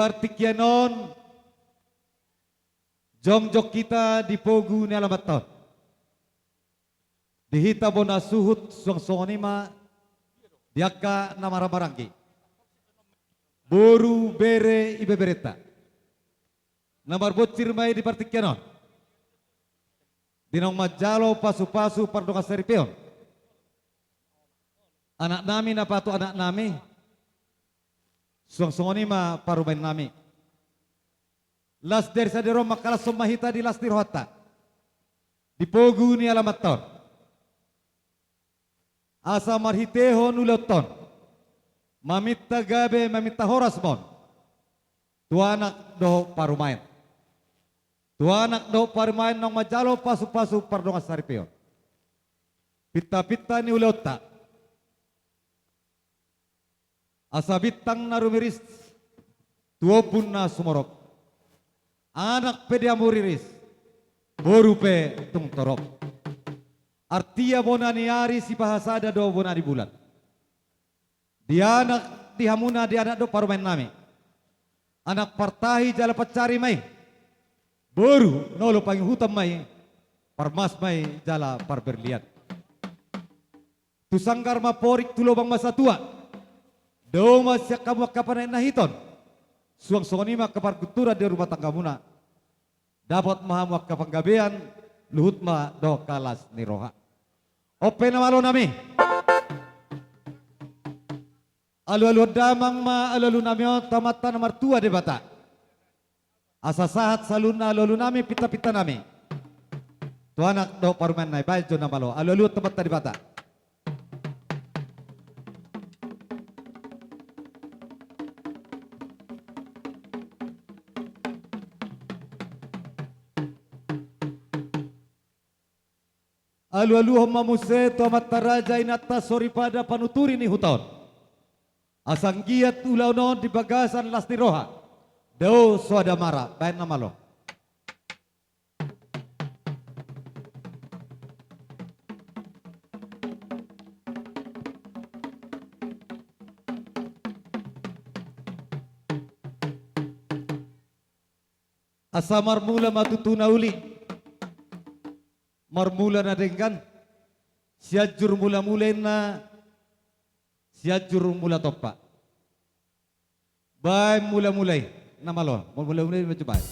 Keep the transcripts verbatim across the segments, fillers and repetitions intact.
Partingkian on, jongjong hita di pogu ni alaman on. Di hita bona suhut suang songon i ma di angka na marhahamaranggi, boru, bere, ibeberenta. Na marbonsir ma i di partingkian on, di naung manjalo pasupasu pardongansaripeon anaknami na patuanaknami, suang songon i ma parumaennami. Las dari sadari on mangkalashon ma hita di las ni rohanta di pogu ni alaman on, asa marhitehon ulaonta on maminta gabe, maminta horas ma on tu anak dohot parumaen. Tu anak dohot parumaen naung manjalo pasupasu pardongansaripeon, pintapinta ni ulaonta, asa bintang na rumiris tu ombun na sumorop, anak pe dia muriris, boru pe tung torop. Artia bona ni ari sipahasada do bona ni bulan. Di anak, di hamuna, di anak dohot parumaennami, anak partahi jala pansari ma i, boru na olo pangihuton ma i, parmas ma i jala parberlian. Tu sanggar ma porik, tu lobang ma satua. Dao ma sian hamu angka panaek na hiton, suang songon i ma angka pargunturan di rumah tanggamuna. Dapot ma hamu angka panggabean, luhut ma dohot las ni roha. On pe na malonami, alualuhon damang ma alualunami on tu Amanta na martua Debata, asa sahat saluhutna alualunami, pintapintanami, tu anak dohot parumaen na i. Baen jo na malo, alualuhon tu Amanta Debata. Alualuhon ma muse tu amanta raja, inanta soripada, panuturi ni huta on, asa anggiat ulaon on di bagasan las ni roha, dao soada mara. Baen na malo. Asa marmula ma tutu na uli, marmula na denggan. Sianjur mulamula inna, Sianjur mula tompa. Baen mulamula i na malo, mulamula i ma jo baen.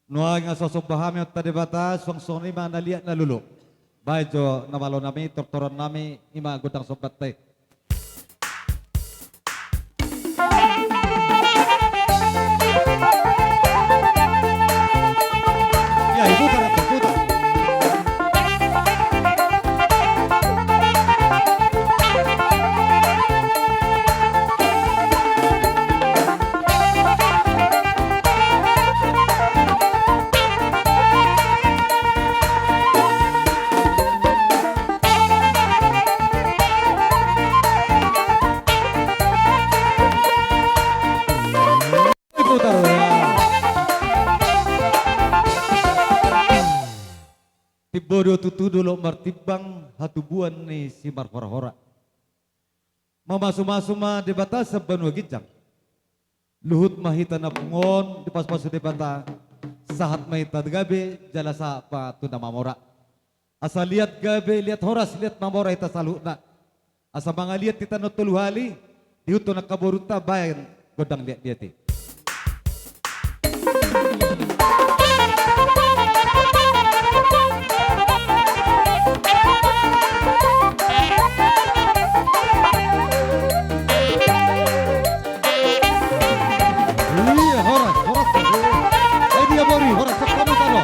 Nuaeng asa somba hami Amanta Debata, suang songon i ma na liat na lolo. Baen jo na malonami, tortorannami, i ma gondang sombanta i. Ya, diputar, diputar. Timbo do tutu dolok martimbang, hatubuan ni simarhorahora. Mamasumasu ma Debata sian banua ginjang. Luhut ma hita na pungu on dipasupasu Debata, sahat ma hita gabe jala sahat ma tu na mamora. Asa liat gabe, liat horas, liat mamora hita saluhutna. Asa mangaliat hita na tolu hali, diihuthon angka borunta, baen gondang liatliat i. Iya, horas, horas. Eh, dia boru i, horas, sokkamu tano.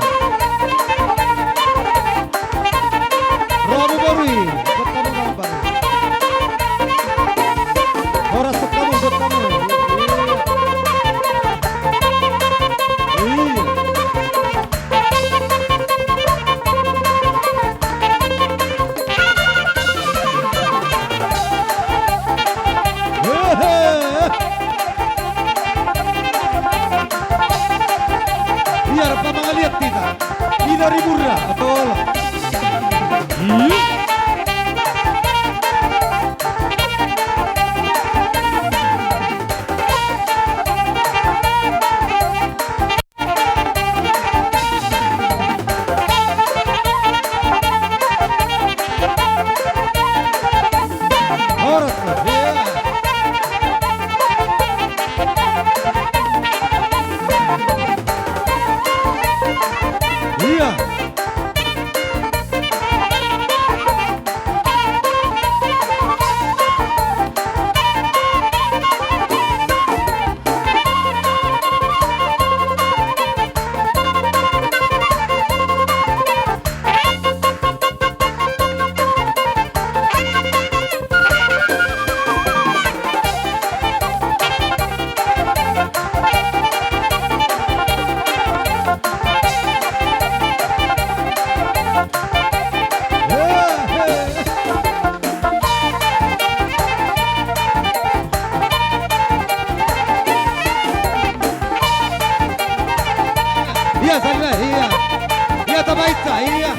Romo boru i, sokkamu tano, boru i. Horas, sokkamu, sokkamu. Iya. Iya. Iya. Iya, sandra, iya. Iya, tabaitsa, iya.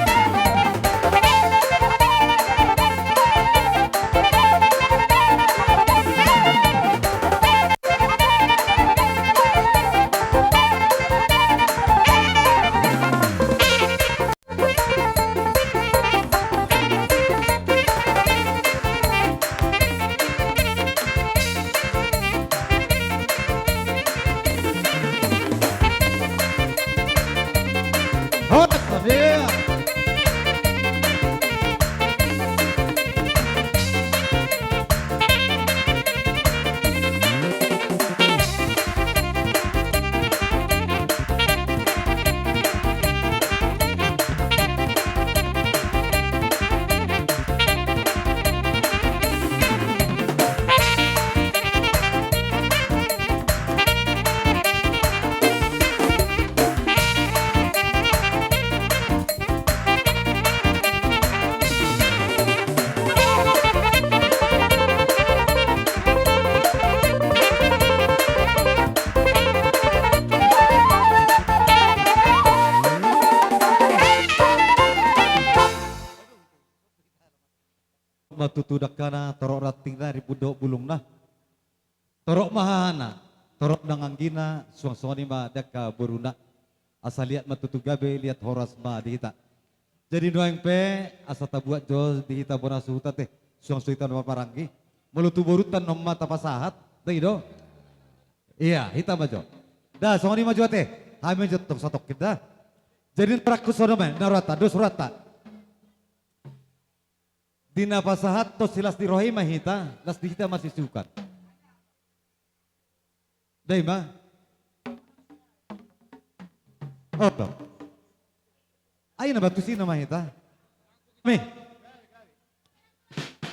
Ma tutu dangkana, torop rantingna, rimbun dohot bulungna. Torop ma hahana, torop nang anggina, suang songon i ma di angka boruna. Asa liat ma tutu gabe, liat horas ma di hita. Jadi nuaeng pe, asa tabuat jo di hita bona suhut ate, suang so hita na marhahamaranggi. Molo tu borunta annon ma tapasahat, da i do. Iya, hita ma jo. Da, songon i ma jo ate. Hami jo tong satongkin da. Jadi na rangku songon on ma, na rohanta, dos rohanta. Di na pasahathon si las ni roha i ma hita, las di hita ma sisukan. Da i ma. Oto. Ai na bantusi nama hita. Mi.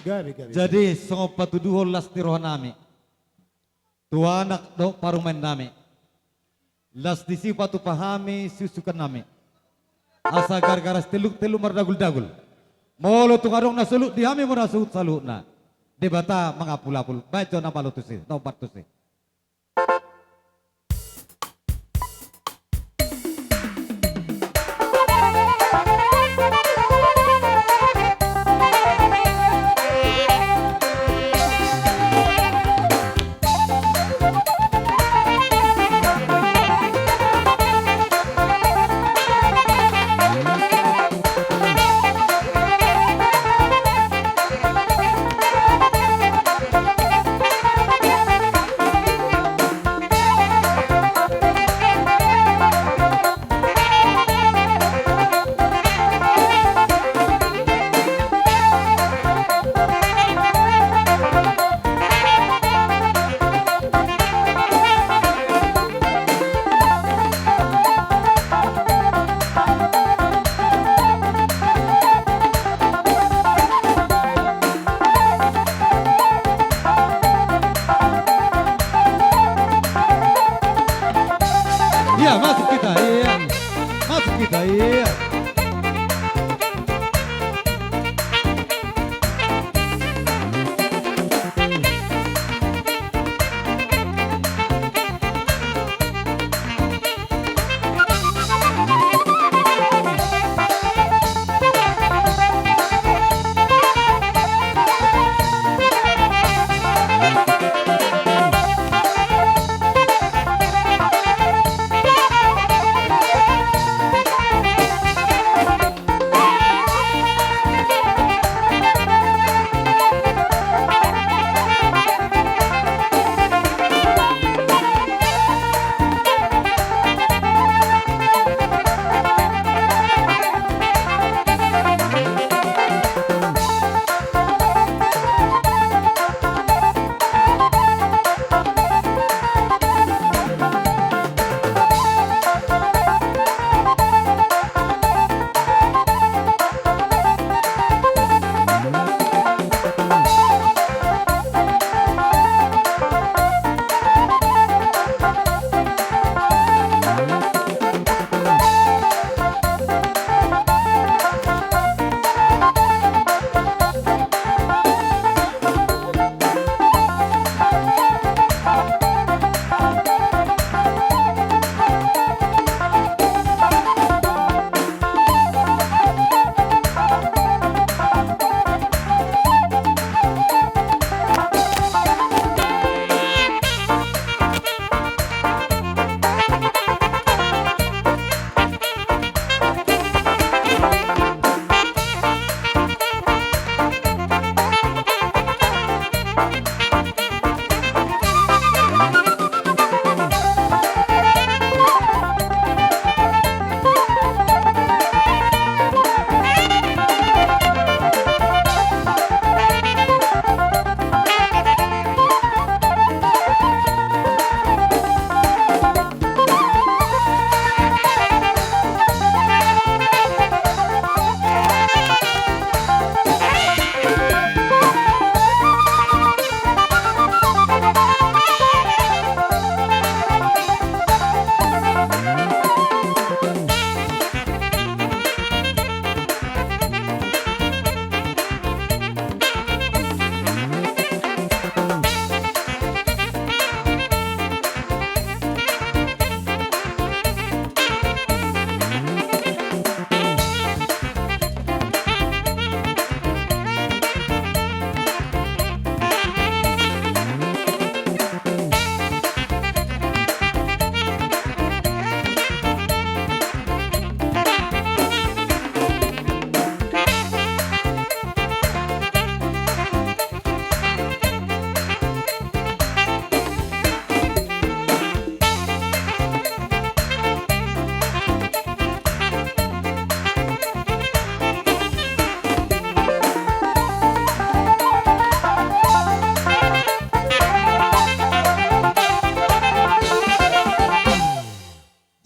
Gabe, gabe. Jadi songon patuduhon las ni rohanami tu anak dohot parumaennami. Las disi patupa hami siusukan nami. Asa gargaras telluk telluk mardaguldagul. Molo tung adong na solut di hami bona suhut saluhutna, Debata mangapulapul. Baen jo na malo tusi, na ompat tusi.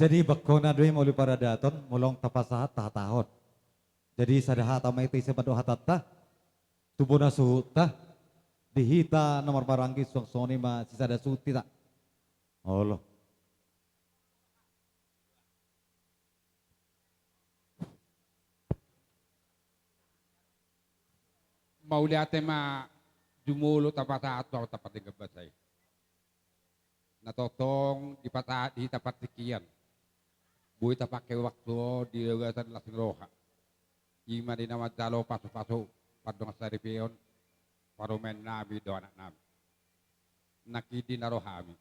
Jadi, bangkona do i molo paradaton, molo tapasahat tahatahon. Jadi, sada hata ma hita ise mandok hatanta, tu bona suhutta, di hita na marmaranggi, suang songon i ma sisada suhut hita. Olo. Mauliate ma jumolo tapasahat tu Amanta Pardenggan Basa i. Na tongtong dipata-, di hita partingkian. Boi tapangke waktu on di bagasan las ni roha. I ma di na manjalo pasupasu pardongan saripeon, parumaennami dohot anaknami. Nangkin di na ro hami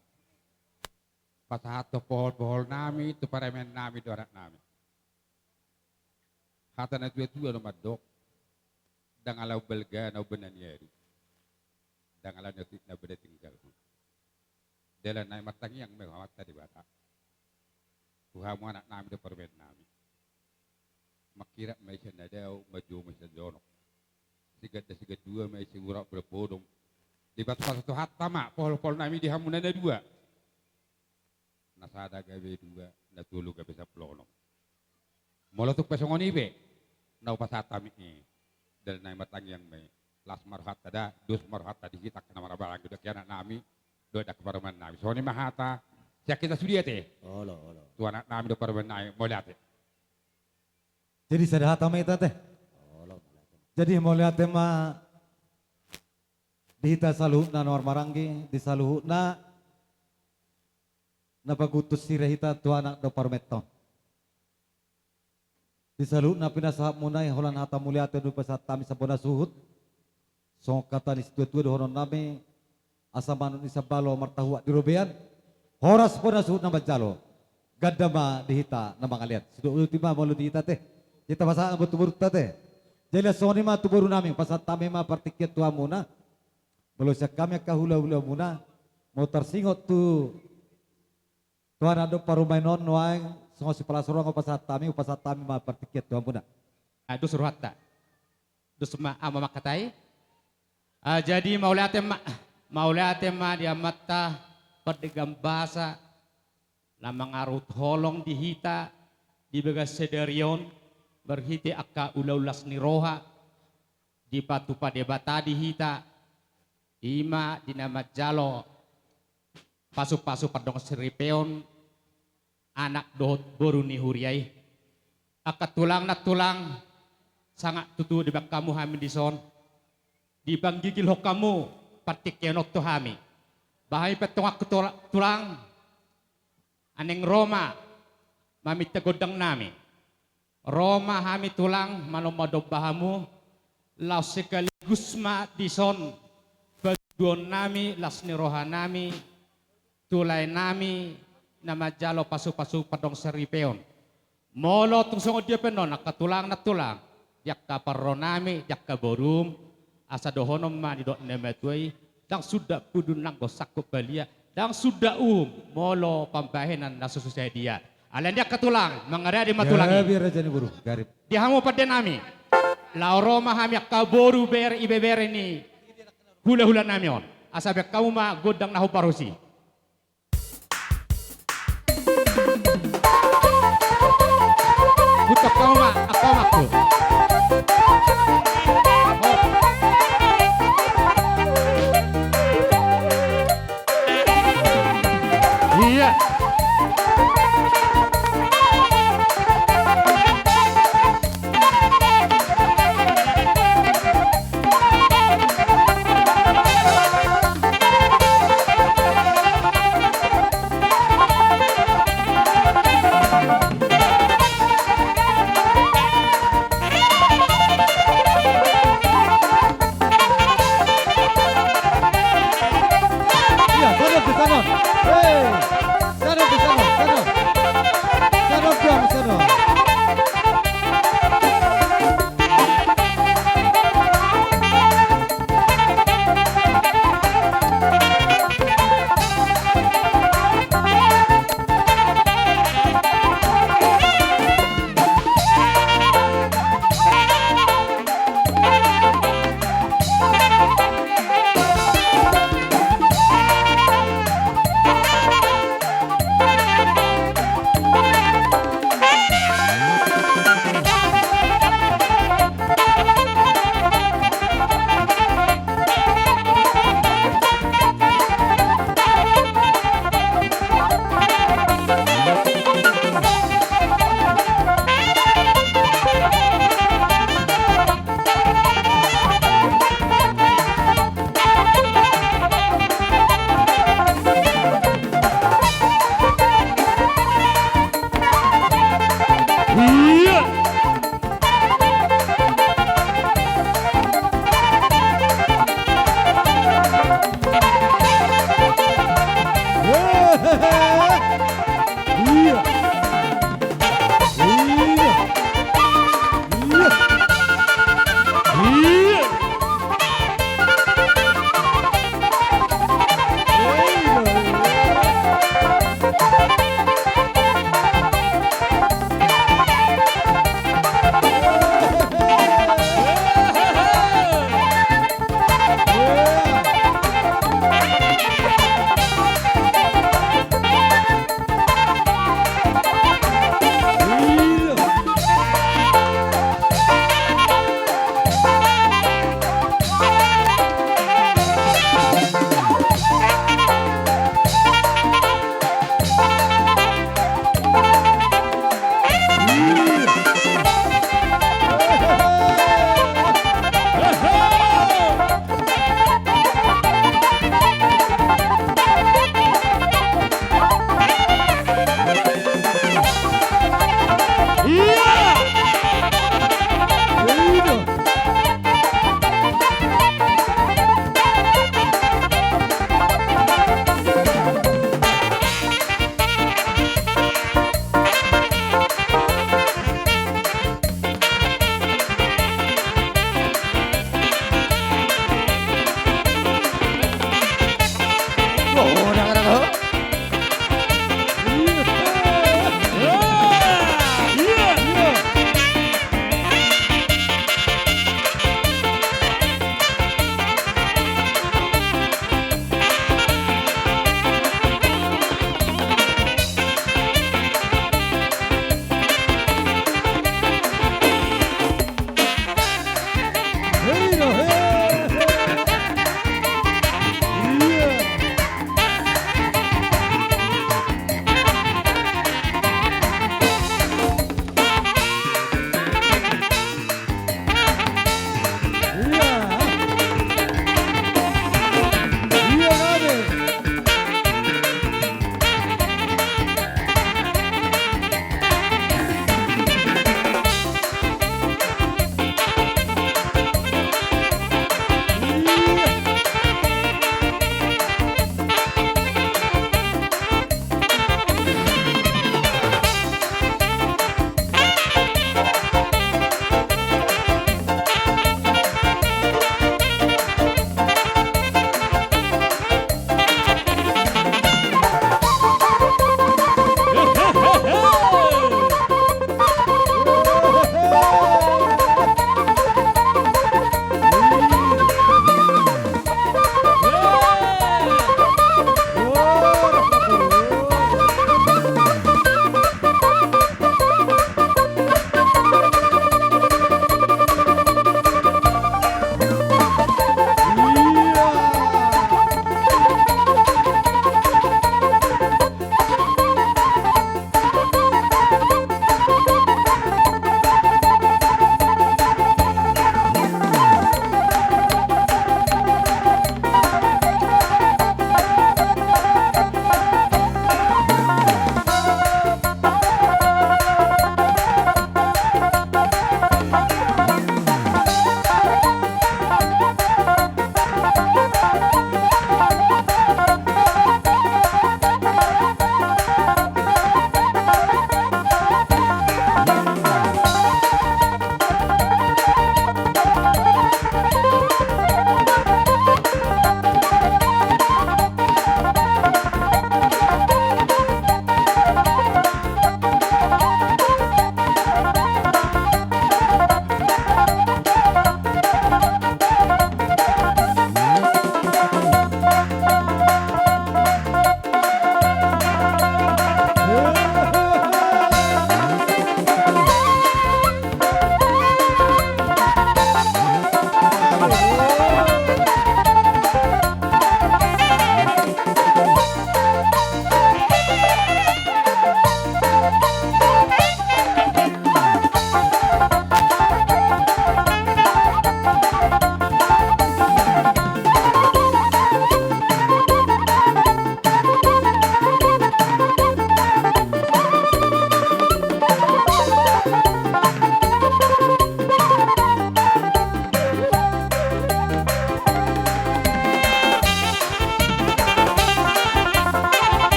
pasahathon pohol-poholnami tu parumaennami dohot anaknami. Hata na tuatua do mandok, ndang ala umbalga na umbahen na niadu, ndang ala na ti-, na umbahen na tinggalhu. Dalan na i martangiang ma i tu Amanta Debata. Tu hamu anaknami dohot parumaennami. Mangkirap ma i sian na dao, manjou ma i sian jonok. Siganda sigandua ma i, siurat bolon bodom. Dipasupasu Tuhanta ma pohol-poholnami di hamu na dua. Na sada gabe dua, na tolu gabe sampulu onom. Molo tung pe songon i pe na hupasahat hami i, dalan na i martangiang ma i. Las ma rohanta da, dos ma rohanta di hita angka na marhahamaranggi, dohot angka anaknami, dohot angka parumaennami. Songon i ma hata sian hita sude ate. Olo, olo. Tu anaknami dohot parumaennami, mauliate. Jadi sada hata ma hita ate. Olo, mauliate. Jadi mauliate ma di hita saluhutna na marhahamaranggi, di saluhutna na pagutus sira hita tu anak dohot parumaenta on. Di saluhutna pinasahatmuna i holan hata mauliate do hupasahat hami sian bona suhut. Songon hata ni situatua dohononnami, asa manuk ni sambalo martahuak di robean. Horas bona suhut na manjalo. Ganda ma di hita na mangalean. Sidok uti ma molo di hita ate. Hita pasahat ma tu borunta ate. Jadi songon i ma tu borunami, pasahat hami ma partingkian tu hamuna. Molo sian hami angka hulahulamuna, molo tarsingot tu, tu anak dohot parumaen on nuaeng, songon sipalas roha hupasahat hami, hupasahat hami ma partingkian tu hamuna. Ah, dos rohanta. Dos ma, ah, ma mangkatai. Ah, jadi mauliate ma, mauliate ma di Amanta Pardenggan Basa, na mangarut holong di hita di bagasan sadari on, marhite angka ulaon las ni roha, dipatupa Debata di hita, i ma di na manjalo pasupasu pardongan saripeon anak dohot boru ni huria i. Angka tulang nang tulang, sangap tutu dibahen hamu hami dison, dipanggigilhon hamu partingkian on tu hami. Ba hami pe antong angka tula-, tulang, naeng ro ma maminta gondangnami. Ro ma hami tulang manomba-nomba hamu, laos sekaligus ma dison paduduhonnami las ni rohanami tu laenami na manjalo pasupasu pardongan saripeon. Molo tung songon dia pe annon angka tulang nang tulang, di angka parronami, di angka borum, asa dohonon ma nidok ni na matua i, ndang suda pudun nanggo sangkot balian, ndang suda uhum molo pambahenan na so sadia. Alani i angka tulang, mangarade ma tulang i. Gabe raja ni boru, gabe. Di hamu pandenami, laho ro ma hami angka boru, bere, ibebere ni hulahulanami on. Asa bahen hamu ma gondang na hombar tusi. Putar hamu ma, angka omakku. Iya.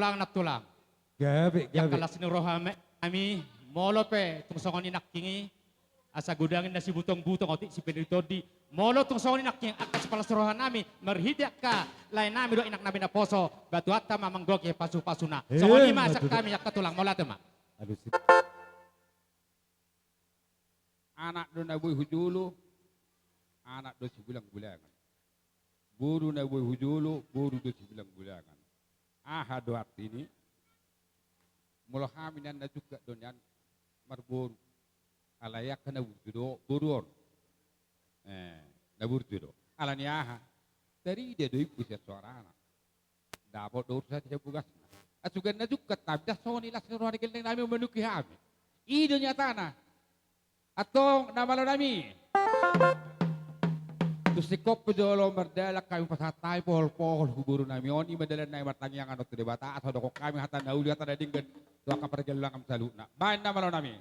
Tulang, na tulang. Gabe, gabe. Angka las ni roha nami, molo pe tung songon i nangkin i, asa godang i na sibutong-butong, otik sipinir tondi. Molo tung songon i nangkin angka sipalas roha nami, marhite angka lae nami dohot inang nami naposo, ba Tuhanta ma manggohi pasu-pasuna. Eh, songon i ma sian hami angka tulang, mauliate ma. Aduh, si- Anak do na boi hujolo, anak do sibulang-bulangan. Boru na boi hujolo, boru do sibulang-bulangan. Aha do artina? Molo hami nian na jungkat do nian marboru. Alai angka na burju do boru on. Eh, na burju do. Ala ni aha? Tarida do impu sian soarana. Dapot do urusan sian bogasna. Asugan na jungkat hami, ndang songon i las ni roha ni gelleng nami manungkun hami. I do nyatana. Antong na malo nami. Tung singkop pe jolo mardalan hami, pasahat hami pohol-pohol tu boru nami on, i ma dalan nami martangiang annon tu Debata, asa dokkon hami hata na uli, hata na denggan tu angka pargellengan saluhutna. Baen na malo nami.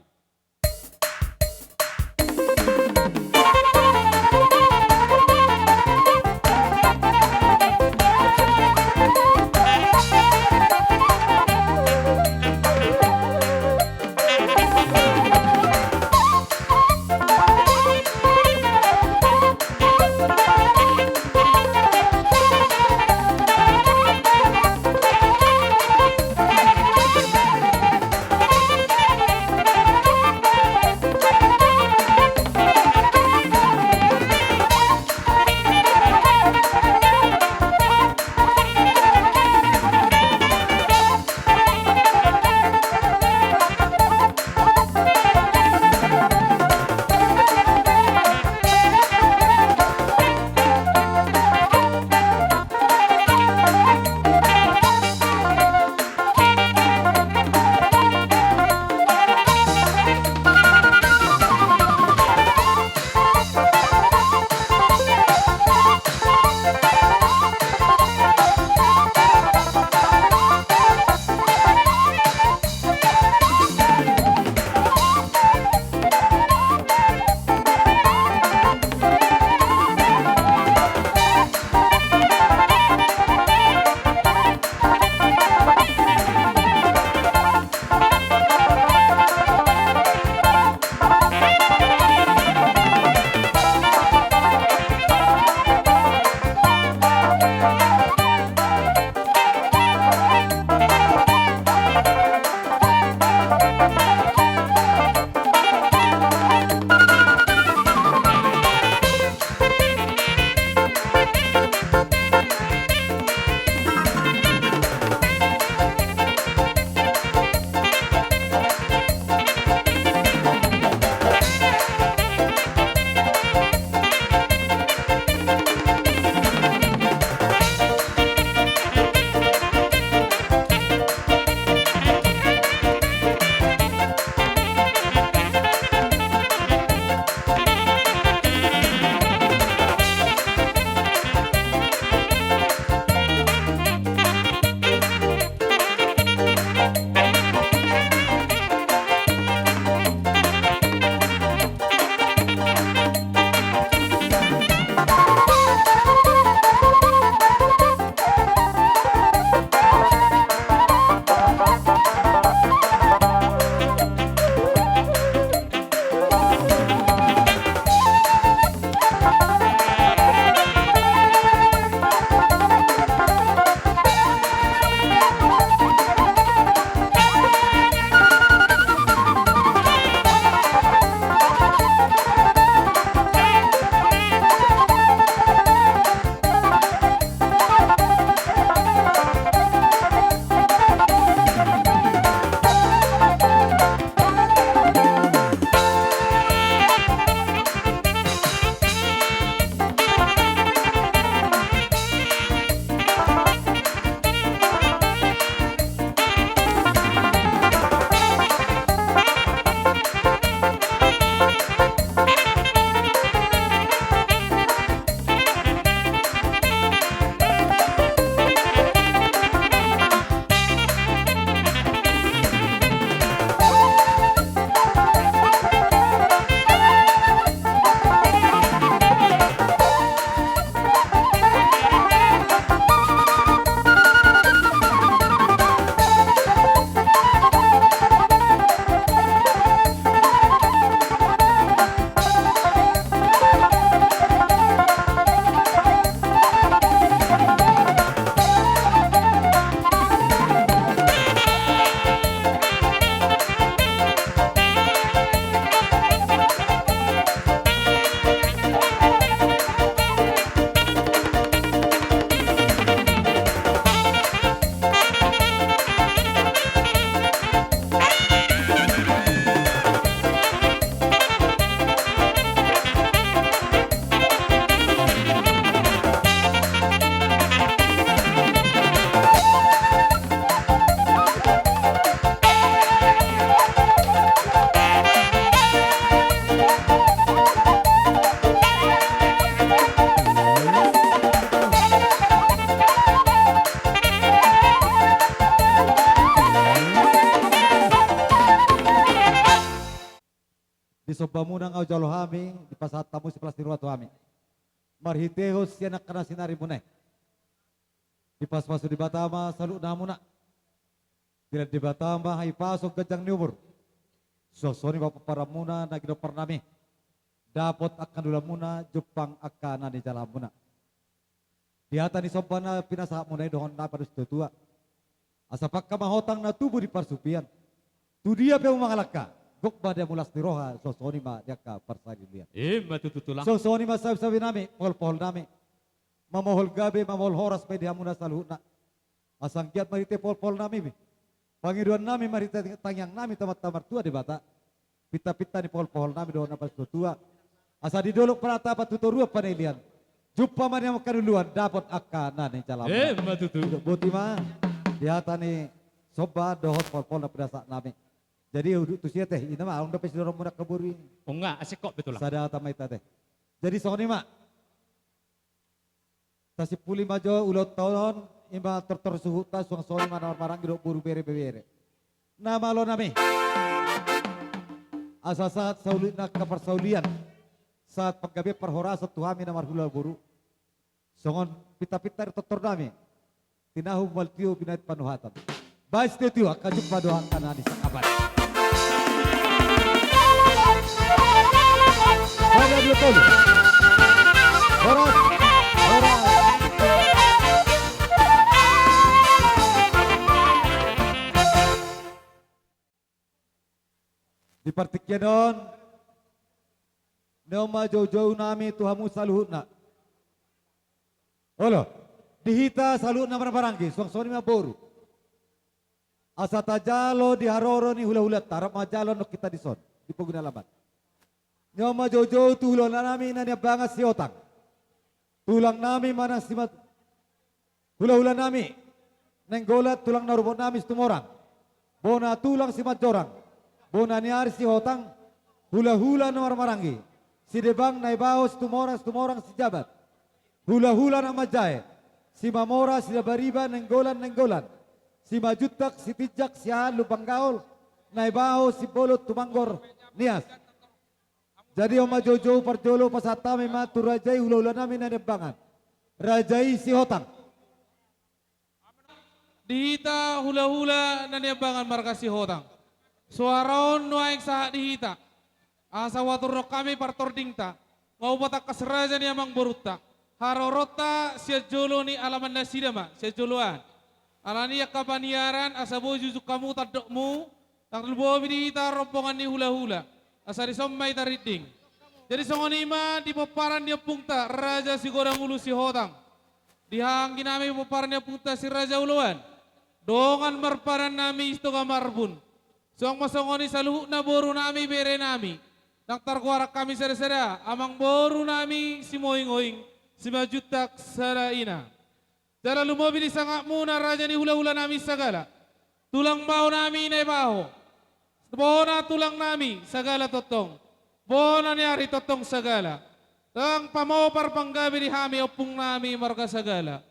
Muna nga hujalo hami, dipasahat hamu sipalas ni roha tu hami. Marhitehon sian angka na sinarimuna i, dipasupasu Debata ma saluhutna hamuna. Dilehon Debata ma hahipason, ganjang ni umur. Suang songon i ma pomparanmuna na ginomparnami, dapot angka na niulamuna, jumpang angka na nijalahanmuna. Di hata ni somba na pinasahatmuna i, dohonon nami tu natuatua: Asa pangka ma hotang na tubu di parsupian. Tu dia pe hamu mangalangka, gok ma di hamu las ni roha, suang songon i ma di angka parsaripeon. Ima tutu, Tulang. Suang songon i ma sabisabinami, poholpoholnami. Mamohol gabe, mamohol horas ma i di hamuna saluhutna. Asa anggiat marhite poholpoholnami be, pangidoannami marhite tangiangnami tu Amanta Martua Debata, pintapinta ni poholpoholnami dohot na patuatua, asa di dolok panatapan tu toruan panilehon, jumpa ma di hamu angka na niuluan, dapot angka na nijalahanmuna. Ima tutu. Didok boti ma di hata ni somba dohot poholpohol na pinasahatnami. Jadi udut tusi ate, i nama, adong dope sidohononmuna angka boru i? O nga, asing kok betul lah. Sada hata ma hita ate. Jadi songon i ma. Tasimpuli ma jo ulaonta on, i ma tortor suhutta, suang songon i ma na marhahamaranggi dohot boru, bere, ibebere. Na malonami, asa sahat saulihon angka parsaulian, sahat panggabean parhorasan tu hami na marhula boru. Songon pintapinta ni tortornami: Tinahu mual tio, binahen panuhatan. Bahen sitio-tio, angka jumpa do angka na nisangapan. Sada, dua, tolu. Horas, horas. Di partingkian on, nihon ma joujounami tu hamu saluhutna. Olo, di hita saluhutna na marhahamaranggi, suang songon i ma boru. Asa tajalo di haroro ni hulahulanta, rap manjalo annon hita dison, di pogu ni alaman. Nihon ma joujou tu hulahulanami na niambangan Sihotang. Tulangnami manang Simat-, hulahulanami Nainggolan, tulang na robotnami Situmorang. Bona tulang Simanjorang. Bona ni ari Sihotang. Hulahula na marhahamaranggi. Sidebang Naibaho Situmorang, Situmorang Sijabat. Hulahula na manjae. Simamora, Sidabariba, Nainggolan, Nainggolan. Simajuntak, Sitinjak, Siahaan, Lumban Gaol, Naibaho, Simbolon, Tumangkor, Nias. Jadi on ma joujou, parjolo pasahat hami ma tu raja i hulahulanami na niambangan. Raja i Sihotang. Di hita hulahula na niambangan marga Sihotang, soara on nuaeng sahat di hita. Asa huaturhon hami partordingta, nga hupatangkas raja ni amangborunta. Haroronta sian jolo ni alaman nasida ma, sian joloan. Alani i angka paniaran, asa boi jujung hamu tandokmu, ndang lumobi di hita rombongan ni hulahula, asa dison ma hita rinding. Jadi songon i ma di pomparan ni ompungta Raja Sigodang Ulu Sihotang. Di haha angginami pomparan ni ompungta Si Raja Oloan, dongan marpadannami Sitoga Marbun. Suang ma songon i saluhutna borunami, berenami. Ndang targoaran hami sada-sada, amangborunami Simoingoing, Simanjuntak sada ina. Jala lumobi di sangapmuna raja ni hulahulanami sagala. Tulang baonami Naibaho. Bona tulangnami sagala tongtong. Bona ni ari tongtong sagala. Ndang pamopar panggabe di hami ompungnami marga Sagala.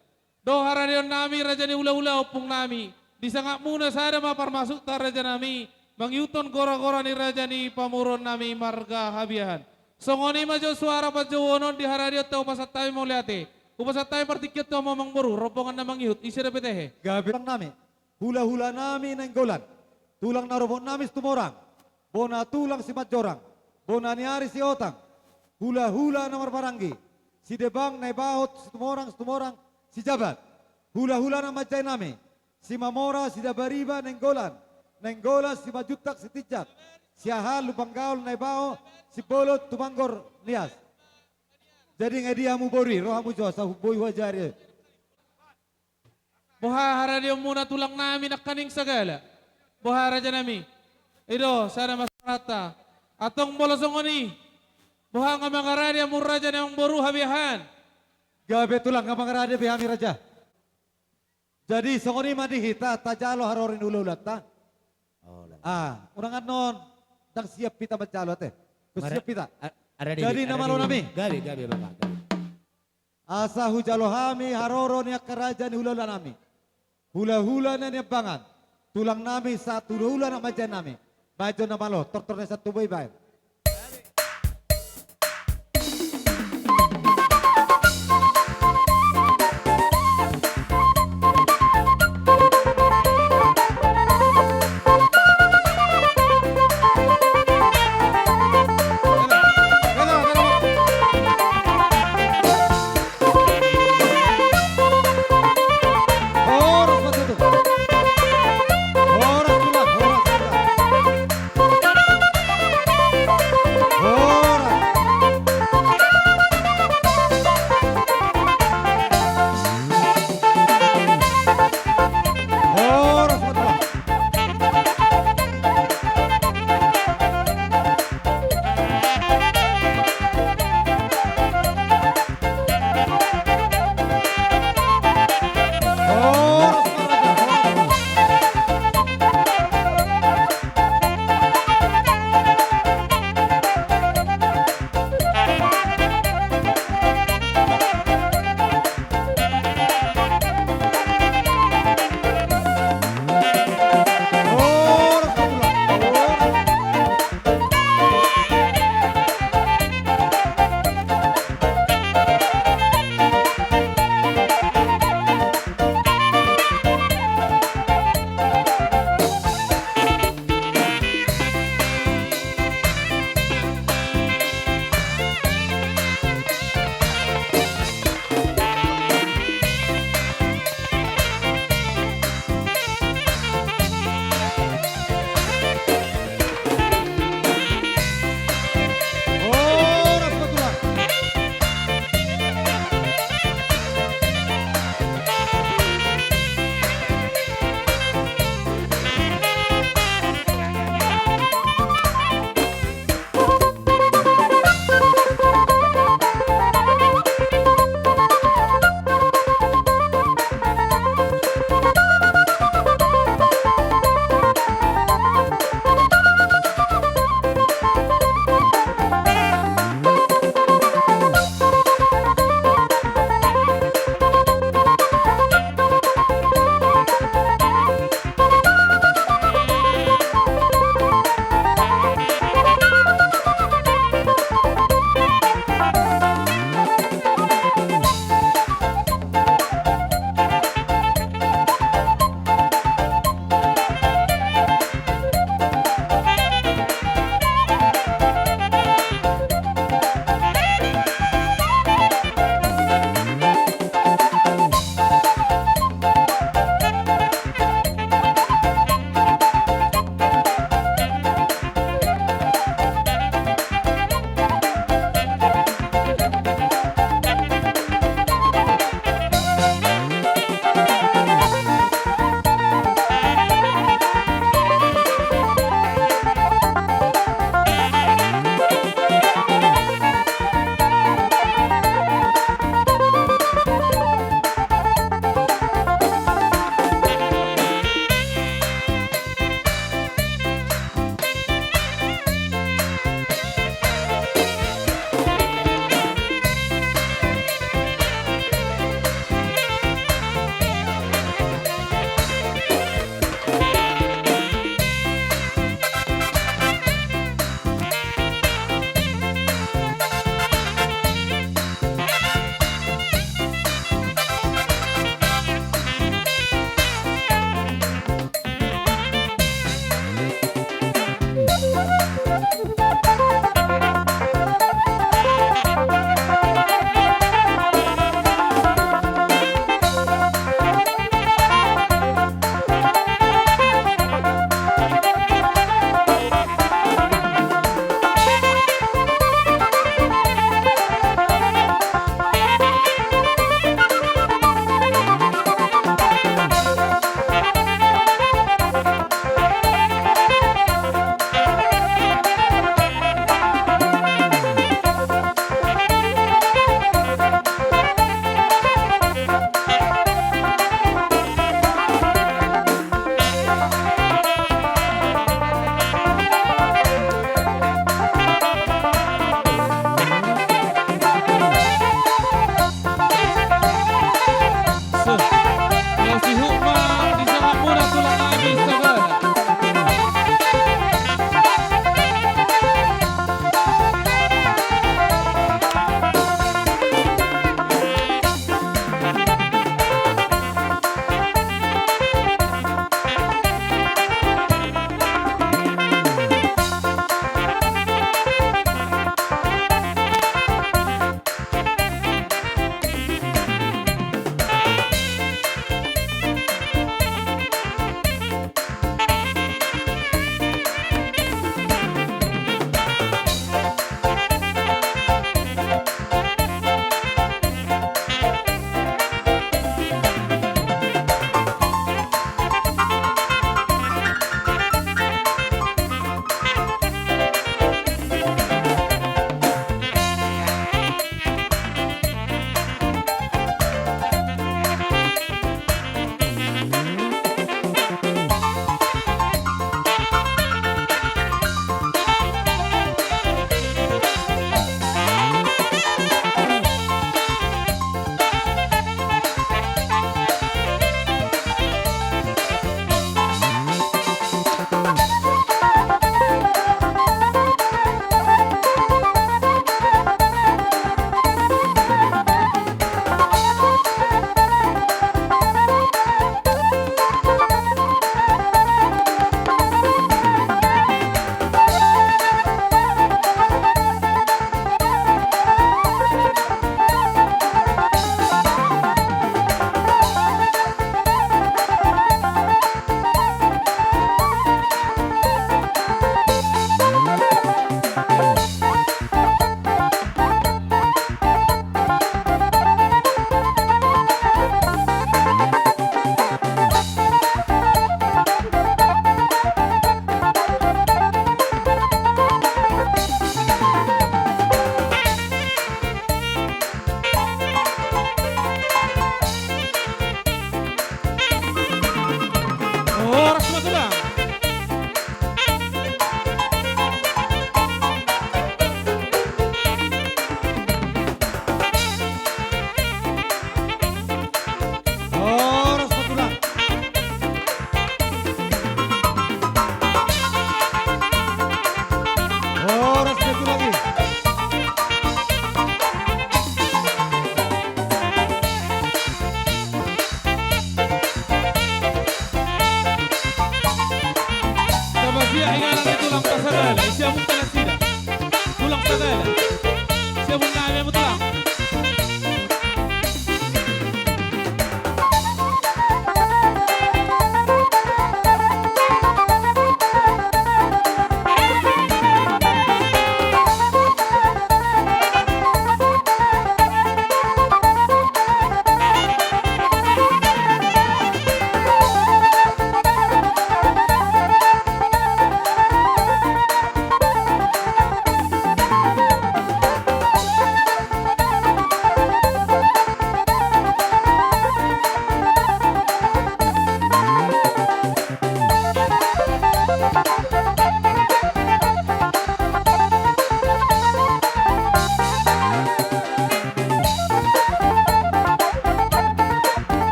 Dohot haradeonnami raja ni hulahula ompungnami. Di sangapmuna sada ma parmasukta rajanami. Mangihuthon goragora ni raja ni pamoruonnami marga Habiahan. Songon i ma jo suara panjouon on di haradeonta hupasahat hami mauliate. Hupasahat hami partingkian tu hamu amangboru, rombongan na mangihut, ise dope tehe? Gabe tulangnami, hulahulanami Nainggolan, tulang na robotnami Situmorang, bona tulang Simanjorang, bona ni ari Sihotang, hulahula na marhahamaranggi, Sidebang Naibaho Situmorang, Situmorang Sijabat, hulahula na manjaenami, Simamora, Sidabariba, Nainggolan, Nainggolan, Simanjuntak, Sitinjak, Siahaan, Lumban Gaol, Naibaho, Simbolon, Tumangkor, Nias. Jadi nga dia hamu boru i, ro hamu jo, asa boi huajari. Boha haradeonmuna tulangnami nangkaning sagala? Boha rajanami? I do sada ma saratna. Antong molo songon i, boha nga mangarade hamu raja ni amangboru Habiahan? Gabe tulang, nga mangarade be hami raja. Jadi songon i ma di hita, tajalo haroro ni hulahulanta. Oh, lah. Ah, unang annon ndang siap hita manjalo ate. Mara-, siap hita. A-, ada di, jadi ada na di malonami. Gabe, gabe, Bapak, gabe. Asa hujalo hami haroro ni angka raja ni hulahulanami. Hulahula na niambangan. Tulangnami sahat hulahula na manjaenami. Baen jo na malo, tortor na santu boi baen.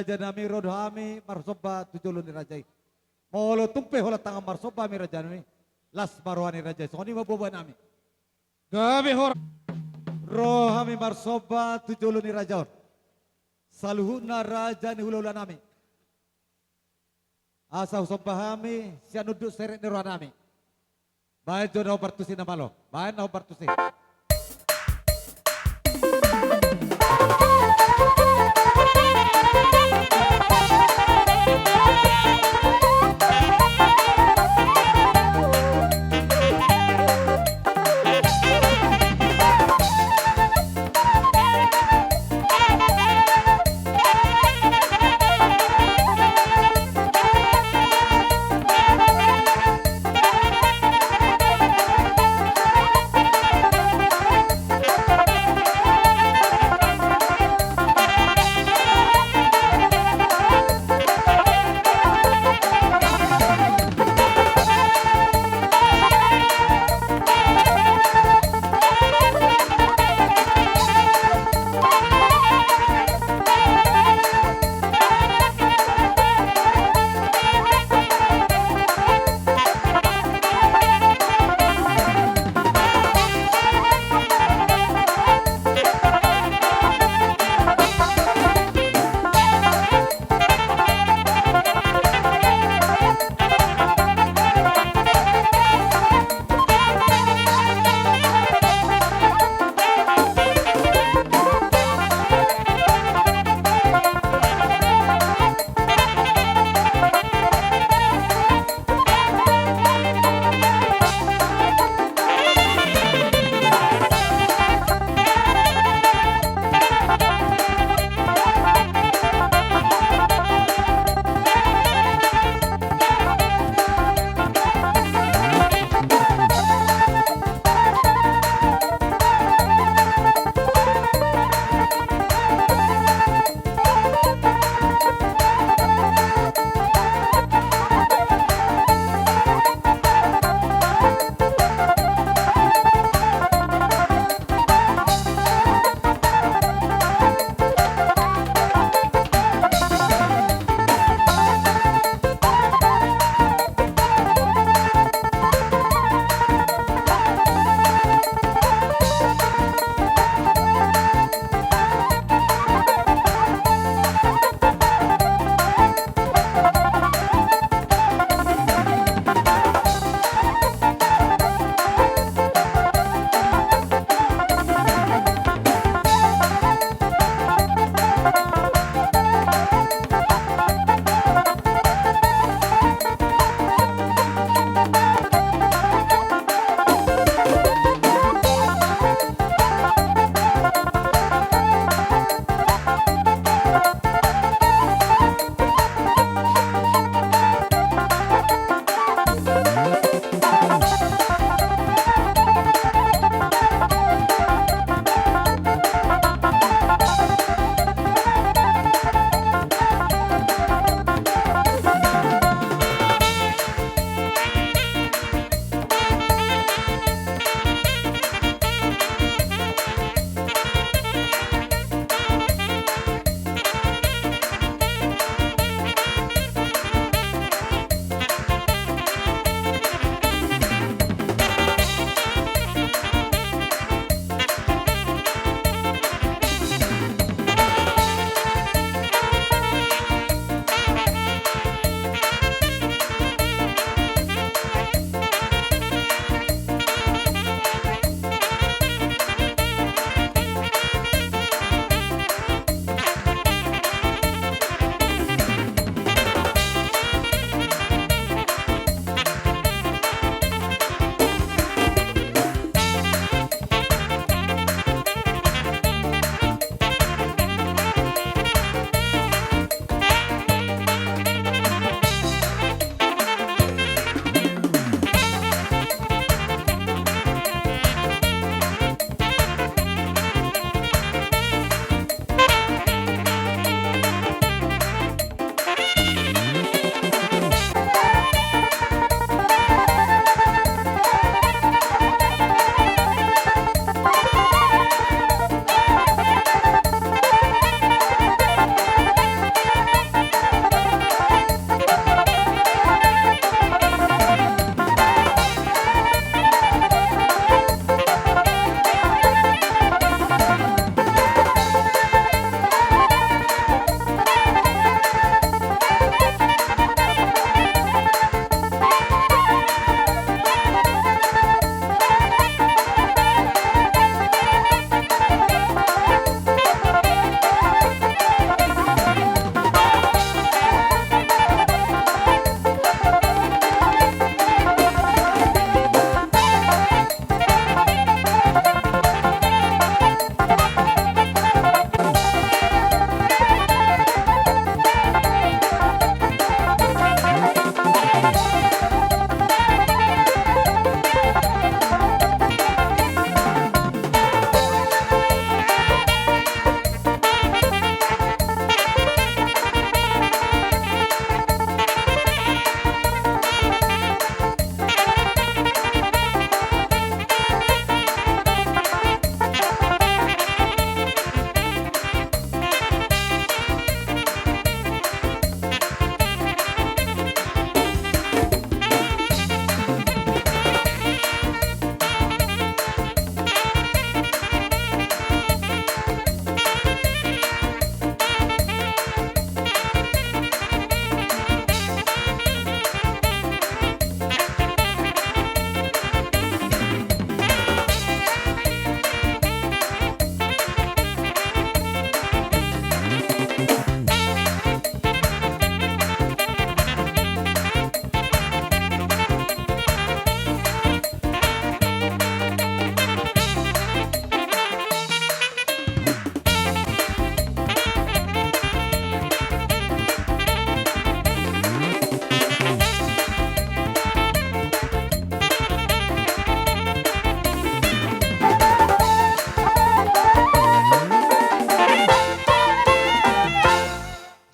Raja nami, ro do hami marsomba tu jolo ni raja i. Molo tung pe holan tangan marsomba hami raja nami, las ma roha ni raja i. Songon i ma boa nami. Gabe hor. Ro hami marsomba tu jolo ni raja on. Saluhutna raja ni hulahula nami. Asa husomba hami sian unduk serep ni roha nami. Baen jo na hombar tusi na malo. Baen na hombar tusi.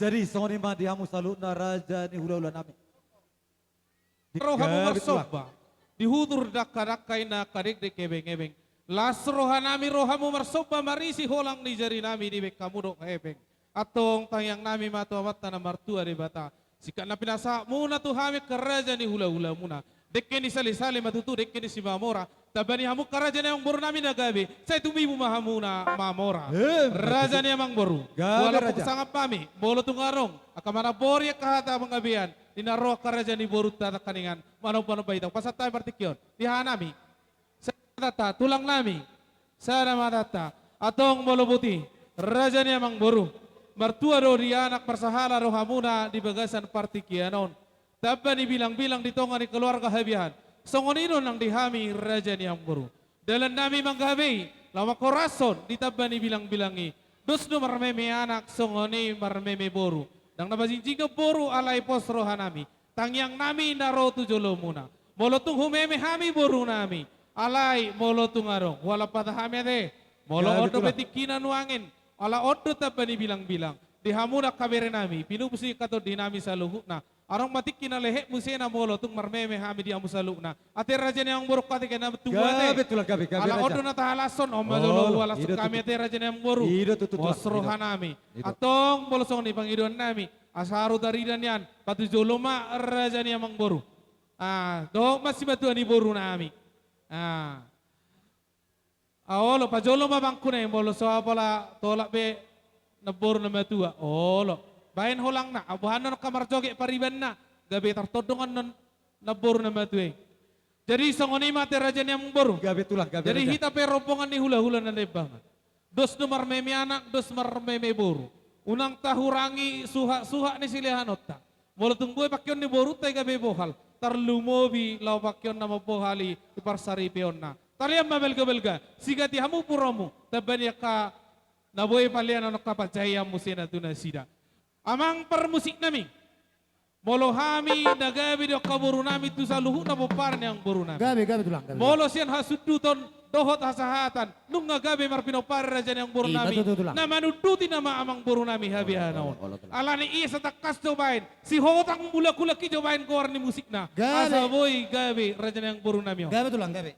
Jadi songon i ma di hamu saluhutna raja ni hulahulanami. Di gabe tulang. Ro hamu marsomba di hudur dangkadangka, inna angka dekdek ebeng-ebeng. Las rohanami ro hamu marsomba marisi holang ni jarinami dibaen hamu dohot hepeng. Antong tangiangnami ma tu Amanta na martua Debata, singkat na pinasahatmuna tu hami angka raja ni hulahulamuna. Dengke ni salesale ma tutu dengke ni Simamora. Tamba ni hamu angka raja ni amangborunami na gabe, sai tumibu ma hamuna mamora. Emma tutu. Raja ni amangboru. Gabe raja. Walaupun sangap hami, molo tung adong angka manambori angka hata panggabean, di na ro angka raja ni borunta nangkiningan, manombanomba hita, hupasahat hami partingkian on di hahanami, sada ma hata, tulangnami, sada ma hata. Antong molo boti, raja ni amangboru, martua do di anak, marsahala do hamuna di bagasan partingkian on. Tamba ni bilangbilang di tonga ni keluarga Habiahan. Songon i do nang di hami raja ni amangboru. Dalannami manggabe i, laho mangkorashon di tamba ni bilangbilang i. Dos do marmeme anak, songon i marmeme boru. Ndang na pajingjingon boru alai pos rohanami. Tangiangnami na ro tu jolomuna. Molo tung humeme hami borunami, alai molo tung adong, hualamhata hami ate. Molo on dope tingkina nuaeng, ala on do tamba ni bilangbilang. Di hamu angka berenami, pinupus ni angka tondinami saluhutna. Adong ma tingki na lehet muse na molo tung marmeme hami di hamu saluhutna. Ate raja ni amangboru, ate, gabe tulang, gabe, gabe raja. Ala on do na tahalashon, on ma jolo huhalashon hami ate raja ni amangboru. I do tutu, tulang. Pos rohanami. I do. Antong molo songon i pangidoannami, asa haru tarida nian, patujolo ma raja ni amangboru. Ah, dohot ma simatua ni borunami. Ah. Ah, olo, pajolo ma bangkuna i, molo so apala tolap be namboru na matua. Olo. Baen holangna, ah, boha annon angka marjoget paribanna, gabe tartondong annon namboru na matua i. Jadi songon i ma ate raja ni amangboru. Gabe tulang, gabe raja. Jadi hita pe rombongan ni hulahula na lembangan. Dos do marmeme anak, dos marmeme boru. Unang tahurangi suhatsuhat ni silehanonta. Molo tung boi pangkeon ni borunta i gabe bohal, tarlumobi laho pangkeonna mambohal i di parsaripeonna. Tarian ma balgabalga, sigati hamu puromu, tamba ni angka na boi paleanon angka panjaian muse na tu nasida. Amang parmusiknami, molo hami na gabe do angka borunami tu saluhutna pomparan ni amangborunami. Gabe, gabe tulang, gabe. Molo sian hasunduton dohot hasahatan, nunga gabe marpinompar raja ni amangborunami. I ma tutu, tulang. Na manunduti nama amangborunami Habiahan on. Olo, olo, tulang. Alani i asa tangkas jo baen, sihotang mulak-mulak i jo baen goar ni musikna. Gabe. Asa boi gabe raja ni amangborunami on. Gabe tulang, gabe.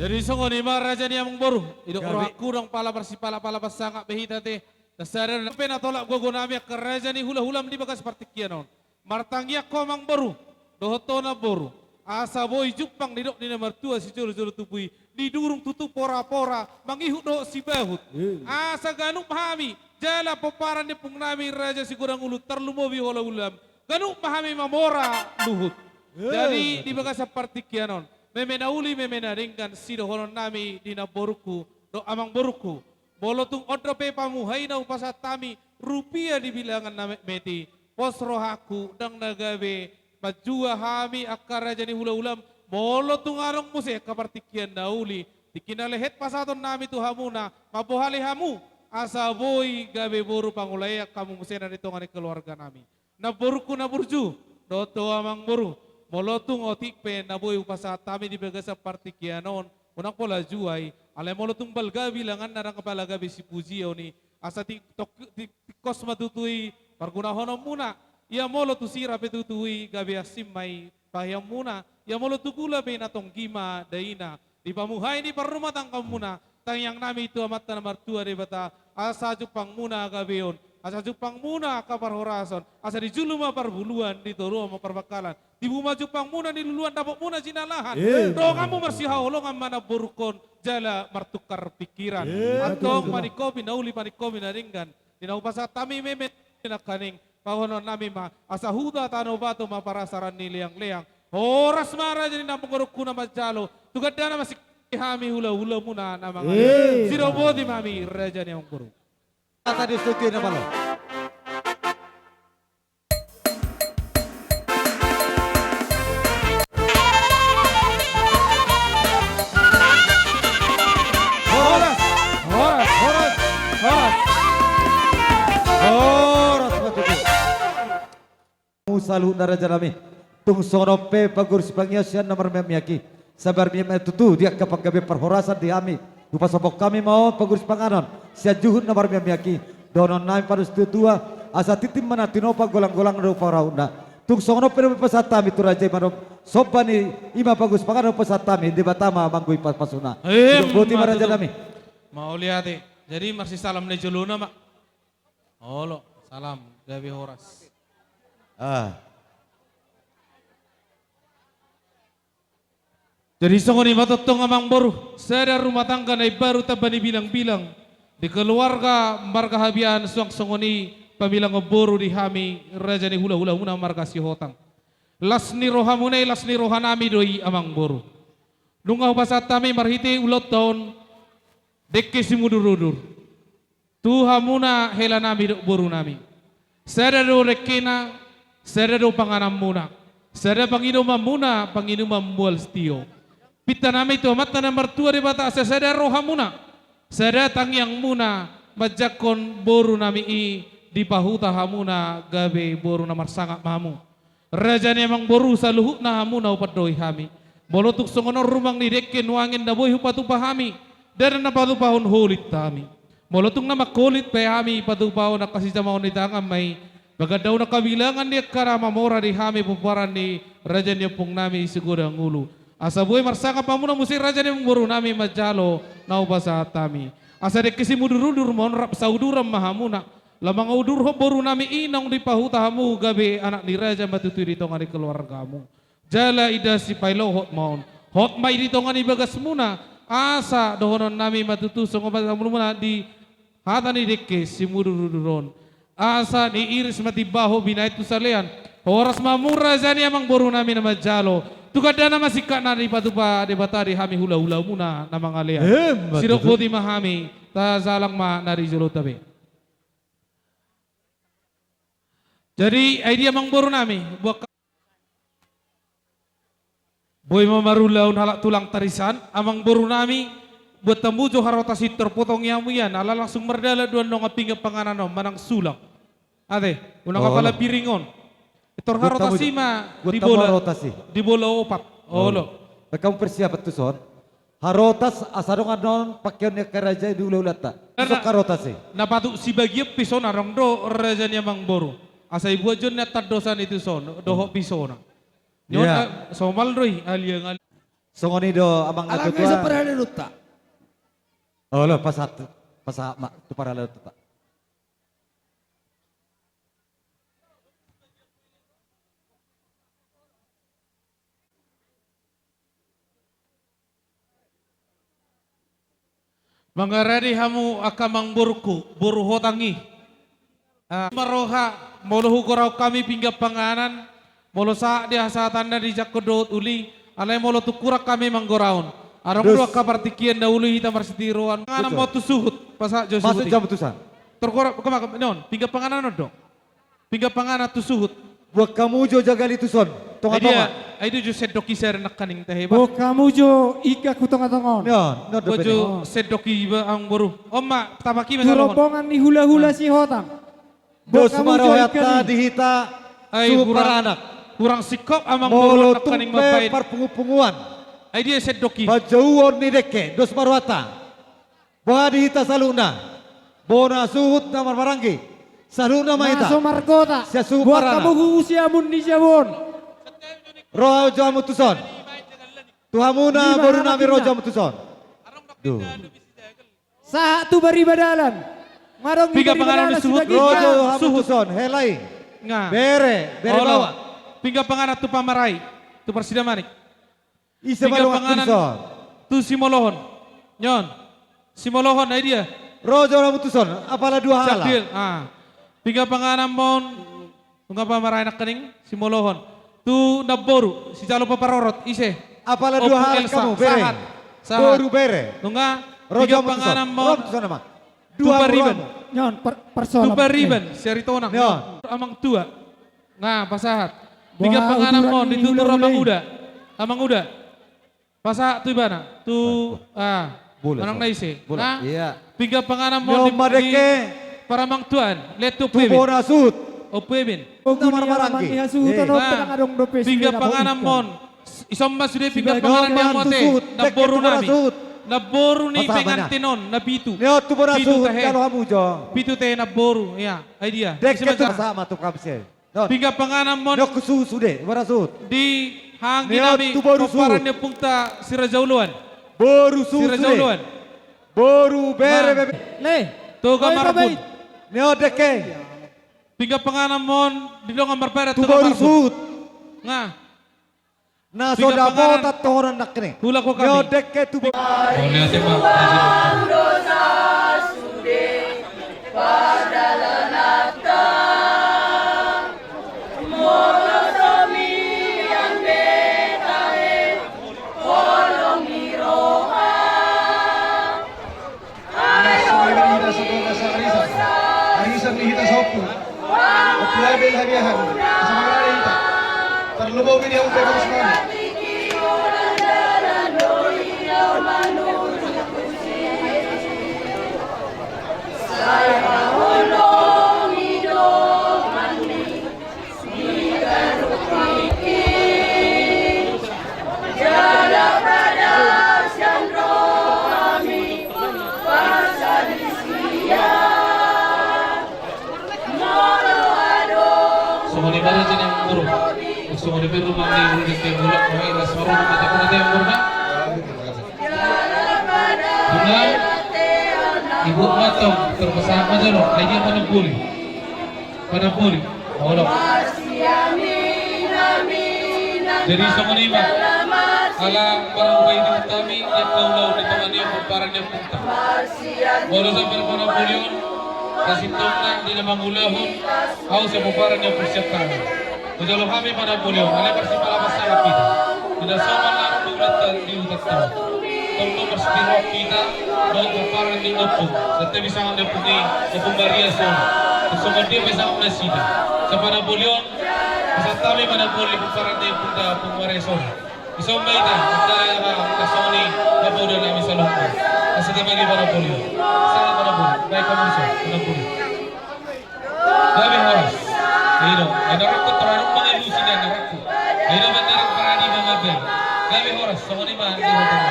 Jadi songon i ma raja ni amangboru, didok rohangku, ndang pala marsipalak pala parsangap be hita ate. Nasada pe na tolap gogo nami angka raja ni hulahulam di bagas partingkian on. Martangiang ho amangboru dohot ho namboru, asa boi jumpang nidok ni na martua sijolojolo tubu i, didurung tutu porapora, mangihut dohot sibahut. Asa ganup hami jala pomparan ni ompung nami Raja Sigodang Ulu, tarlumobi hulahulam, ganup ma hami mamora luhut. Jadi di bagasan partingkian on, meme na uli, meme na denggan, sidohonon nami di namborungku dohot amangborungku, molo tung on dope pamuhai na hupasahat hami, rupia di bilangan na metmet i, pos rohangku ndang na gabe manjua hami angka raja ni hulahulam, molo tung adong muse angka partingkian na uli, tingki na lehet pasahaton nami tu hamuna, mambohali hamu, asa boi gabe boru pangulaean hamu muse na di tonga ni keluarga nami. Namborungku na burju dohot ho amangboru, molo tung otik pe na boi hupasahat hami di bagasan partingkian on, unang pola juai, alai molo tung balga bilanganna ndang pola gabe sipujion i, asa ti-, tok-, ti-, tingkos ma tutu i pargunahononmuna. Ia molo tu sira pe tutu i gabe asing ma i paheanmuna, ia molo tu gula pe na tonggi ma daina. Di pamuhai ni parrumatanggaonmuna, tangiang nami tu Amanta na martua Debata, asa jumpangmuna gabe on, asa jumpangmuna angka parhorasan, asa di julu ma parbuluan, di toruan ma parbangkalan, tibu ma jumpangmuna, niluluan dapotmuna jinalahan. Donganmu marsihaholongan ma namborungkon jala martukar pingkiran. Antong paningkomi na uli, paningkomi na denggan, di na hupasahat hami meme nangkaning, pahonon nami ma, asa huta Tano Bato ma parasaran ni leangleang. Horas ma raja ni namborungku na manjalo, tu gandana ma singkop hami hulahulamuna na mangalean. Sidok boti ma hami raja ni amangboru. Kata di studio na malo. Horas, horas, horas, horas. Horas ma tutu. Hamu saluhutna raja nami. Tung songon on pe panggurusi pangiasan na marmiakmiak i, sabar miak ma tutu di angka panggabean parhorasan di hami. Hupasombong hami ma on panggurusi panganon sian juhut na marmiakmiak i. Dohonon nami pande ni situatua, asa tintin ma na tinopa, golanggolang do pangarahutna. Tung songon on pe dope pasahat hami tu raja i ma dope somba ni, i ma panggurusi panganon pasahat hami, Debata ma manggohi pasu-pasuna. Boti ma raja nami. Mauliate. Jadi marsisalam na i jolona ma. Olo, salam, gabe horas. Ah. Jadi songon i ma tongtong amangboru, sada rumah tangga na imbaru tamba ni bilangbilang, di keluarga marga Habian suang songon i pamilangon boru di hami raja ni hulahulamuna marga Sihotang. Las ni rohamuna i, las ni roha nami do i amangboru. Nunga hupasahat hami marhite ulaonta on dengke simudurudur tu hamuna hela nami dohot boru nami. Sada do dengkena, sada do pangananmuna, sada panginumanmuna panginuman mual tio. Pinta nami tu Amanta na martua Debata asa sada rohamuna, sada tangiangmuna manjangkon boru nami i, dipahuta hamuna gabe boru na marsangap ma hamu. Raja ni amangboru, saluhutna hamu na hupandohi hami. Molo tung songon on rumang ni dengke nuaeng na boi hupatupa hami, ndada na patupahon holit hami. Molo tung na mangholit pe hami, patupahon angka sijamaon ni tangan ma i, pagandaon angka bilangan ni angka na mamora di hami pomparan ni raja ni ompung nami Sigodang Ulu. Asa boi marsangap hamuna muse raja ni amangboru nami manjalo na hupasahat hami. Asa dengke simudurudur ma on, rap sauduran ma hamuna. Laho mangudurhon boru nami i naung dipahuta hamu gabe anak ni raja ma tutu i di tonga ni keluargamu. Jala inda sipailohot ma on. Hot ma i di tonga ni bagasmuna. Asa dohonon nami ma tutu songon hata ni hamuna di hata ni dengke simudurudur on. Asa niiris ma timbaho binahen tu salean. Horas ma hamu raja ni amangboru nami na manjalo. Tu gandana ma singkat na dipatupa Debata di hami hulahulamuna na mangalean. Emma tutu. Sidok boti ma hami, tajalang ma na di jolonta be. Jadi, ai dia amangboru nami, buat ka-, boi ma marulaon halak tulang tarisan, amangboru nami, buat hamu jo harotas i, tarpotong i hamu ian, ala langsung mardalan do annon pinggan panganon on, manang sulang. Ate, unang apala piring on. Tor harotas i ma di bola, di bola opat. Olo. Baen hamu persiapan tuson. Harotas asa adong annon pakeon ni angka raja i di hulahulanta. Tuson harotas i. Na patut sibagian pison adong do raja ni amangboru. Asa ibuat jo annon tandosan i tuson dohot pisona. Ni on somal do i, aliang-aliang. Songon i do amang na tuatua. Olo, pasahat, pasahat ma tu parhalado ta. Mangaradi hamu angka amangborungku, boru Hotang i. Ah, ma roha, molo hugorahon hami pinggan panganan, molo sahat di hasahatan na dijangkon dohot uli, alai molo tung hurang hami manggorahon. Adong do angka partingkian na uli hita marsitiruon. Panganan ma on tu suhut, pasahat jo suhut i. Masuk jam putusan. Torgora, kema, kema, non, pinggan panganan on do. Pinggan panganan tu suhut. Boan hamu jo jagal i tuson, tongatonga. Ai dia, ai dia jo sendok i sari nangkaning tahe ba. Boan hamu jo ingkang tu tongatonga on. Ia, na dope. Boan jo sendok i ba amangboru. On ma, tapaki ma. Tu rombongan ni hulahula si Hotang. Dos ma rohanta di hita suhut paranak. Hurang singkop amangboru nangkaning mambaen. Molo tung pe parpungupunguan. Ai dia sendok i. Panjouon ni dengke, dos ma rohanta. Boha di hita saluhutna? Bona suhut na marmaranggi. Saluhutna ma hita. Na so margota. Sian suhut paranak. Boan hamu huhusi hamu di jabu on. Ro jo hamu tuson. Tu hamuna boru nami, ro jo hamu tuson. Duh. Sahat tu bariba dalan. Pinggan panganan di suhut. Ro jo hamu tuson. Hela i. Nga. Bere, bere baoa. Pinggan panganan tu pamarai. Tu parsidamanik. Ise ma dongan panganan tuson? Tu simolohon. Nion. Simolohon, ai dia? Ro jo hamu tuson, apala dua halak. Pinggan panganan ma on, nunga pamarai nangkaning, simolohon. Tu namboru, sijalo paparorot, ise? Apala dua halak hamu, bere. Sahat. Boru bere. Nunga, pinggan panganan ma on. Ro jo hamu tuson. Ro tuson ma. Tu pariban. Nion, par-, parsoal. Tu pariban, si Aritonang. Nion. Amangtua. Nga, pasahat. Pinggan panganan ma on, ditutur amangula. Amangula. Pasahat tu ibana. Tu, ah, manang na ise. Nga, pinggan panganan ma on di, di paramangtuaan. Lean tu opu ebe. Tu bona suhut. Opu ebe. Nga, pinggan panganan ma on. Ison ma sude pinggan panganan ni hamu ate. Namboru nami. Namboru ni pengantin on, na pitu. Pitu tahe. Pitu tahe namboru, ia. Ai dia. Dengke tu, pasahat ma tu hamu ise. Pinggan panganan ma on. Nion, husuhu sude, bona suhut. Di haha nami, pomparan ni ompunta si Raja Oloan. Boru suhut sude. Si Raja Oloan. Boru bere, bere. Le. Tu Gamarbun. Nion, dengke. Pinggan panganan ma on, di dongan marpadan tu Gamarbun. Tu boru suhut. Nga. Na so dapotan tohonan nangkin i. Hulahula hami. Nion, dengke tu bo-. Mauliate ma. Arisan ni hita saompu. Ompu Abel Habiahan. Asa mangarade hita. Tarlumobi di ompu Abel Usman. Songon i ma raja ni amangboru. Songon i ma rumah ni ulu di Tengulak, mulak, las maru rumah takuna Tengulak. Benar. Ibu matong, terpesat ma jolo, ai dia panamboli. Panamboli. Olo. Jadi songon i ma. Ala paraubai di hutami, ia paulahon di tonga ni pomparan ni ompunta. Molo sampe panamboli on, sasintongna di na mangulahon, au sian pomparan ni ompunta. Hujalo hami panamboli on, alai marsipalapassalap hita. Di na somal na ro di hutanta on. Tongtong marsitiruon hita, dohot pomparan ni ompung. Sante pisangon ni ompung i, ompung Maria Sona. Songon dia pisangon nasida. Sian panamboli on, pasahat hami panamboli pomparan ni ompunta, ompung Maria Sona. Ison ma hita, antara angka songon i, na poda nami saluhutna. Asa tabagi panamboli on. Sahat panamboli, baik panamboli. Gabe horas. Ido, eda rokko terlalu mengelusi dan rokko. Ido benar paradi mangabel. Gabe horas, songon i ma di hotel.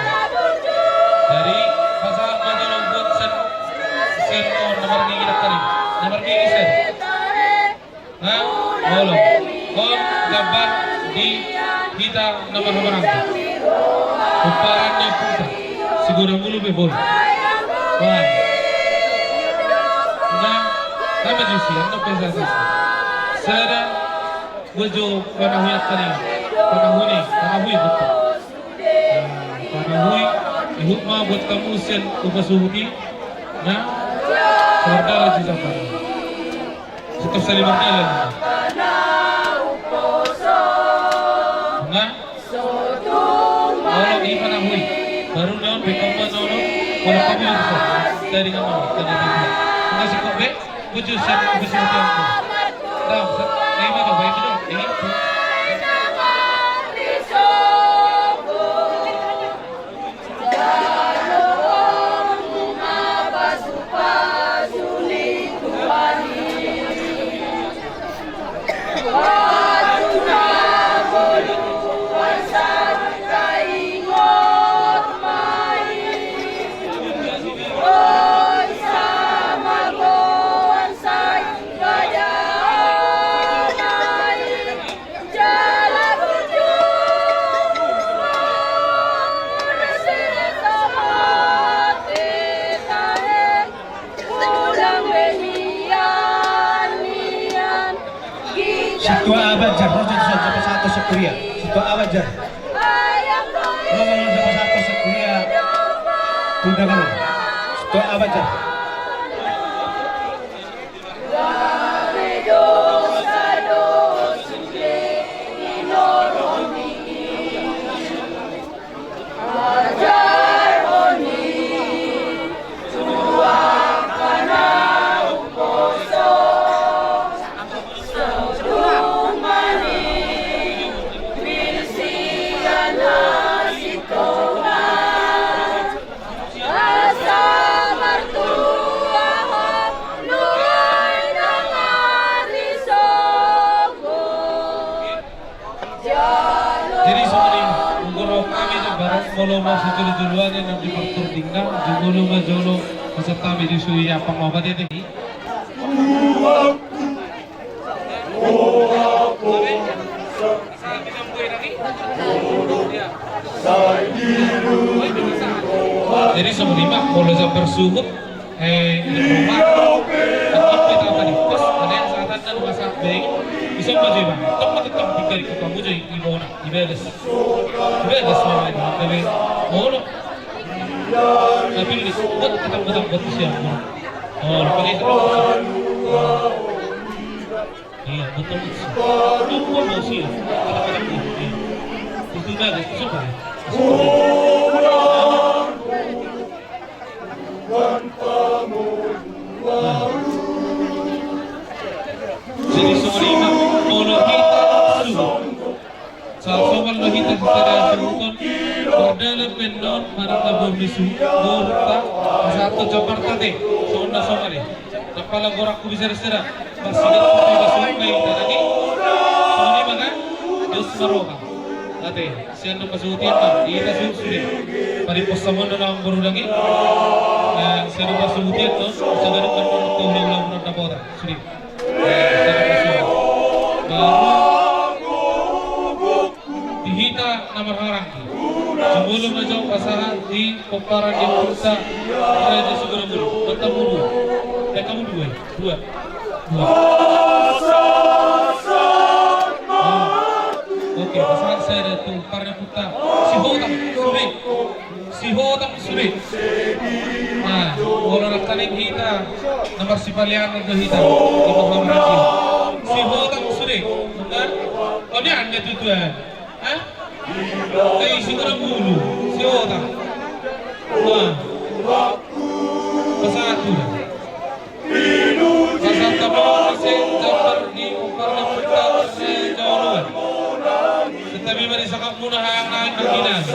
Jadi, pasahat ma jolo buat sen, sen on, nomor gigi dakari. Nomor gigi sen. Nah, olo. On gambar di hita na marhahamaranggi. Pomparan ni ompunta. Sigura mulu be boi. Wah. Nah, kami di sini, anda pesa sasa. Sada, gue jo panahui akan ini. Panahui nih, panahui betul. Nah, panahui. Huhut ma buat hamu sian upa suhuti. Nah, samardalan jujapa. Tetap saling mardalan. Nah, olo, ima na hui. Baru naon, bekam ba naon, olo, kami bisa. Dari nama, dari nama. Makasih kok, Be. Bujur siap, bujur siap. Dah, sa-, eh, ini tuh, baik itu. Ini tuh. Sintua Abajar, roja tu son, japa sahat tu son kuria. Sintua Abajar. Roja, roja, japa sahat tu son kuria. Tunda kan. Sintua Abajar. Jadi songon i, molo hami do barang, molo mau sijolo-joloan i, na di partording na, jumolo ma jolo, masa hami di sui apa mau badete. Jadi songon i ma, molo jambar suhut, eh, di rumah, tetap kita apa di pos, ada yang saat ada rumah sakit, bisa maju, Bang. Tempat tetap di kari kota mujo, di bona, di beres. Di beres, Bang, di beres. Molo. Tapi ini buat petang-petang buat siang, Bang. Oh, lupa deh. Iya, betul. Lupa mau sih. Kata-kata gua. Iya. Itu bagus, suka. Nah. Jadi songon i ma, molo hita suhut. Sahat songon do hita sisada suhuton, mardalan pe annon, marangka boru ni suhut, boruta, sahat tu jambarta te, songon na songon i. Ndang pala gorangku bisa sisada, marsidat tu tiba suhut na hita nangkin. Songon i ma kan, dos ma roha. Ate, sian do pasuhutian ma, hita suhut sude. Padi pos samon do na boru nangkin. Eh, sian do pasuhutian do, sagadok kan do, kau ulang-ulang na bota, sude. Di hita na marhahamaranggi, jumolo ma jo pasahat di pomparan ni ompunta Raja Suguna Mulu. Mata mulu. Eh, kamu dua, dua. Dua. Ah. Oke, pasahat sada tu pomparan ni ompunta. Sihotang, sude. Sihotang sude. Nah, molo nangkaning hita na marsipaliangan do hita di panghamaranggi. Sihotang sude. Bukan? Oh, dia anda tutuan. Hah? Eh, isi kurang bulu. Sihotang. Nah. Pasahat tu. Pasahat tu, pasahat tu, jambar ni, umbar ni, putar ni, jolo. Tetapi mari sangkap muna hayang nami, nangkin nami.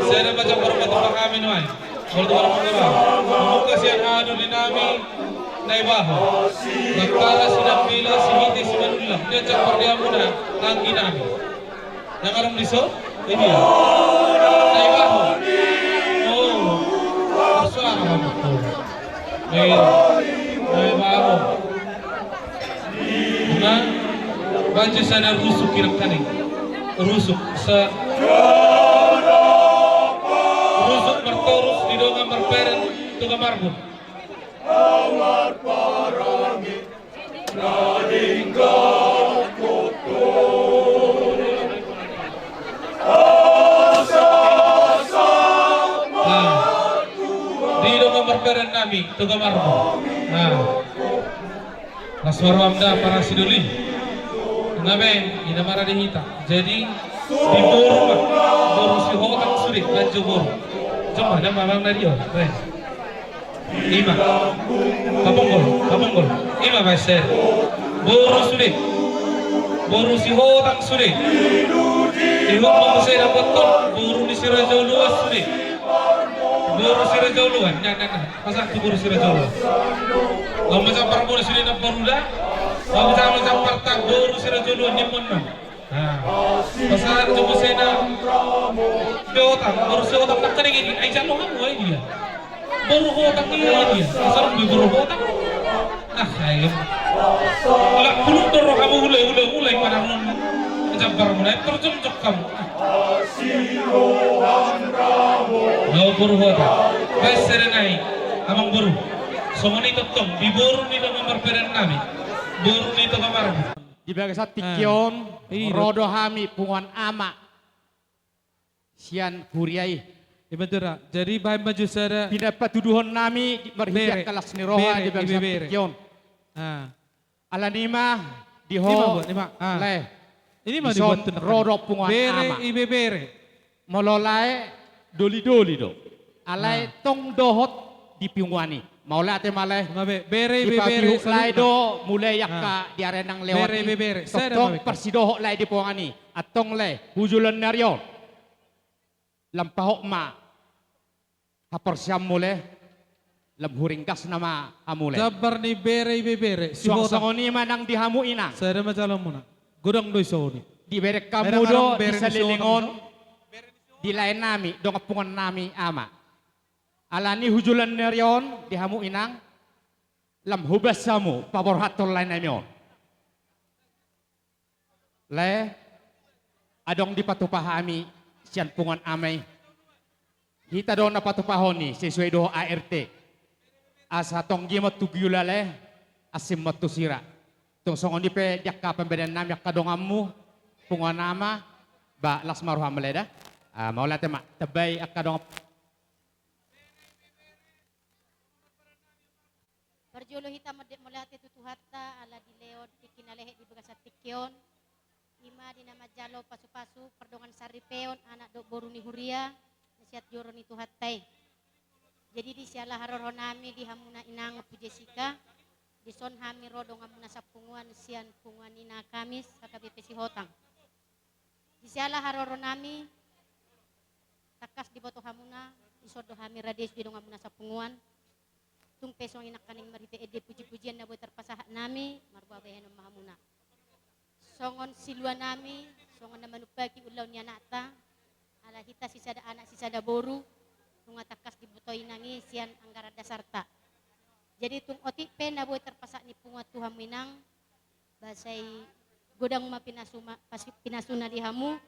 Sada ma jambar patupa hami nuaeng. Molo tu barang pangkara. Mamungka sian haha doli nami Naibaho. Bantala, Sinambela, Sihite, Simanullang. Dia jambar di hamuna, nangkin nami. Yang arung diso, ini ya. Naibaho. Oh. Suara apa tuh? Naibaho. Nah, baca sada rusuk kira kali. Rusuk sa-, rusuk martorus di dongan marperen tu gamarbun. Nah. Toga marmo. Nah. Las marmo amda para sidoli. Ngabe, ina marade hita. Jadi, di boru ma. Boru Sihotang sude, ganjo boru. Cuma, ada mamang dari on. Baik. Ima. Pamonggol, pamonggol. Ima, Mas, eh. Boru sude. Boru Sihotang sude. Ihut ma muse dapoton, boru ni si Raja Uluan sude. Boru si Raja Uluan. Nah, nah, nah. Masa tu boru si Raja Uluan. Lau macam parboru sude na boru da. Lau macam, macam parta boru si Raja Uluan, ni mon, nah. Nah. Masa tu muse na Sihotang, boru Sihotang, tak kena gini. Ai jalo hamu, ai dia. Boru Hotang, iya dia. Masa rumah boru Hotang. Ah, ayo. Lak puluk do rohamu, hula, hula, hula, i mana nun. Jambar mulai terjemjok hamu. Lau boru Hotang. Baik, sada nai. Amang boru. Songon i tongtong, di boru ni dongan marpadan nami. Boru ni Toga Marmo. Di bagasan tingki on, ro do hami punguan ama. Sian huria i. Ima tutu ra. Jadi bahen ma jo sada. Pinapatuduhon nami marhite angka las ni roha di bagasan tingki on. Alani ma di ho, Lae. Dison ro do punguan ama. Molo Lae, dolidoli do. Alai tong dohot di punguan i. Mauliate ma, Lae. Dipatihuk Lae do mulai angka di ari nang lewat i. Tongtong parsidohot Lae di punguan i. Antong, Lae, tu joloan ni ari on, lam pahot ma haporseaonmu, Lae. Lam huringgasna ma hamu, Lae. Jambar ni bere, ibebere. Suang songon i ma nang di hamu, Inang. Sada ma calonmuna. Godang do i songon i. Dibereng hamu do di saleleng on, di lae nami, dongan punguan nami, ama. Alani tu joloan ni ari on, di hamu, Inang, lam hobas hamu paborhathon lae nami on. Lae, adong dipatupa hami sian punguan ama i. Hita do na patupahon i sesuai dohot A R T. Asa tonggi ma tu gula, Lae, asing ma tu sira. Tung songon i pe di angka pambahenan nami angka donganmu, punguan ama, ba las ma roham, Lae, da. Ah, mauliate ma, tambai angka dongan. Parjolo hita mandok mauliate tu Tuhanta ala dilehon tingki na lehet di bagasan tingki on. Ima di na manjalo pasupasu pardongan saripeon anak dohot boru ni huria na sian joro ni Tuhanta i. Jadi di siala haroro nami di hamuna Inang Ompu Jessica, dison hami ro donganmuna sapunguan sian punguan Ina Kamis H K B P Sihotang. Di siala haroro nami, tangkas diboto hamuna, dison do hami rade sude donganmuna sapunguan. Tung pe songon i nangkaning marhite ende pujipujian na boi tarpasahat nami, marboa bahenon ma hamuna. Songon silua nami, songon na manumpaki ulaon ni anakta, ala hita sisada anak sisada boru, nunga tangkas diboto inang i sian anggaran dasarta. Jadi tung otik pe na boi tarpasahat ni punguan tu hamu inang, ba sai godang ma pinasuma-, pasi-, pinasuna di hamu,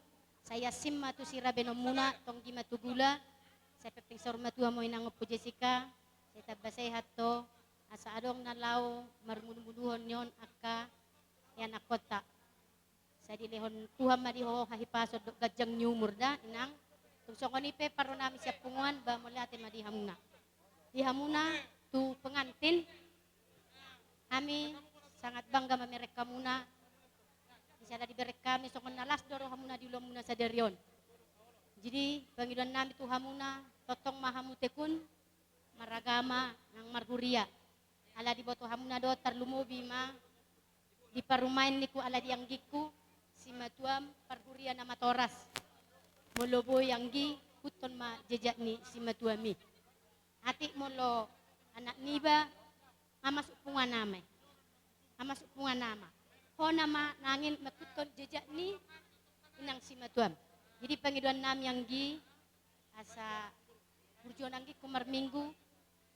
sai asing ma tu sira baenonmuna, tonggi ma tu gula, sai pepeng saur matua ma inang Ompu Jessica, sai tamba sehat ho, asa adong na laho marmunumunduhon ni on angka ianakkonta. Sai dilehon Tuhan ma di ho hahipason dohot ganjang ni umur da, inang. Tung songon i pe parro nami sian punguan, ba mauliate ma di hamuna. Di hamuna tu pengantin, hami sangat bangga mamereng hamuna. Di siala dibereng hami songon na las do rohamuna di ulaonmuna sadari on. Jadi pangidoan nami tu hamuna, tongtong ma hamu tekun maragama nang marhuria. Ala diboto hamuna do tarlumobi ma di parumaen ningku ala di anggingku, simatuam parhuria na matoras. Molo boi anggi, ihuthon ma jejak ni simatuam i. Atik molo anak niba, nga masuk punguan ama i. Nga masuk punguan ama. Hona ma nangkin mangihuthon jejak ni inang simatuam. Jadi pangidoan nami anggi, asa burju on anggingku marminggu,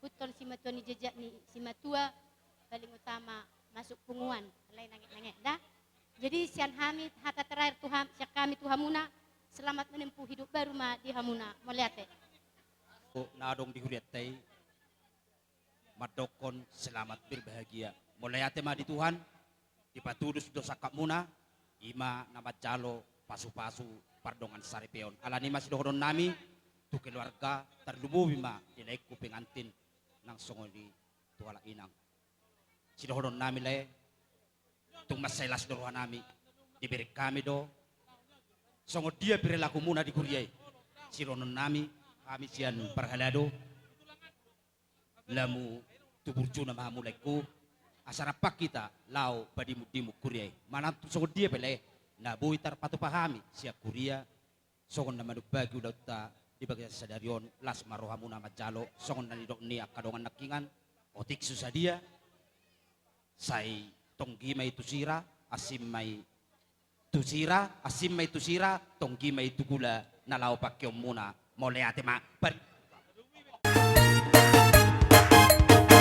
ihuthon simatua ni jejak ni simatua, paling utama masuk punguan, alai nangkin nangkin da. Jadi sian hami, hata terakhir tu ham-, sian hami tu hamuna, selamat menempuh hidup baru ma di hamuna, mauliate. Na adong di hurianta i, mandokkon selamat berbahagia. Mauliate ma di Tuhan, dipatulus do sangkapmuna, ima na manjalo pasupasu pardongan saripeon. Alani ma sidohonon nami, tu keluarga, tarlumobi ma di laengku pengantin, nang songon i tu halak inang. Sidohononnami lae, tung mansai las do rohanami, dibereng hami do songon dia perilakumuna di kuria i. Sidohononnami, hami sian parhalado, lamu tu burjuna ma hamu laengku, asa rampak hita laho padimun-dimun kuria i. Manang tung songon dia pe lae, na boi tarpatupa hami sian kuria, songon na manumpahi ulaonta di bagasan sadari on, las ma rohamuna manjalo, songon na nidok ni angka dongan nangkiningan, otik so sadia, sai tonggi ma i tu sira, asing ma i tu sira, asing ma i tu sira, tonggi ma i tu gula na laho pangkeonmuna, mauliate ma. Pari-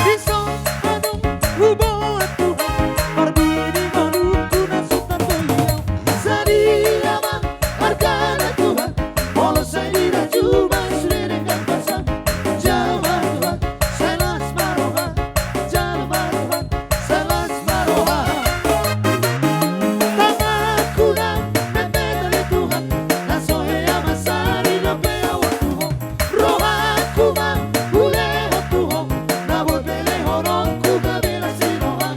Dison adong huboan Tuhan, parbue ni ngolungku na so tarpaiao. Sadia ma argana Tuhan, molo sai dirajumi sude denggan basa. Jalo ma Tuhan, sai las ma roha. Jalo ma Tuhan, sai las ma roha. Tanganku na memetale Tuhan, na so hea mansari dope ahu tu Ho. Rohangku ma hulehon tu Ho, na boi pe lehononku gabe las ni roha.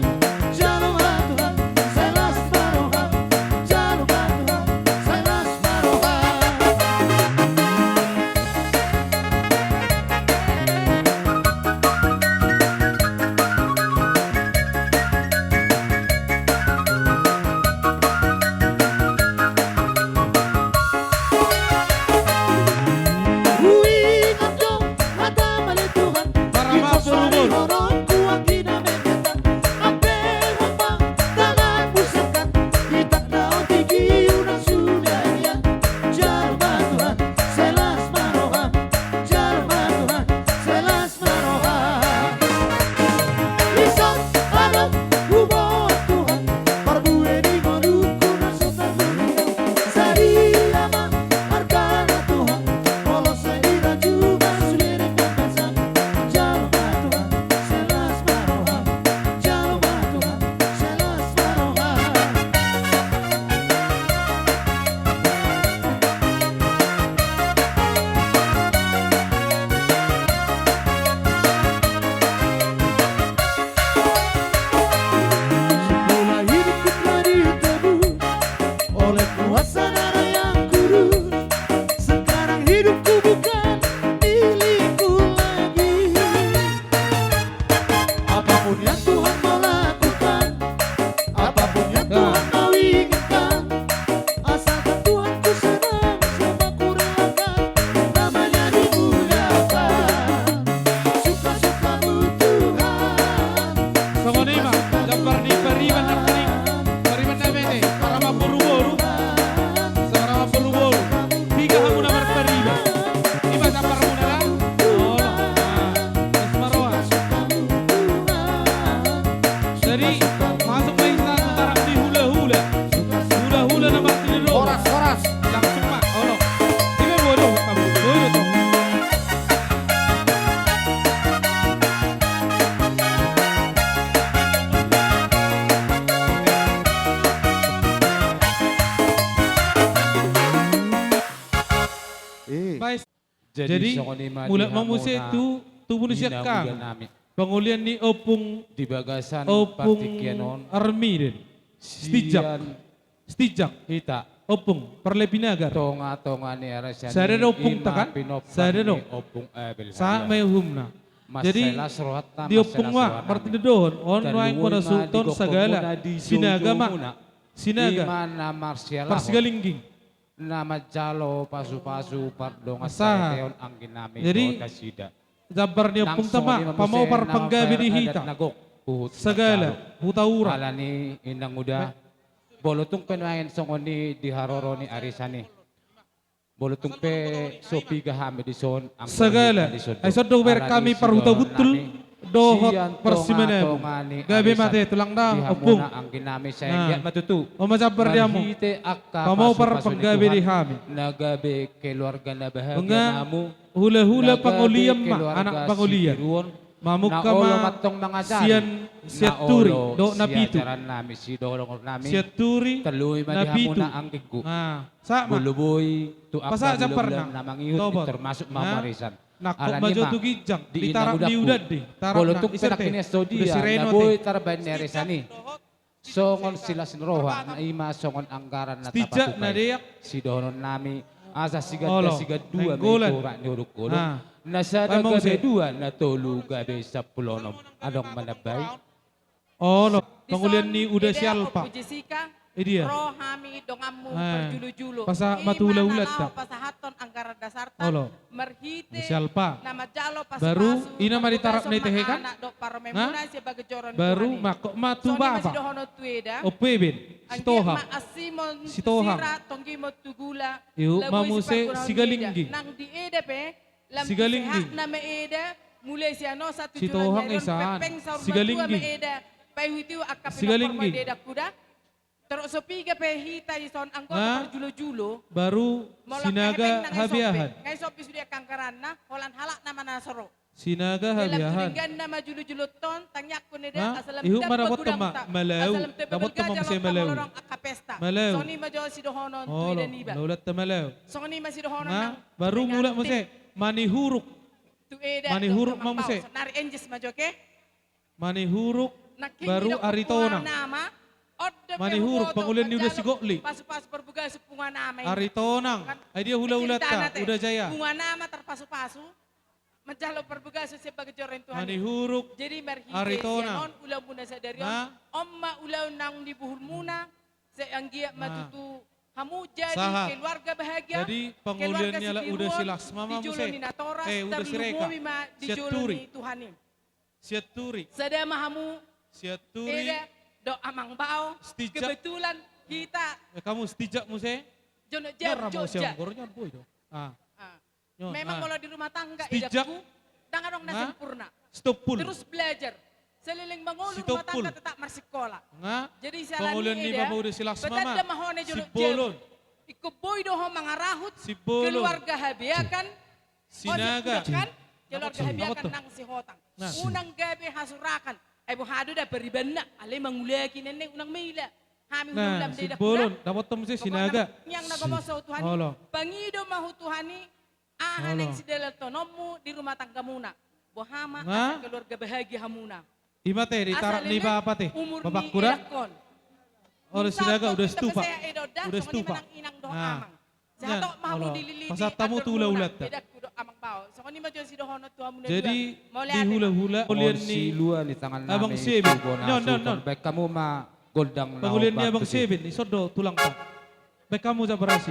Jalo ma Tuhan, sai las ma roha. Jalo ma Tuhan, sai las ma roha. Huingot do hataM ale Tuhan, di pos ni horongku anggi na memetan. Ampe huampang tanganMu sangkap, di tangga on tingki unang suda hian. Jalo ma Tuhan, sai las ma rohaM. Jalo ma Tuhan, sai las ma rohaM. Dison adong huboan Tuhan, parbue ni ngolungku na so tarpaiao. Sadia ma argana Tuhan, molo sai dirajumi sude denggan basa. Jalo ma Tuhan, sai las ma rohaM. Jalo ma Tuhan, sai las ma rohaM. Semula hidupku telah ditebus oleh kuasa darah yang kudus. Sekarang hidupku bukan milikku lagi. Apapun yang Tuhan mau lakukan, apapun yang Tuhan mau inginkan, asalkan Tuhan ku senang, semua ku relakan, namanya dimuliakan. Suka-sukaMu Tuhan. Songon i ma jambar ni pariban nangkining, pariban na mete, parama boru-boru. Songon i ma boru-boru, piga hamu na marpariban. I ma jambarmuna da. Olo. Nah, las ma roha. Jadi, masuk ma hita tu taraf ni hula-hula. Hula-hula na martinodohon. Horas, horas. Langsung ma, olo. I ma boru, boru, boru. Eh. Baik. Jadi, jadi, songon i ma di hamuna, mulak ma muse tu, tubu ni sian hami. Pangolian ni Ompung, di bagasan, Ompung partingkian on. Armiden. Sian Stinjak. Stinjak. Hita. Ompung, Parlebinagar. Tonga-tonga ni arisan i. Sada do Ompung, i ma takan? Pinompar ni Ompung Abel Hadian. Sada do. Sahat ma i uhumna. Jadi, mansai las rohanta, di Ompung ma, mansai las rohanta. Martinodohon, on nuaeng hona suhuton sagala. Sinaga ma. Sinaga. I ma na marsialahon. Parsigalingging. Na manjalo pasu-pasu pardongan sahat. Sahat. Anggi nami. Jadi, dohot nasida. Jambar ni Ompung ta ma, pamohon parpanggabe di hita. Nang songon i ma muse na mambayar adat na gok, huhut manjalo. Sagala, Hutaurang. Alani i nang uda. Bolo tung pe nuaeng songon i di haroro ni arisan i. Bolo tung pe so piga hami dison, anggo sagala. Ai songon i do hubereng hami parhuta buntul dohot parsimainmuna. Gabe ma ate tulang da, Ompung. Anggi nami, sai anggiat ma tutu. On ma jambar di hamu. Marhite angka pasu-pasu ni Tuhan, pamohon parpanggabe di hami. Na gabe keluarga na bahagia ma hamu. Hula-hula pangolian ma, anak pangolian. Mamungka ma sian, sian turi dohot na pitu. Sian turi na pitu. Sahat ma. Pasahat jambarna. Tobot. Termasuk ma hamu arisan. Nangkok ma jo tu ginjang, di tarap ni udan di, tarap na, ise dope? Uda si Reno te. Boi tarbaen ni arisan i. Songon silas ni roha, ima songon anggaran na tapatupa i. Sidohonon nami, asa siganda sigandua ma i tu urat ni holong-holong. Na sada gabe dua, na tolu gabe sampulu onom. Adong manambai. Olo, pangulian ni Uda si Alpa. Idia. Ro hami donganmu parjulojolo. Pasa ma tu hulahulat ta. Pasahathon anggaran dasarta. Olo. Marhite na manjalo pasupasu. Baru ina ma di tarap na i tehe kan? Baru mangkok ma tu bapa. Ope ben. Sitohang. Sitohang. Iu ma muse Sigalingging. Nang di eda pe. Lam Sigalingging. Sehat nama eda, mulai sian osa tu Sitohang jolo ni ari on, isaan. Pepeng saur matua Sigalingging. Ma eda, paihut ihu angka pinompar Sigalingging. Di eda kuda. Torop so piga pe hita i son anggota parjulojolo. Baru Sinaga Habeahan. Ngai sopi sude angka anggaranna, holan halak nama na soro. Sinaga Habeahan. Dalam tudinggan nama julojolo ton, tangiangkon eda, asal ihut ma dapot ma Malau, dapot ma muse Malau. Angka pesta. Malau. Songon i ma jo sidohonon tu eda niba. Olo, laulanta Malau. Songon i ma sidohonon nang. Baru mulak muse, Manihuruk. Tu eda, Manihuruk ma muse. Nari enjes ma jo ke. Manihuruk, baru Aritonang. Manihuruk, pangulian ni Uda Sigotli. Pasupasu parbagason punguan nama i. Aritonang, ai dia hulahulanta, Uda Jaya. Punguan nama tarpasupasu. Manjalo parbagason sian bagas joro ni Tuhan i. Manihuruk, Aritonang. Jadi marhite sian on ulaonmuna sadari on. On ma ulaon naung nibuhulmuna. Sai anggiat ma tutu hamu jadi keluarga bahagia, keluarga sipiruon di jolo ni natoras, tarlumobi ma di jolo ni Tuhan i. Sian Turi. Sada ma hamu. Sian Turi. Eda dohot amang bao. Kebetulan hita. Hamu Stijak muse. Jonok jam Jogja. Memang molo di rumah tangga, Stijak, edakku, ndang adong na sempurna. Sitompul. Terus belajar. Saleleng mangolu rumah tangga tetap marsikola. Jadi siala ni eda, patanda ma ho na jonok jam. Ingkon boi do ho mangarahut keluarga Habeakan. Sinaga. Keluarga Habeakan nang Sihotang. Unang gabe hasurakan. Ai boha do da paribanna, alai mangulaki nenne unang maila. Hami hulahula ma eda kuda. Dapot muse Sinaga. Pokokna, yang na gomos ho Tuhan i. Pangido ma ho Tuhan i. Aha naeng sidalanhononmu di rumah tanggamuna. Boha ma asa keluarga bahagia hamuna. Ima te, di tarap ni bapa te. Bapa kuda. Olo, Sinaga, Uda Stupa. Uda Stupa. Sehat ma hamu dililiti. Pasahat hamu tu hulahulanta. Jadi di hulahula, pangulian ni Abang Seben. Non, non, non. Baen hamu ma gondang. Pangulian ni Abang Seben, ison do tulangta. Baen hamu jala barasi.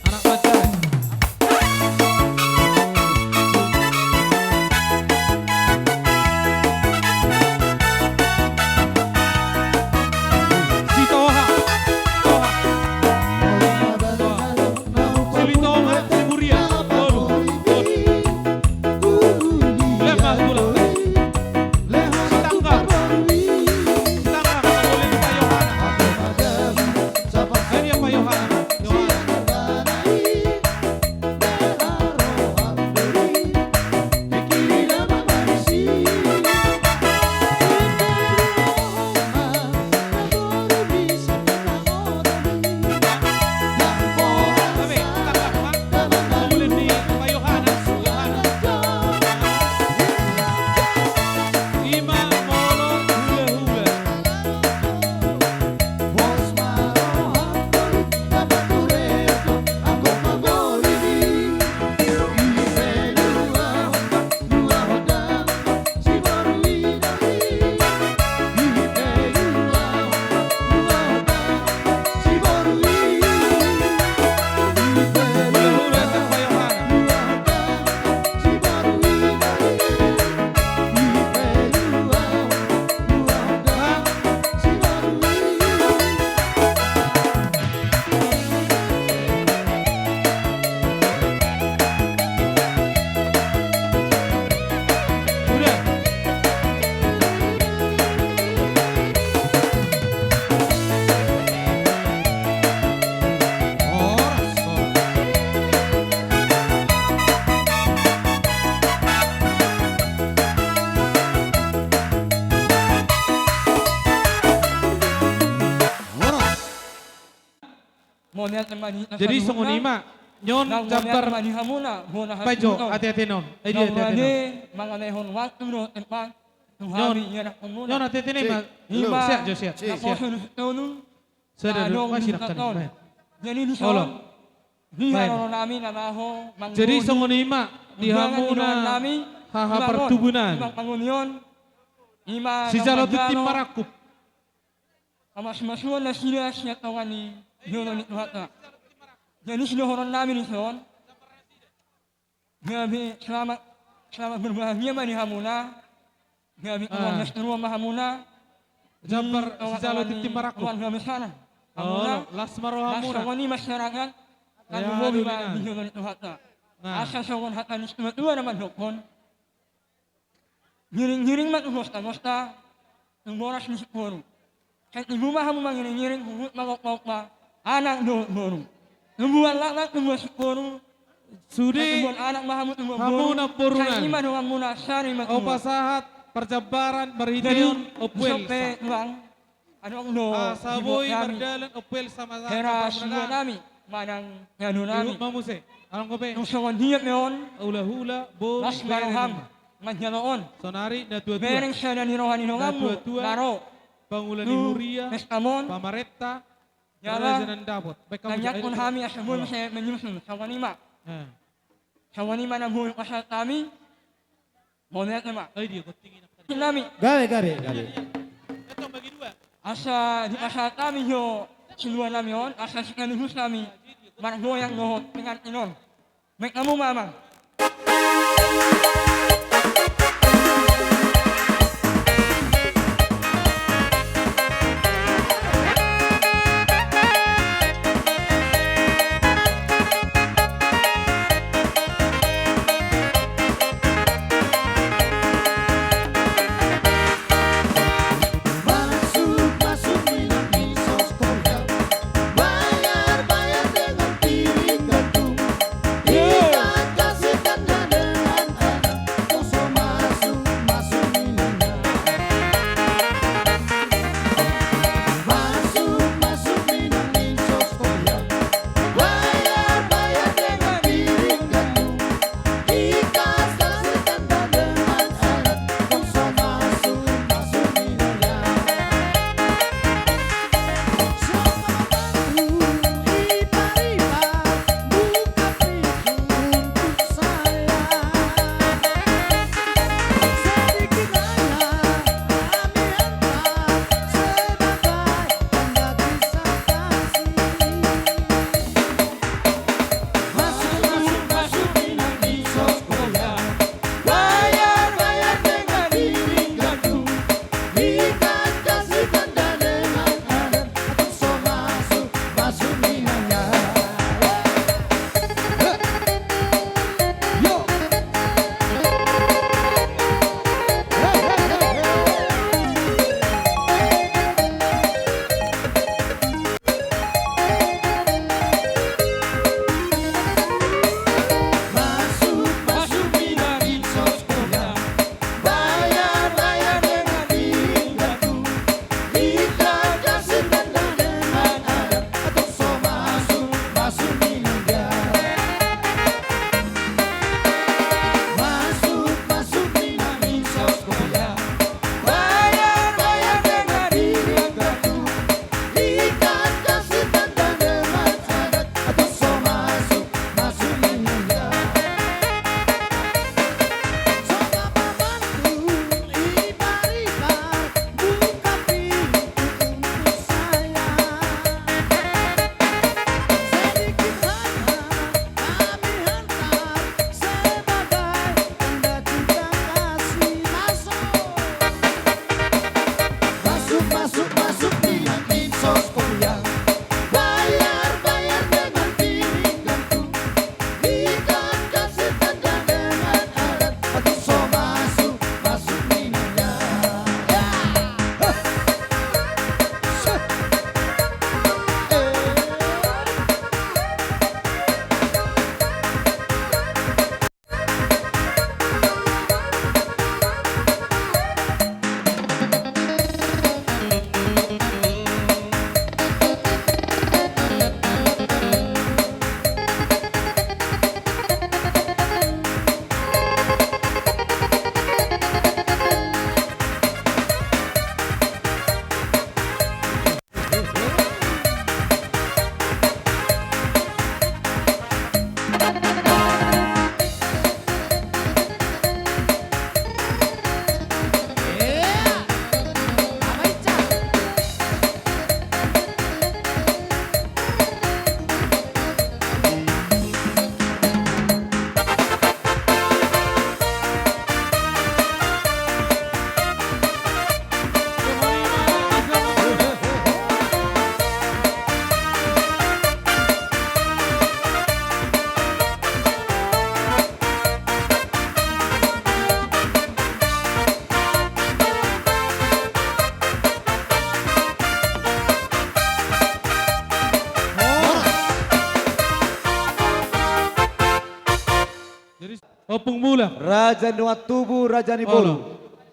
Anak Banjar. Sitoha. Toha. Suli Toha, Siburian. Tolu. Tolu. Lemah tulang. Sitanggang. Sitanggang, Pak Yohana. Ayo, Pak Yohana. Yohana. Jadi songon i ma. Nyon jambar ma di hamuna bona hasuhuton. Ate-ate nyon. Ai dia ate-ate nyon. Mangalehon waktu dohot tempat tu hami ianakhonmuna. Nyon ate-ate nyon. Ima. Sehat jo, sehat. Sehat. Jadi dison. Di haro nami na laho manggohi. Jadi songon i ma di hamuna haha partubuan. Ima pangolian. Ima sijalo tintin marangkup. Hamas-masuon nasida sian tonga ni jolo ni Tuhanta. Jadi sidohonon nami dison. Gabe selamat, selamat berbahagia ma di hamuna. Gabe umur na sitaruan ma hamuna. Jambar sijalo tintin marangkup. Keluarga besar hamuna. Las ma rohamuna. Las songon i masyarakat. Anu boi ma di jolo ni Tuhanta. Asa songon hata ni situa-tua na mandokkon. Ngiring-ngiring ma tu hosta-hosta, tu boras ni singkoru. Sai tubu ma hamu mangiring-iring, huhut mangompa-ompa anak dohot boru. Tubuan laklak, tubuan singkoru. Sude sai tubuan anak ma hamu, tubuan boru. Sai ima donganmuna sari matua. Hupasahat parjambaran marhitehon ompuel. Jadi dison pe tulang. Adong do asa boi mardalan ompuel sama-sama. Hera siluanami manang ianonami. Tung songon dia pe on. Hula-hula boru. Las ma roham manjalo on. Sonari na tua-tua. Bereng sada ni roha ni donganmu na ro. Pangula ni huria, pamarenta. Jala tangiangkon hami asa boi muse menyusul. Songon i ma. Songon i ma na boi pasahat hami. Mauliate ma. Gabe, gabe, gabe. Asa dipasahat hami jo siluanami on, asa sekaligus hami margoyang dohot pengantin on. Baen hamu ma, amang. Ompung Mulak. Raja ni dongan tubu, raja ni boru. Olo.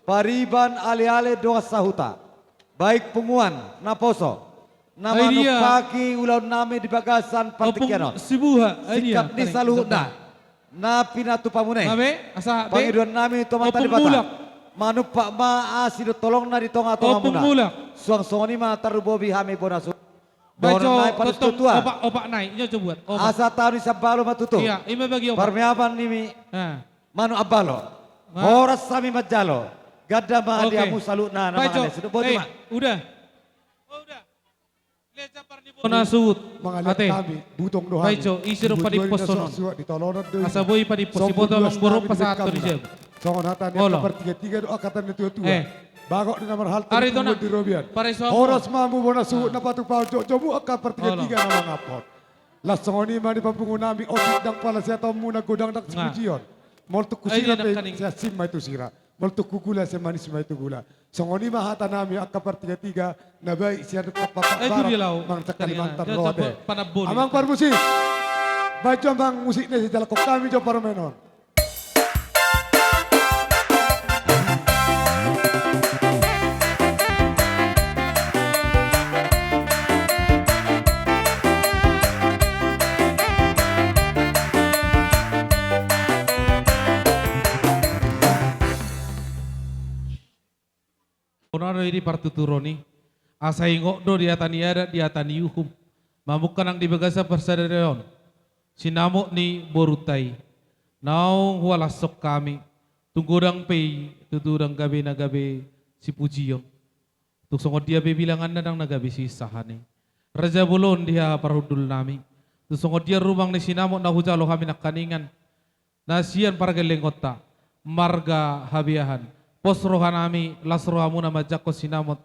Pariban, aleale, dongan sahuta. Baik punguan, naposo. Na manumpahi ulaonnami di bagasan partingkian on. Ompung Sibuha. Singkat ni saluhutna. Na pinatupamuna i. Pangidoannami tu Amanta Debata. Ompung Mulak. Manumpak ma asi dohot holongna di tongatongamuna. Ompung Mulak. Suang songon i ma tarlumobi hami bona suhut. Dohononnami pande ni situatua. Opak, opak nai, nyo cobuat. Opak. Asa taon ni sambalo ma tutu. Iya, ima bagi opak. Parmeaman ni manuk ambalo. Horas hami manjalo. Ganda ma di hamu saluhutna na mangalean. Sudah. Oh, udah. Bona suhut. Ate. Paijo, ise do padiposhon on? Asa boi padiposhon, boto amangboru pasahathon i sian. Songon hata ni angka partigatiga do angka hata ni natuatua. Bagot ni na marhalto di robean. Horas ma hamu bona suhut na patupahon jotjomu angka partigatiga na mangaphon. Laos songon i ma di pampunguonnami, otik ndang pala siatonmuna, godang ndang sipujion. Molo tung husira pe sian sin ma i tu sira. Molo tung hugula, sai manis ma i tu gula. Songon i ma hatanami angka partigatiga na baik sian Batak Barat manang sian Kalimantan. Ro ate. Amang parmusik. Baen jo amang musikna, sai jalakhon hami jo parumaen on. Bona do i di partuturon i. Asa ingot do di hata ni adat, di hata ni uhum. Mamungka nang di bagasan parsadarion sinamot ni borunta i. Naung huhalashon hami. Tung godang pe i, tutu ndang gabe na gabe sipujion. Tung songon dia pe bilanganna, ndang na gabe sisahan i. Raja bolon di haha parhundulnami. Tung songon dia rumang ni sinamot na hujalo hami nangkaningan, na sian pargellengonta marga Habeahan. Pos rohanami, las rohamuna manjangkon sinamot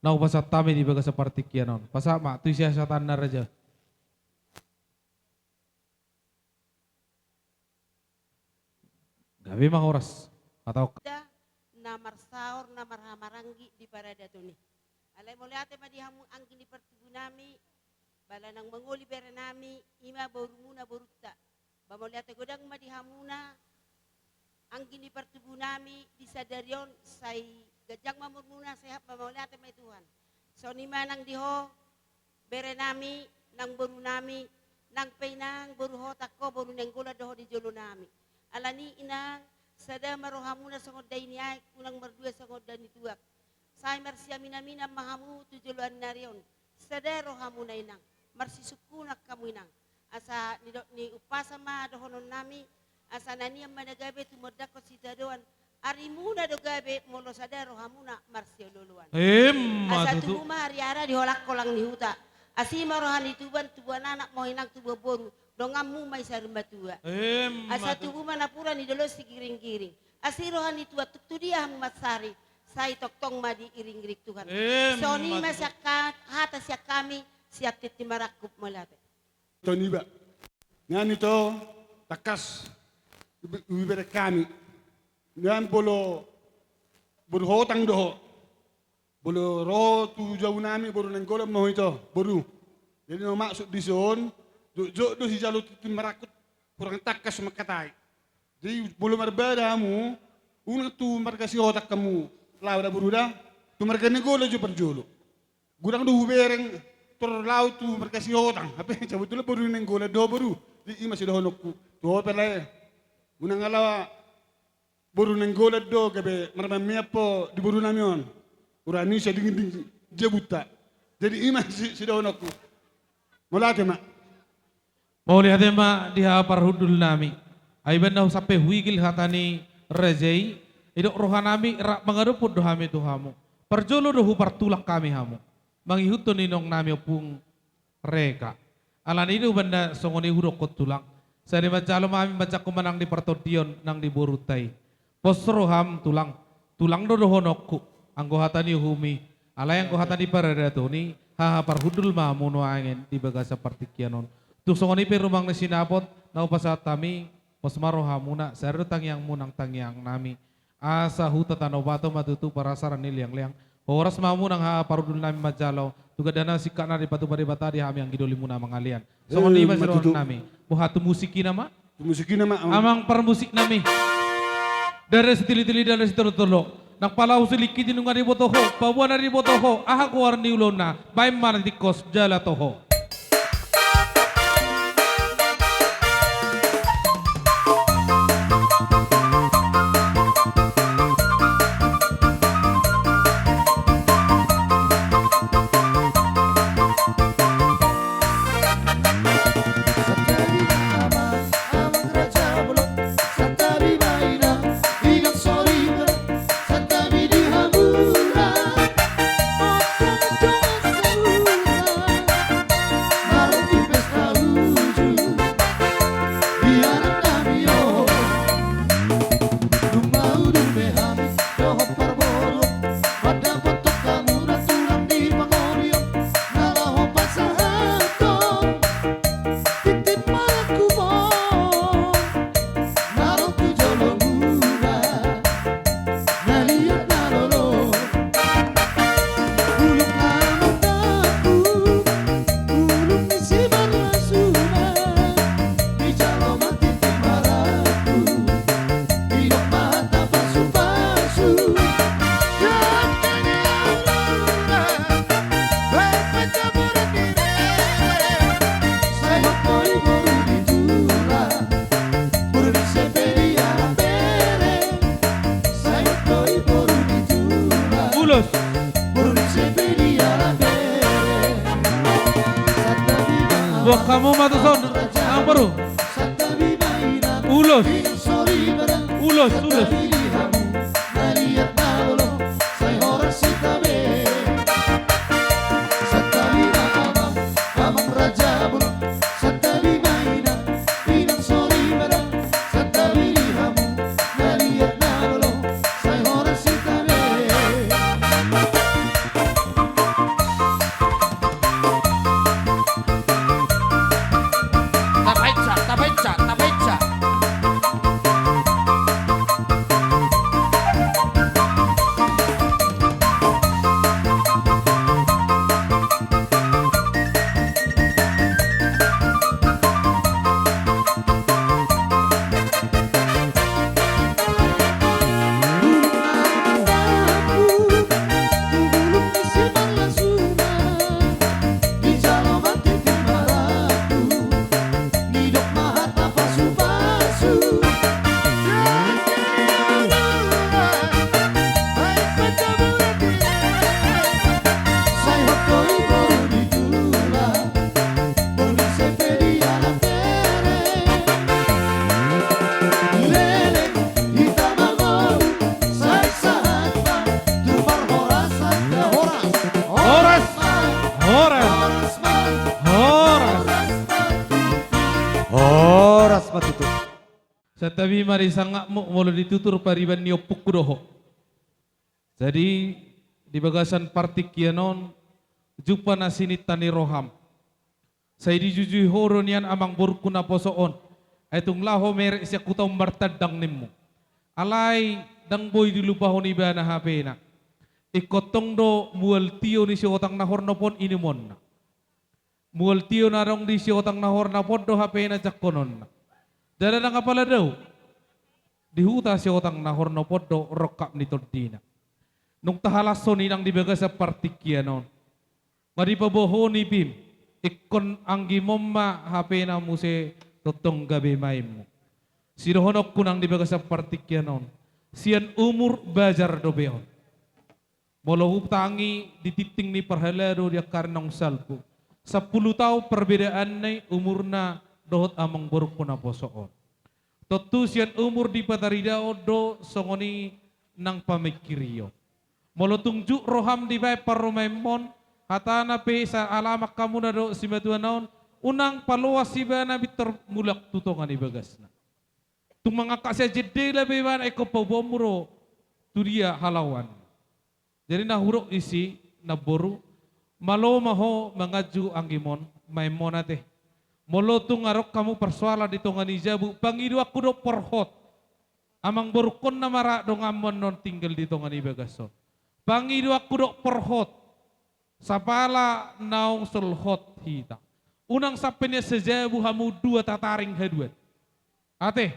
na hupasahat hami di bagasan partingkian on. Pasahat ma tu isi hasahatanna, raja. Gabe ma horas. Hatahon. Na marsaor, na marhahamaranggi di paradaton i. Alai mauliate ma di hamu anggi ni partubunami, ba nang mangoli berenami, i ma borumuna borunta. Ba mauliate godang ma di hamuna, anggi ni partubunami di sadari on, sai ganjang ma umurmuna, sehat ma, mauliate ma i Tuhan. Songon i ma nang di ho, berenami, nang borunami, nang pe inang boru Hotang ho, boru Nainggolan do ho di jolonami. Alani i inang, sada ma rohamuna songon dai ni aek, unang mardua songon dai ni tuak. Sai marsiaminaminan ma hamu tu joloan ni ari on. Sada rohamuna inang, marsisungkunan hamu inang. Asa nidok ni umpasa ma dohononnami, asa na nian ma na gabe tumandangkon sitadoan, arimuna do gabe molo sada rohamuna marsiolooloan. Emma tutu. Asa tubu ma hariara di holang-holang ni huta. Asi ma roha ni tubuan, tubuan anak ma ho inang, tubuan boru, donganmu ma i sarimatua. Emma tutu. Asa tubu ma napuran di dolok sigiring-giring. Asi roha ni tuan, tung tu dia hamu mansari, sai tongtong ma diiring-iring Tuhan. Emma tutu. Songon i ma sian ha-, hata sian hami, sian tintin marangkup, mauliate. Toni ba. Nian ito, tangkas, ibe-, ibereng hami. Nian molo boru Hotang do ho. Molo ro tu jabu nami boru Nainggolan ma ho ito, boru. Jadi na maksud dison, jotjot do sijalo tintin marangkup, hurang tangkas mangkatai. Jadi molo marbada hamu, unang tu marga Sihotang hamu laho da boru da, tu marga Nainggolan jo parjolo. Godang do hubereng tor laho tu marga Sihotang, hape sabotulna boru Nainggolan do ho boru. Jadi i ma sidohononku tu ho pe lae. Unang ala boru Nainggolan do gabe marmain-main po di boru nami on. Hurang i sai dingin-dingin jabunta. Jadi i ma si-, sidohononku. Mauliate ma. Mauliate ma di haha parhundul nami. Ai baen na sampe huigil hata ni raja i, didok roha nami rap mangadophon do hami tu hamu. Parjolo do hupartulak hami hamu mangihuthon inong nami Ompung Reka. Alani i do baen na songon i hudokkon tulang. Sai manjalo ma hami manjangkon ma nang di partondion nang di borunta i. Pos roham tulang, tulang do dohononku, anggo hata ni uhum i, alai anggo hata ni paradaton i, haha parhundul ma hamu nuaeng di bagasan partingkian on. Tung songon i pe rumang ni sinamot na hupasahat hami, pos ma rohamuna, sada do tangiangmu nang tangiang nami. Asa huta Tano Batam ma tutu parasaran ni leang-leang. Horas ma hamu nang haha parhundul nami manjalo, tu gandana singkatna dipatupa Debata di hami anggi dolimuna mangalean. Songon i ma sidohonon nami. Boha tu musik i nama? Musik i nama, Amang. Amang parmusik nami. Dare sitili-tili, dare sitolo-tolo. Nang pala husilingkiti nunga diboto ho, paboa na diboto ho, aha goar ni ulaonna, baen ma na tingkos jala toho. Ulos. Boha hamu ma tuson, amang boru. Ulos. Ulos, ulos. Tabaen sa, tabaen sa, tabaen sa. Horas, horas, horas. Horas ma tutu. Santabi ma di sangapmu molo ditutur pariban ni ompungku do ho. Jadi di bagasan partingkian on, jumpa na sininta ni roham. Sai dijujui ho do nian amang borungku naposo on. Ai tung laho merek sian huta on martandang nimmu. Alai ndang boi dilupahon ibana hapena. Ingkon tong do mual tio ni siotang na hornop on inumonna. Mual tio na adong di siotang na hornop on do hapena jangkononna. Jala ndang apala dao. Di huta siotang na hornop on do rongkap ni tondina. Nung tahalashon i nang di bagasan partingkian on. Nga dipaboa ho nipim, ingkon anggimon ma hapena muse tongtong gabe maenmu. Sidohononku nang di bagasan partingkian on, sian umur bajar dope on. Molo hutangi di tingting ni parhalado di angka ari naung salpu, sampulu taon perbedaan ni umurna dohot amang borungku naposo on. Tontu sian umur dipatarida on do songon i nang pamingkirion. Molo tung juk roham dibaen parumaenmon, hatana pe saalaman hamuna dohot simatuana on, unang paloas ibana pintor mulak tu tonga ni bagasna. Tung mangangkat sian jendela pe ibana ingkon paboaonmu do tu dia halaoan. Jadi na hudok disi, namboru, malo ma ho manganju anggimon, maenmon ate. Molo tung adong hamu parsoalan di tonga ni jabu, pangidoanku do porhot. Amang borungkon na mara donganmon on tinggal di tonga ni bagas on. Pangidoanku do porhot. Sapala naung solhot hita. Unang sampe nian sajabu hamu dua tataring haduan. Ate.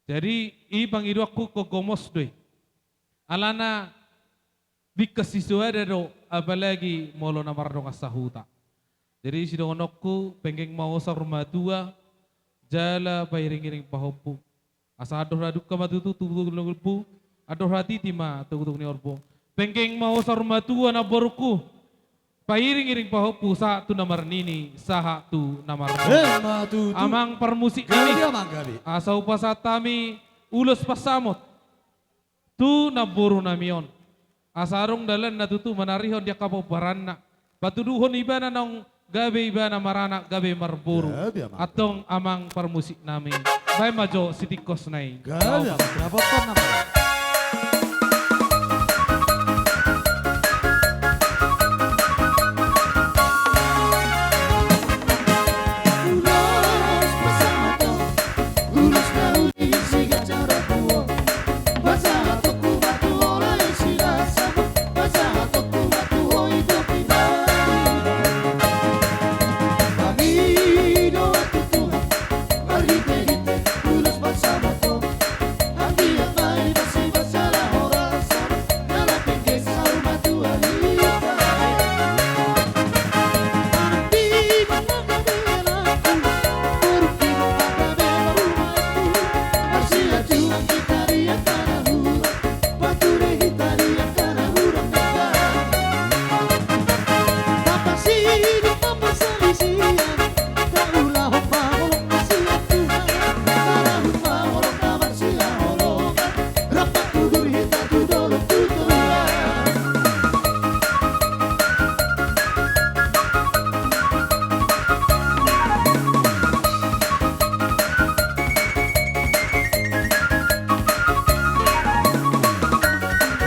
Jadi, i pangidoanku, gomos do i. Alana bingkas si soada do, apalagi molo na mardongan sahuta. Jadi, sidohononku, penggeng ma ho saur matua, jala pairing-iring pahompu. Asa andor na dungka ma tutu tubutubu, andor hatiti ma togutog ni horbo. Penggeng ma ho saur matua, namborungku, pairing-iring pahompu sahat tu na marnini, sahat tu na marnono. Emma tutu. Amang parmusik nami, gabe, amang, gabe. Asa hupasahat hami ulos pansamot tu namboru nami on. Asa adong dalanna tutu manarihon di angka pombaranna. Patuduhon ibana naung gabe ibana maranak gabe marboru. Gabe, amang. Antong amang parmusik nami. Baen ma jo sitingkosna i. Gabe, amang. Dapotan nama.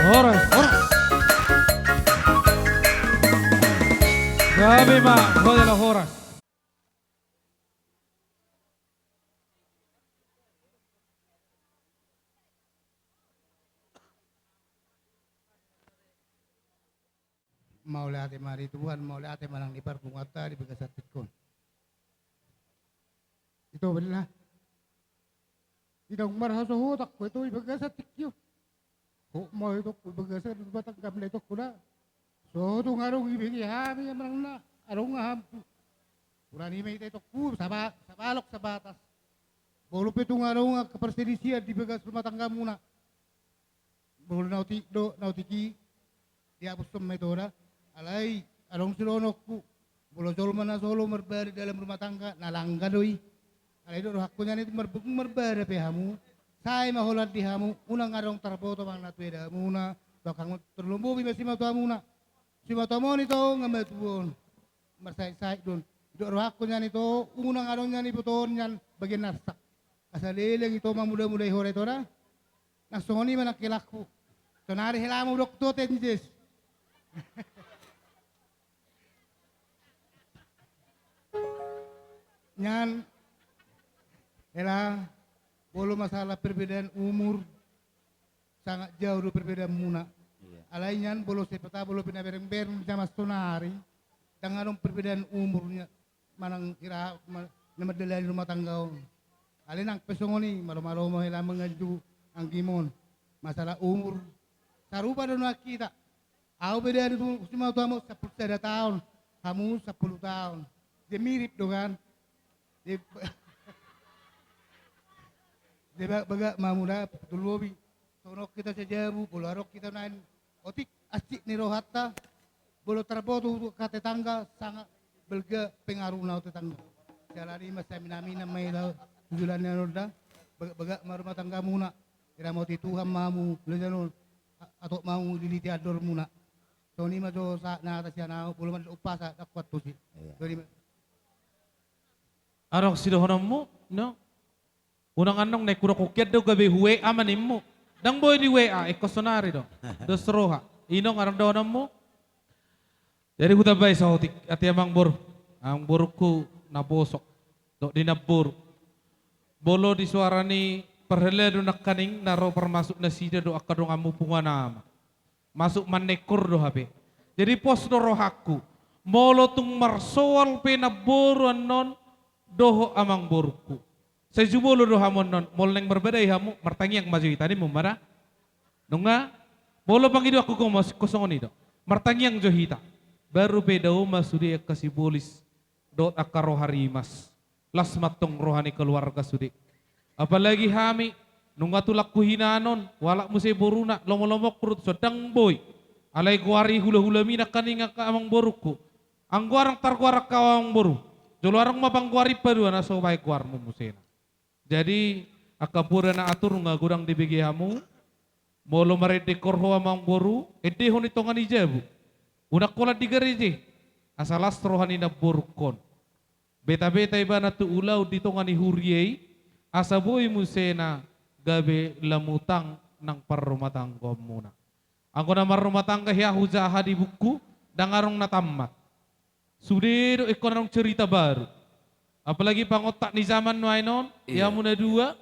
Horas. Horas. Gabe ma, horas. Mauliate ma di Tuhan, mauliate ma nang di parbunganta di bagasan tingki on. Ito bela. Ito marhasohotan ho ito di bagasan tingki on. Ho ma ito di bagasan rumah tangga muna ito ho da. So tung adong ibege hami manang na adong hami. Hurani ma ito ito ho saba-, sabalok sabatas. Molo pe tung adong angka perselisihan di bagasan rumah tangga muna. Molo na otik do, na otik i, dihapushon ma ito da. Alai, adong sidohononku, molo jolma na solo marbada dalam rumah tangga, na langka do i. Alai didok rohangku nian i, marbada pe hamu, sai ma holan di hamu, unang adong tarboto manang na tu edamuna, tu angka tarlombobi ma simatuamuna. Simatuam on ito nga matua on. Marsaitsait do on. Didok rohangku nian ito, unang adong nian ibotohon nian bagian na arsak. Asa leleng ito mamudamudai ho da ito da. Nang songon i ma nang helangku. Sonari helamu dok tu tenjes. Nian, hela, molo masalah perbedaan umur, sangat jauh do perbedaan muna. Iya. Alai nian molo sipata molo pinaberengbereng zaman sonari, ndang adong perbedaan umur nian. Manang ira ma-, na mandalani rumah tangga on. Alai nang pe songon i, malo-malo ma hela manganju anggim on. Masalah umur, sarupa do nuaeng hita. Au beda ni tu, simatuam on sampulu sada taon, hamu sampulu taon. Jadi mirip do kan. Jadi, jadi ba-, bagak ma hamu da, tarlombobi. Songon hita sajabu, molo adong hita nuaeng otik, asik ni rohanta, molo tarboto tu angka tetangga, sangat balga pengaruhna tu tetangga. Jala i ma siaminaminan ma i laho tu joloan ni on da, bagak-bagak ma rumah tanggamuna, diramoti Tuhan ma hamu, molo jolo on, a-, atok ma hamu diliti andormuna. Songon i ma jo sahat ni hata sian au, molo mandok umpasa, ndang kuat tusi. Iya. Songon i ma. Adong sidohononmu, no? Unang annon naeng hudok hungkian do gabe hu-W A ma nimmu. Ndang boi di-W A, ingkon sonari do. Dos roha. Inong adong dohononmu. Jadi hutambai saotik, ate amangboru. Amangborungku naposok. Dok di namboru. Molo di soara ni parhalado nangkaning na ro parmasuk nasida do angka donganmu punguan ama. Masuk manekor do hape. Jadi pos do rohangku. Molo tung marsoal pe namboru annon dohot amangborungku. Sai jumolo do hamu annon, molo naeng marbadai hamu, martangiang ma jo hita, ninmu ma da. Nunga, molo pangidoanku gomos, ingkon songon i do. Martangiang jo hita. Baru pe dao ma sude angka sibolis dohot angka roha rimas. Las ma antong roha ni keluarga sude. Apalagi hami, nunga tulangku hinan on, halak muse boruna, lomo-lomongku do tuson, ndang boi. Alai goari hula-hulami nangkaning angka amangborungku. Anggo arang targoar angka amangboru, jolo adong ma panggoar i paduana, so bahen goarmu musena. Jadi, angka poda na atur nunga godang dibege hamu. Molo marende hor ho amangboru, endehon i tonga ni jabu. Unang holan di gareja, asa las roha ni namborungkon. Beta-beta ibana tu ulaon di tonga ni huria i, asa boi musena gabe lamutang nang parrumatanggaonmuna. Anggo na marrumah tangga hea hujaha di buku, ndang adong na tammat. Sude do ingkon adong cerita baru. Apalagi pangontak ni zaman nuaeng on, iya, di hamu na dua,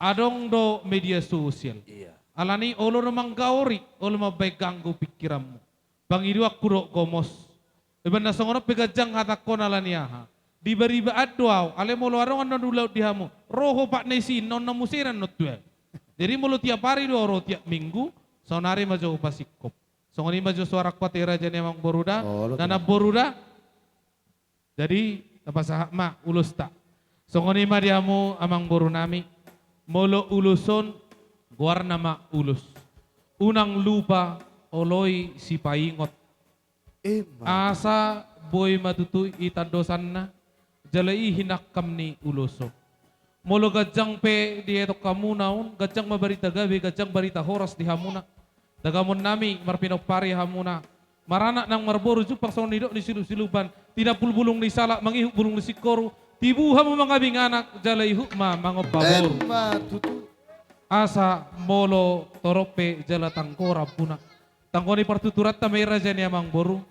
adong do media sosial. Iya. Alani olo do manggaori, olo mambahen ganggu pikiranmu. Pangidoanku do gomos. Ibaen na songon on pe ganjang hatangkon alani aha. Di bariba an do au, alai molo adong annon ulaon di hamu, ro ho pat na isi, na on na muse na annon tu ahu. Jadi molo tiap ari do au ro tiap minggu, saonari ma jo hupasingkop. Songon i ma jo suarangku ate raja ni amangboru da, oh, na namboru da. Jadi, tapasahat ma ulosta. Songon i ma di hamu amangborunami, molo ulos on, goarna ma ulos. Unang lupa oloi sipaingot. Ima. Asa boi ma tutu i tandosanna, jala i hinangkam ni ulos on. Molo ganjang pe dietok hamuna on, ganjang ma barita gabe, ganjang barita horas di hamuna. Dagamunnami marpinompari hamuna. Maranak nang marboru jumpang songon nidok ni silup-silupan, tinampul bulung ni salak, mangihut bulung ni singkoru, tibu hamu mangabing anak, jala ihut ma mangompa boru. Ima tutu. Asa molo torop pe jala tanggor ampuna. Tanggo ni partuturanta ma i raja ni amangboru.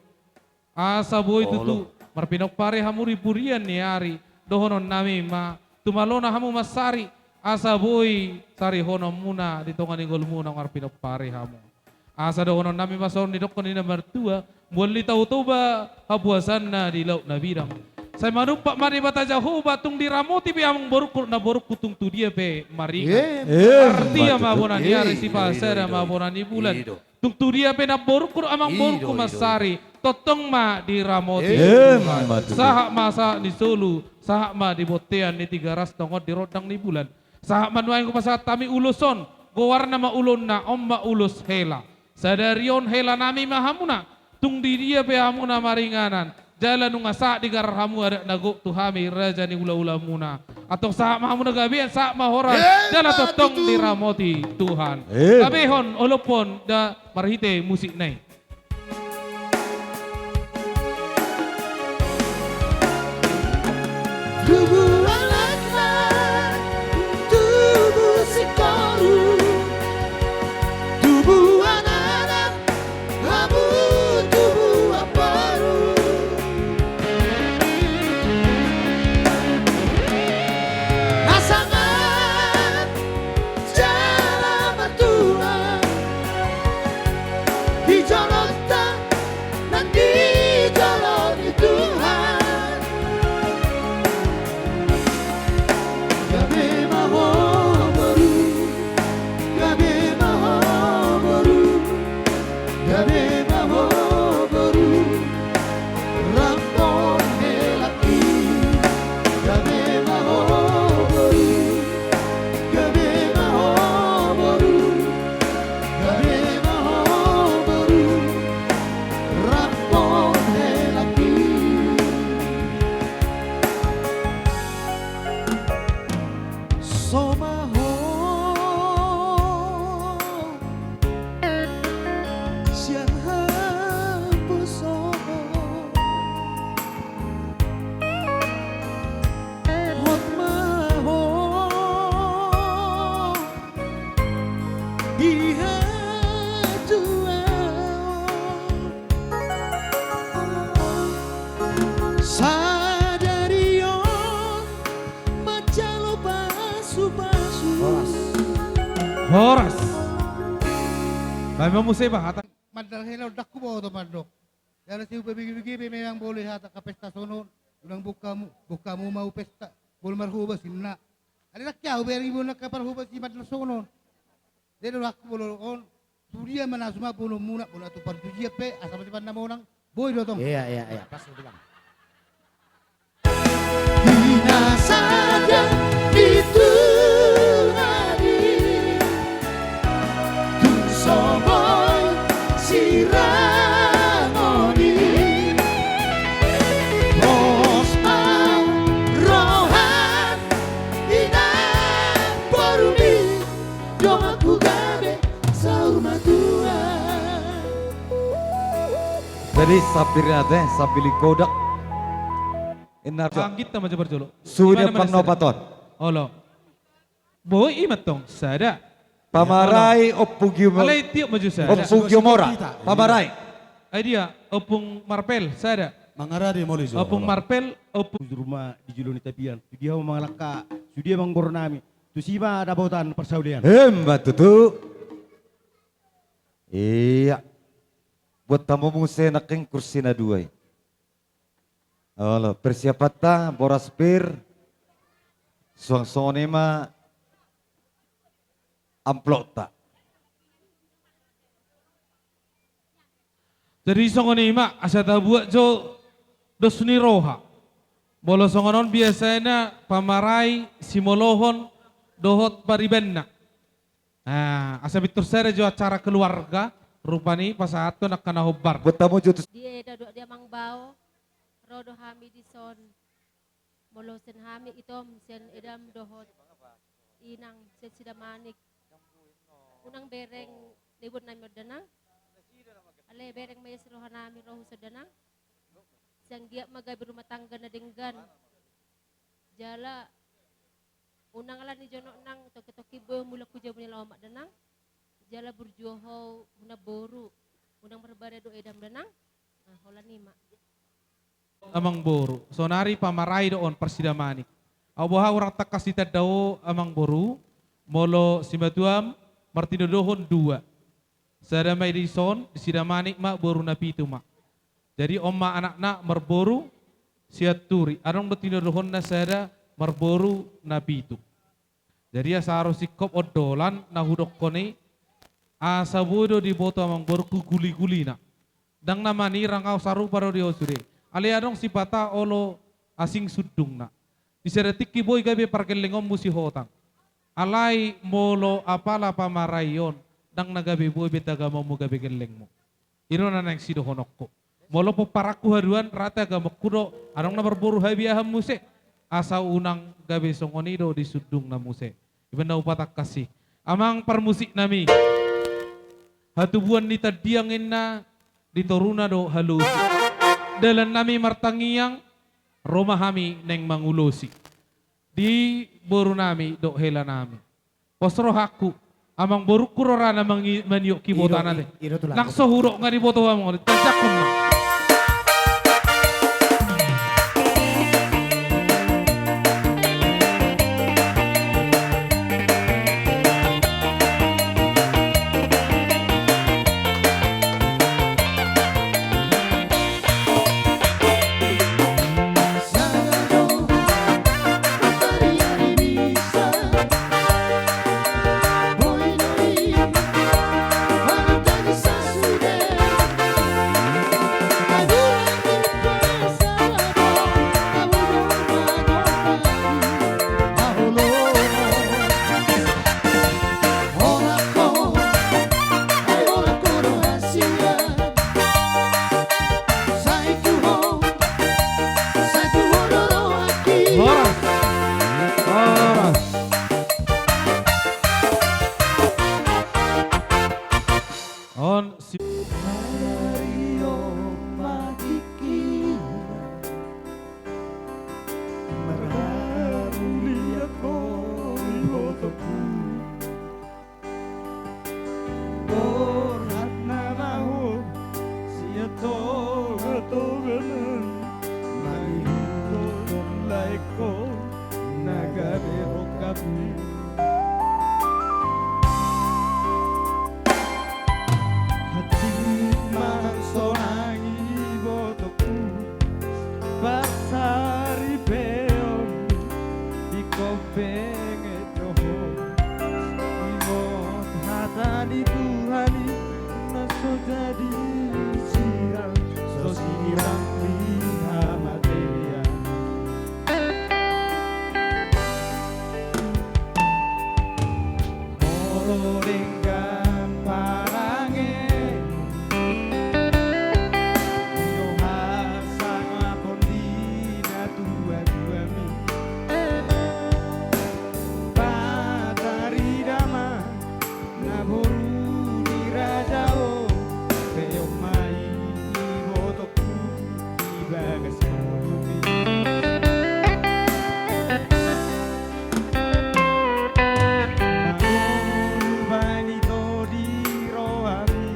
Asa boi tutu, olo, marpinompari hamu di purian ni ari, dohononnami ma, tumalona hamu mansari, asa boi sarihononmuna di tonga ni ngolumuna marpinompari hamu. Asa dohononnami ma songon nidokkon ni na martua, mual ni Tao Toba hapuasanna di Laut Nabidang. Sai manumpak ma Debata Jahowa, tung diramoti be amangborungku, namborungku tung tu dia pe maringan. Iya. Artia ma bona ni ari, sipasada ma bona ni bulan. Tung tu dia pe namborungku, amangborungku mansari, tongtong ma diramoti Tuhan. Sahat ma sahat ni solu, sahat ma di bontean ni Tigaras, tongon di rondang ni bulan. Sahat ma nuaeng hupasahat hami ulos on, goarna ma ulos na on ma ulos hela. Sadari on helanami ma hamuna, tung di dia pe hamuna maringanan, jala nunga sahat digarar hamu adat na gok tu hami raja ni hula-hulamuna. Antong sahat ma hamuna gabean, sahat ma horas, jala tongtong diramoti Tuhan. Gabehon, olophon da marhite musikna i. Tubu anak, tubu singkoru, tubu anak, hamu tubu amporu. Asa nang jala martua di jolonta, nang di jolo ni Tuhan. Gabe ma ho boru, gabe ma ho boru, gabe ma ho boru, rampohon helangki. Gabe ma ho boru, gabe ma ho boru, gabe ma ho boru, rampohon helangki. Somaho sian haposohon. Hot ma ho di hatuaon. Sadari on manjalo pasu-pasu. Horas. Horas. Baen ma muse ba hata. Mandar hela on, ndang huboto mandok. Jala sai hubege-bege be memang boleh hata ka pesta sonon. Unang bungkamu, bungkamu ma hupesta. Molo marhobas inna. Alai nangkin ahu bereng i bona kapal hoba si madal songon on. Jadi rohangku molo on, sudia ma na suma bonomuna, bona tu partujian pe, asa ma sipan na monang, boi do tong. Iya, iya, iya, pas do bilang. Di na sada di tungani, tung so boi sirangoni. Pos ma roham inang borumi, donganku gabe saur matua. Jadi, sambil ate, sambil ingkodak. Inna. Anggitta ma jo parjolo. Sude. Ima na pang na opat on. Olo. Boi, ima tong sada. Pamarai. Olo. Ompu Giomora. Alai tiop ma jo sada. Ompu Giomora. Pamarai. Ai dia, Ompung Marpel, sada. Mangarade molo i jo. Ompung Marpel, Ompung. Di ruma di jolo ni tapian. Sude ho mangalangka, sude amang boru nami. Tusi ma dapotan parsaulian. Emma tutu. Iya. Buat hamu muse nangkin kursi na dua i. Olo, persiapanta, boras pir. Suang songon i ma amplopta. Jadi songon i ma, asa tabuat jo dos ni roha. Molo songon on biasana pamarai, simolohon, dohot paribanna. Ah, asa pintor sada jo acara keluarga, rupani pasahathon angka na hombar. Buat hamu jo tu. Di eda dohot di amang bao, ro do hami dison. Molo sian hami itom, sian edam dohot inang, sian Sidamanik. Unang bereng na iboan nami on da nang. Alai bereng ma ias roha nami ro huson da nang. Sai anggiat ma gabe rumah tangga na denggan. Jala unang ala ni jonok nang, tongki-tongki boi mulak hu jabu ni laho omak da nang. Jala burju ho hu namboru. Unang marbada do edam da nang. Nah, holan i ma. Amang boru, saonari pamarai do on parsidamanik. Au boha hurang tangkas ditanda ho amang boru, molo simatuam martinodohon dua. Sada ma i dison, di Sidamanik ma boru na pitu ma. Jadi on ma anakna marboru Sianturi, adong do tinodohonna sada marboru na pitu. Jadi asa ro singkop ondolan na hudokkon i, asa boi do diboto amang borungku guli-gulina. Ndang na manirang au, sarupa do di ho sude. Alai adong sipata olo asing sundungna. Di sada tingki boi gabe pargellengonmu sihotang. Alai molo apala pamarai on, ndang na gabe boi be tagamonmu gabe gellengmu. I do na naeng sidohononku. Molo pomparanku haduan, rata gamonku do, adong na marboru habiahan muse. Asa unang gabe songon i do di sundungna muse. Iba na hupatangkas i. Amang parmusik nami. Hatubuan ni tandiang inna, di toruna do halosi. Dalan nami martangiang, ro ma hami naeng mangulosi. Di boru nami dohot hela nami. Pos rohangku, amang borungku rorana mangi-, maniop kibotana te. I do, i do tulang. Nang so hudok nga diboto amang on, tanjakkon ma. Horas. Horas. On si- Marhari on ma tingki, marhari liat ho di ibotongku. Borhat na mahur sian tongatonga nami, mangihuthon laengkon na gabe rongkapmi. Hatiti ma Jadi sirang, so sinirang di hamatean. Molo denggan parange, i do hasangapon ni natuatuami. Patarida ma na boru ni raja on, peop ma i ibotongku di bagas ngolumi. Mangolu baen ito di rohami,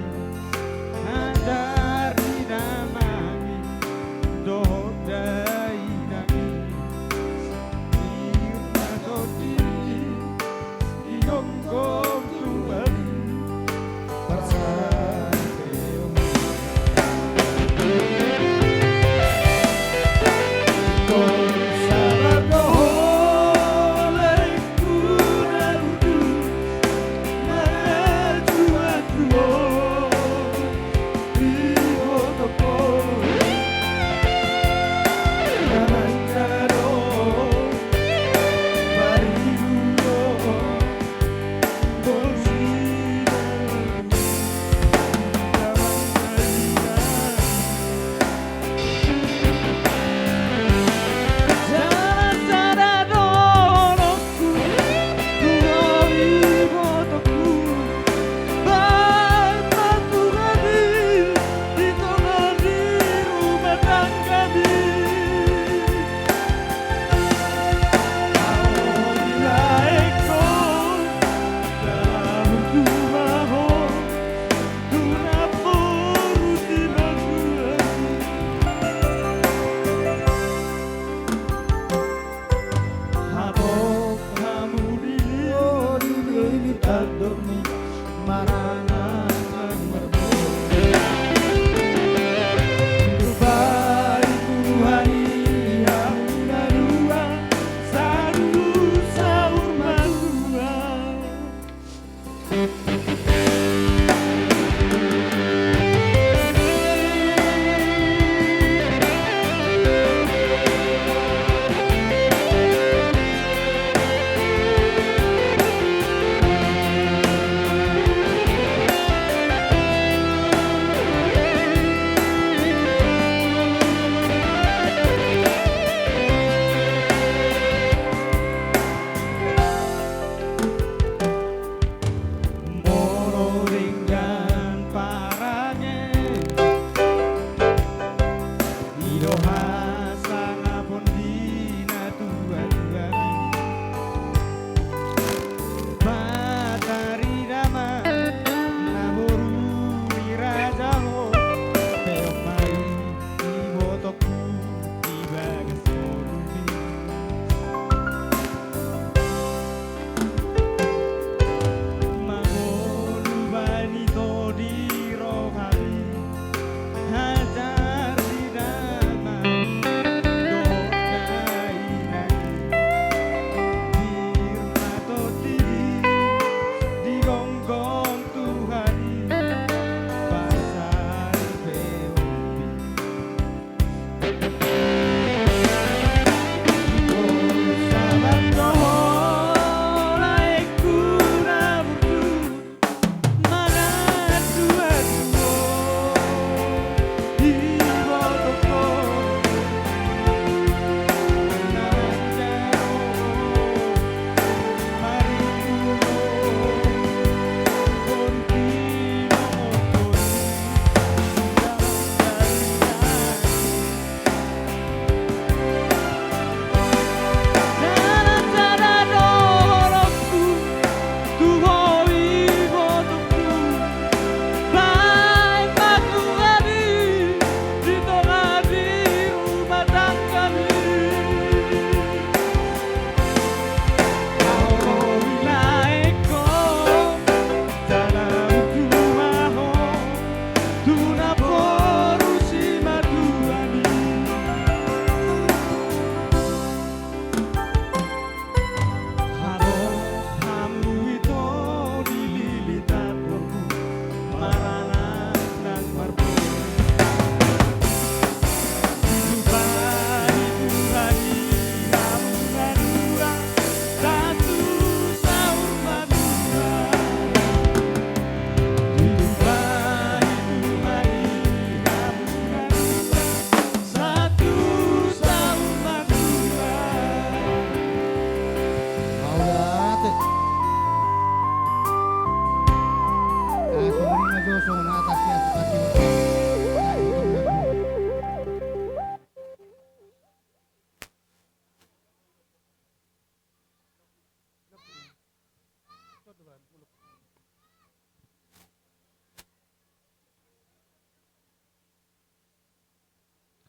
andar ni damami dohot dainami. Sipir ma tondi di gonggong Tuhan.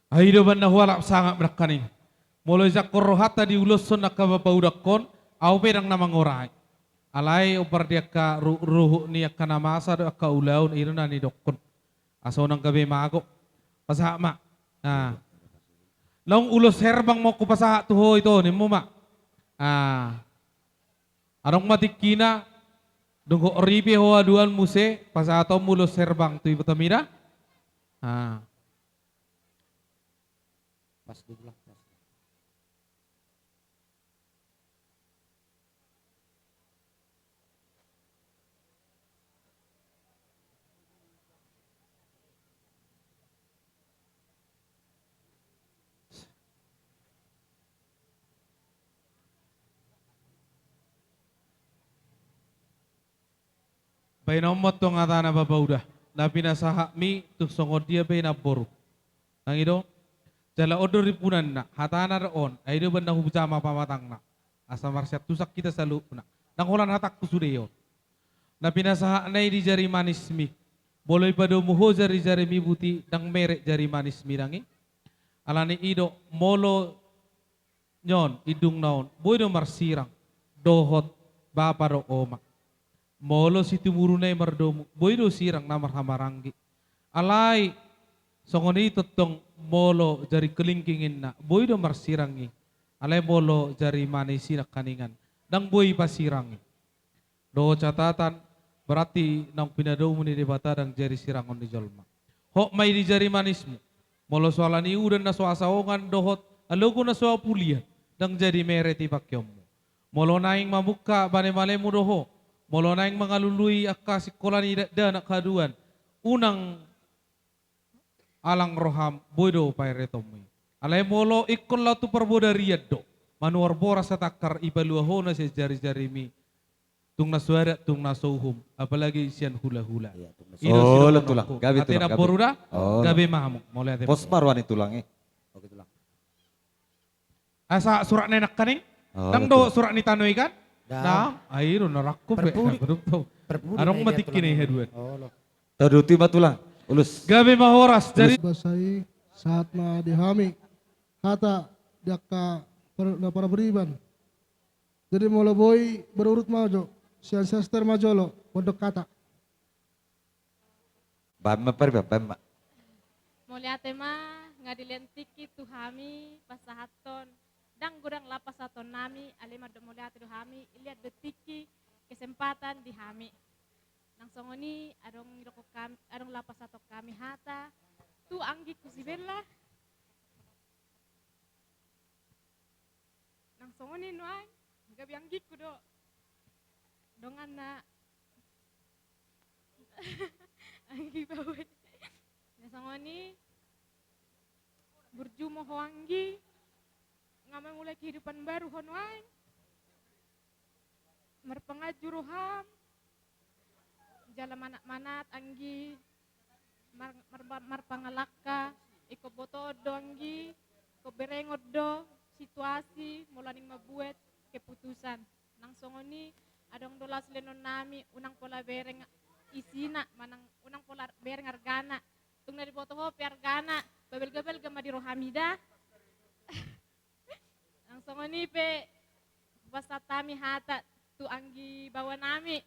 Ai do baen na hualap sangap nangkaning. Molo isangkon rohanta diuloshon angka papaudangkon, au pe ndang na mangorai. Alai ombar di angka ru-, ruhut ni angka na masa do angka ulaon i do na nidokkon. Asa unang gabe mago. Pasahat ma. Nah. Naung ulos herbang ma hupasahat tu ho ito, nimmu ma. Ah. Adong ma tingkina, dung ho ripe ho haduan muse, pasahaton ma ulos herbang tu ibotami da. Ah. Pas dua belas, pas. Baen on ma tong hatana bapauda, na pinasahatmi tung songon dia pe inamboru. Nang i do, jala on do rimpunanna, hatana do on, ai do baen na hujama pamatangna. Asa marsiantusan hita saluhutna. Ndang holan hatangku sude on. Na pinasahatna i di jari manismi. Molo ipadomu ho jari-jarimi buti, ndang merek jari manismi nang i. Alani i do, molo nion, indungna on, boi do marsirang, dohot bapa dohot oma. Molo situmuruna i mardomu, boi do sirang na marhahamaranggi. Alai, songon i tongtong molo jari kelingking inna, boi do marsirang i. Alai molo jari manis i nangkaningan, ndang boi pasirang i. Dohot catatan, berarti naung pinadomu ni Debata ndang jadi sirangon ni jolma. Hot ma i di jari manismu. Molo so ala ni udan na so hasaongan dohot alogo na so hapulian, ndang jadi meret i pangkeonmu. Molo naeng mamungka bane-banemu do ho, molo naeng mangalului angka singkola ni dakdanak haduan, unang alang roham, boi do paeretonmu i. Alai molo ingkon laho tu parbodarian do, manuhor boras satangkar, ipalua ho na sian jari-jarimi, tung na so adat, tung na so uhum, apalagi sian hula-hula. Iya, tung na so. I do sidok. Olo, Tulang. Gabe, Tulang, gabe. Ate namboru da. Olo. Gabe ma hamu. Mauliate. Pos ma roha ni Tulang i. Oke, Tulang. Asa surat na i nangkaning? Oh, ndang dohot surat ni tano i kan? Ndang. Ndang. Ai do na rangkup be. Perpudi. Adong ma tingki na i haduan. Olo. Tauduti ma Tulang. Ulos. Gabe ma horas. Ulos. Jadi basa i, sahat ma di hami hata di angka par-, na paraboriban. Jadi molo boi berurut ma jo, sian sester ma jolo, pondok hata. Baen ma pariban, baen ma. Mauliate ma, nga dilehon tingki tu hami pasahathon, ndang godang laho pasahatonnami, alai mandok mauliate do hami, dilehon do tingki kesempatan di hami. Nang songon i adong didokkon hami, adong laho pasahathon hami hata tu anggingku si Bella. Nang songon i nuaeng, gabe anggingku do. Donganna. Anggi bawe. Nang songon i, burju ma ho anggi, nga memulai kehidupan baru ho nuaeng. Marpanganju roham, jala manat-manat anggi, mar-, mar-, marpangalangka, ingkon botoon do anggi, ingkon berengon do situasi, molo naeng mambuat keputusan. Nang songon i, adong do laos lehononnami, unang pola bereng isina, manang unang pola bereng argana. Tung na diboto ho pe argana, babelga-belga ma di rohami da. Nang songon i pe, hupasahat hami hata tu anggi baoanami.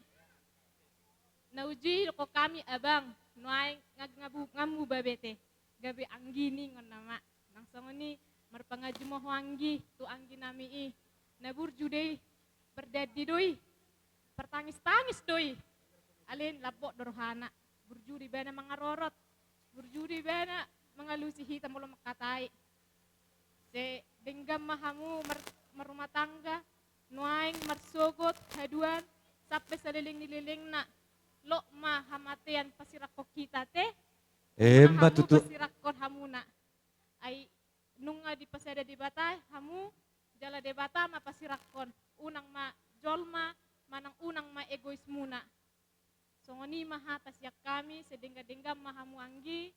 Na uju i didokkon hami abang, nuaeng nga-, nga-, nga mubabete, gabe anggi ningon nama. Nang songon i, marpanganju ma ho anggi tu angginami i. Na burju do i, berdandi do i, partangis-tangis do i. Alai lambok do rohana, burju do ibana mangarorot, burju do ibana mangalusi hita molo mangkatai. Sai denggan ma hamu mar-, marrumah tangga, nuaeng marsogot haduan sampe saleleng ni lelengna. Lot ma hamatean pasirangkon hita te. Emma tutu. Pasirangkon hamuna. Ai nunga dipasada Debata hamu, jala Debata ma pasirangkon. Unang ma jolma, manang unang ma egoismuna. Songon i ma hata sian hami, sai denggan-denggan ma hamu anggi,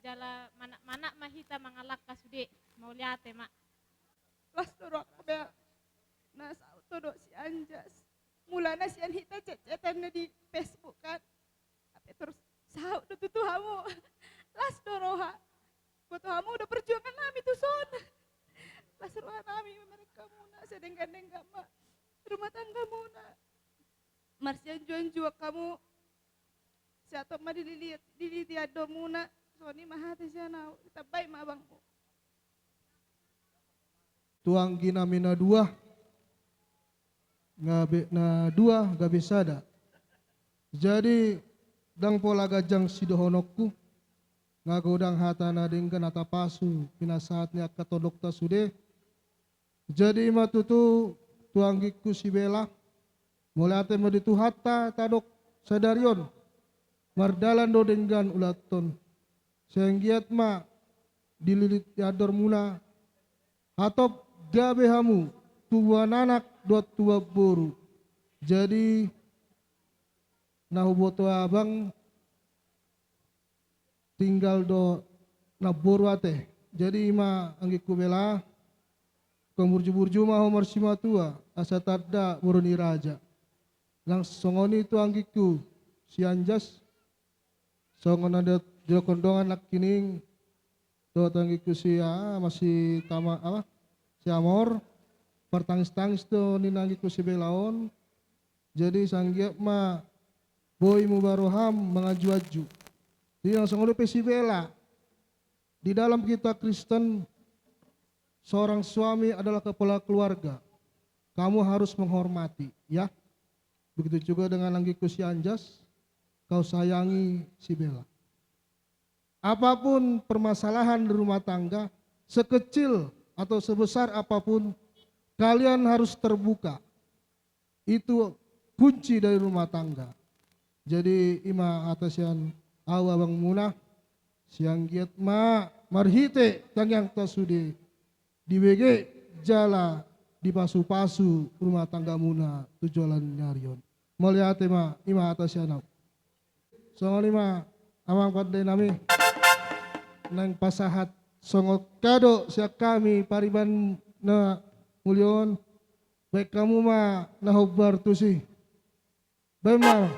jala manat-manat ma hita mangalangka sude. Mauliate ma. Las do rohangku, Bel. Na saut ho do si Anjas. Mulana sian hita chat-chatan na di Facebook kan. Hape torus saut do tutu hamu. Las do roha. Boto hamu do perjuangan tongtong ma dililiti andormuna. Songon i ma hata sian ahu, ditambai ma abangmu. Tu anggi nami na dua, gabe na dua gabe sada. Jadi, ndang pola ganjang sidohononku, nga godang hata na denggan, hata pasu pinasahat ni angka tondongta sude. Jadi, ima tutu tu anggingku si Bela, mauliate ma di Tuhanta tadok sadari on, mardalan do denggan ulaonta on. Sai anggiat ma dililiti andormuna, hatop gabe hamu tubuan anak dohot tubuan boru. Jadi, na huboto abang, tinggal do namboru ate. Jadi, ima anggingku Bela, ingkon burju-burju ma ho marsimatua, asa tanda boru ni raja. Nang songon i tu anggingku si Anjas, songon na di-, didokkon dongan nangkining, dohot anggingku si, ah, masih tama, apa? Si Amor, partangis-tangis do ninna anggingku si Bela on. Jadi, sai anggiat ma boi muba roham manganju-anju. Jadi, nang songon i pe si Bela. Di dalam kita Kristen, seorang suami adalah kepala keluarga. Kamu harus menghormati, ya. Begitu juga dengan anggingku si Anjas, kau sayangi si Bela. Apapun permasalahan di rumah tangga, sekecil atau sebesar apapun, kalian harus terbuka. Itu kunci dari rumah tangga. Jadi, ima hata sian ahu abangmuna, sai anggiat ma marhite tangiangta sude, dibege jala dipasu-pasu rumah tanggamuna tu joloan ni ari on. Mauliate ma, ima hata sian ahu. Songon i ma, amang pande nami, naeng pasahat songon kado sian hami pariban na mulia on, baen hamu ma na hombar tusi. Baen ma.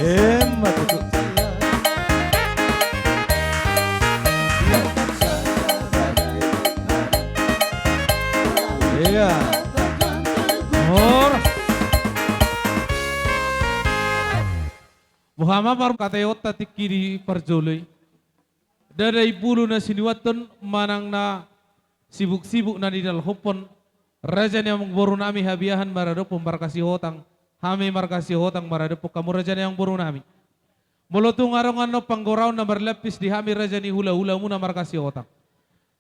Emma tutu. Iya. Mor. Boha ma parhataionta tingki di parjolo i. Ndada i bulu na sinuathon manang na sibuk-sibuk na nidalhophon, raja ni amangboru nami Habiahan maradophon marga Sihotang, hami marga Sihotang maradophon hamu raja ni amangboru nami. Molo tung adong annon panggoraon na marlapis di hami raja ni hula-hulamuna marga Sihotang.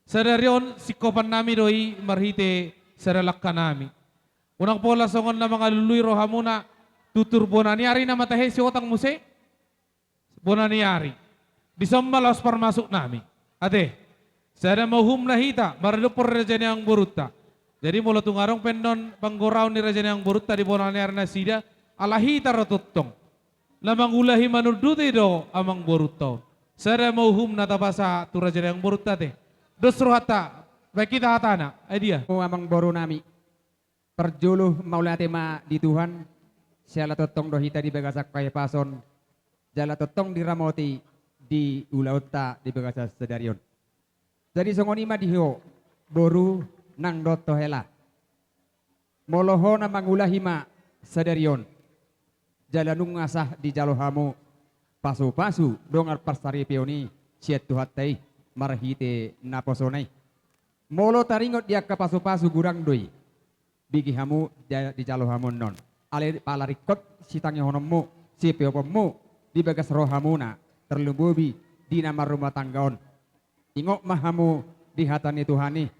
Sadari on singkopan nami do i marhite sada langka nami. Unang pola songon na mangalului rohamuna, tutur bona ni ari nama tahe Sihotang muse. Bona ni ari. Dison ma laos parmasuk nami. Ate. Sada ma uhumna hita maradophon raja ni amangborunta. Jadi molo tung adong pe annon panggoraon ni raja ni amangborunta di bona ni ari nasida, ala hita do tongtong na mangulahi manunduti do amangborunta on. Sada ma uhumna tapasa tu raja ni amangborunta ate. Dos rohanta, baen hita hatana. Ai dia? O amangboru nami. Parjolo mauliate ma di Tuhan, siala tongtong do hita di bagasan hahipason, jala tongtong diramoti di ulaonta di bagasan sadari on. Jadi songon i ma di ho, boru nang dohot ho hela. Molo ho na mangulahi ma sadari on, jala nunga sah dijalo hamu pasu-pasu dongan parsaripeon i sian Tuhanta i marhite naposona i. Molo taringot di angka pasu-pasu godang do i. Bege hamu, ja-, dijalo hamu annon. Alai pala ringkot sitangihononmu, sipeoponmu di bagas rohamuna, tarlumobi di na marrumah tangga on. Ingot ma hamu di hata ni Tuhan i,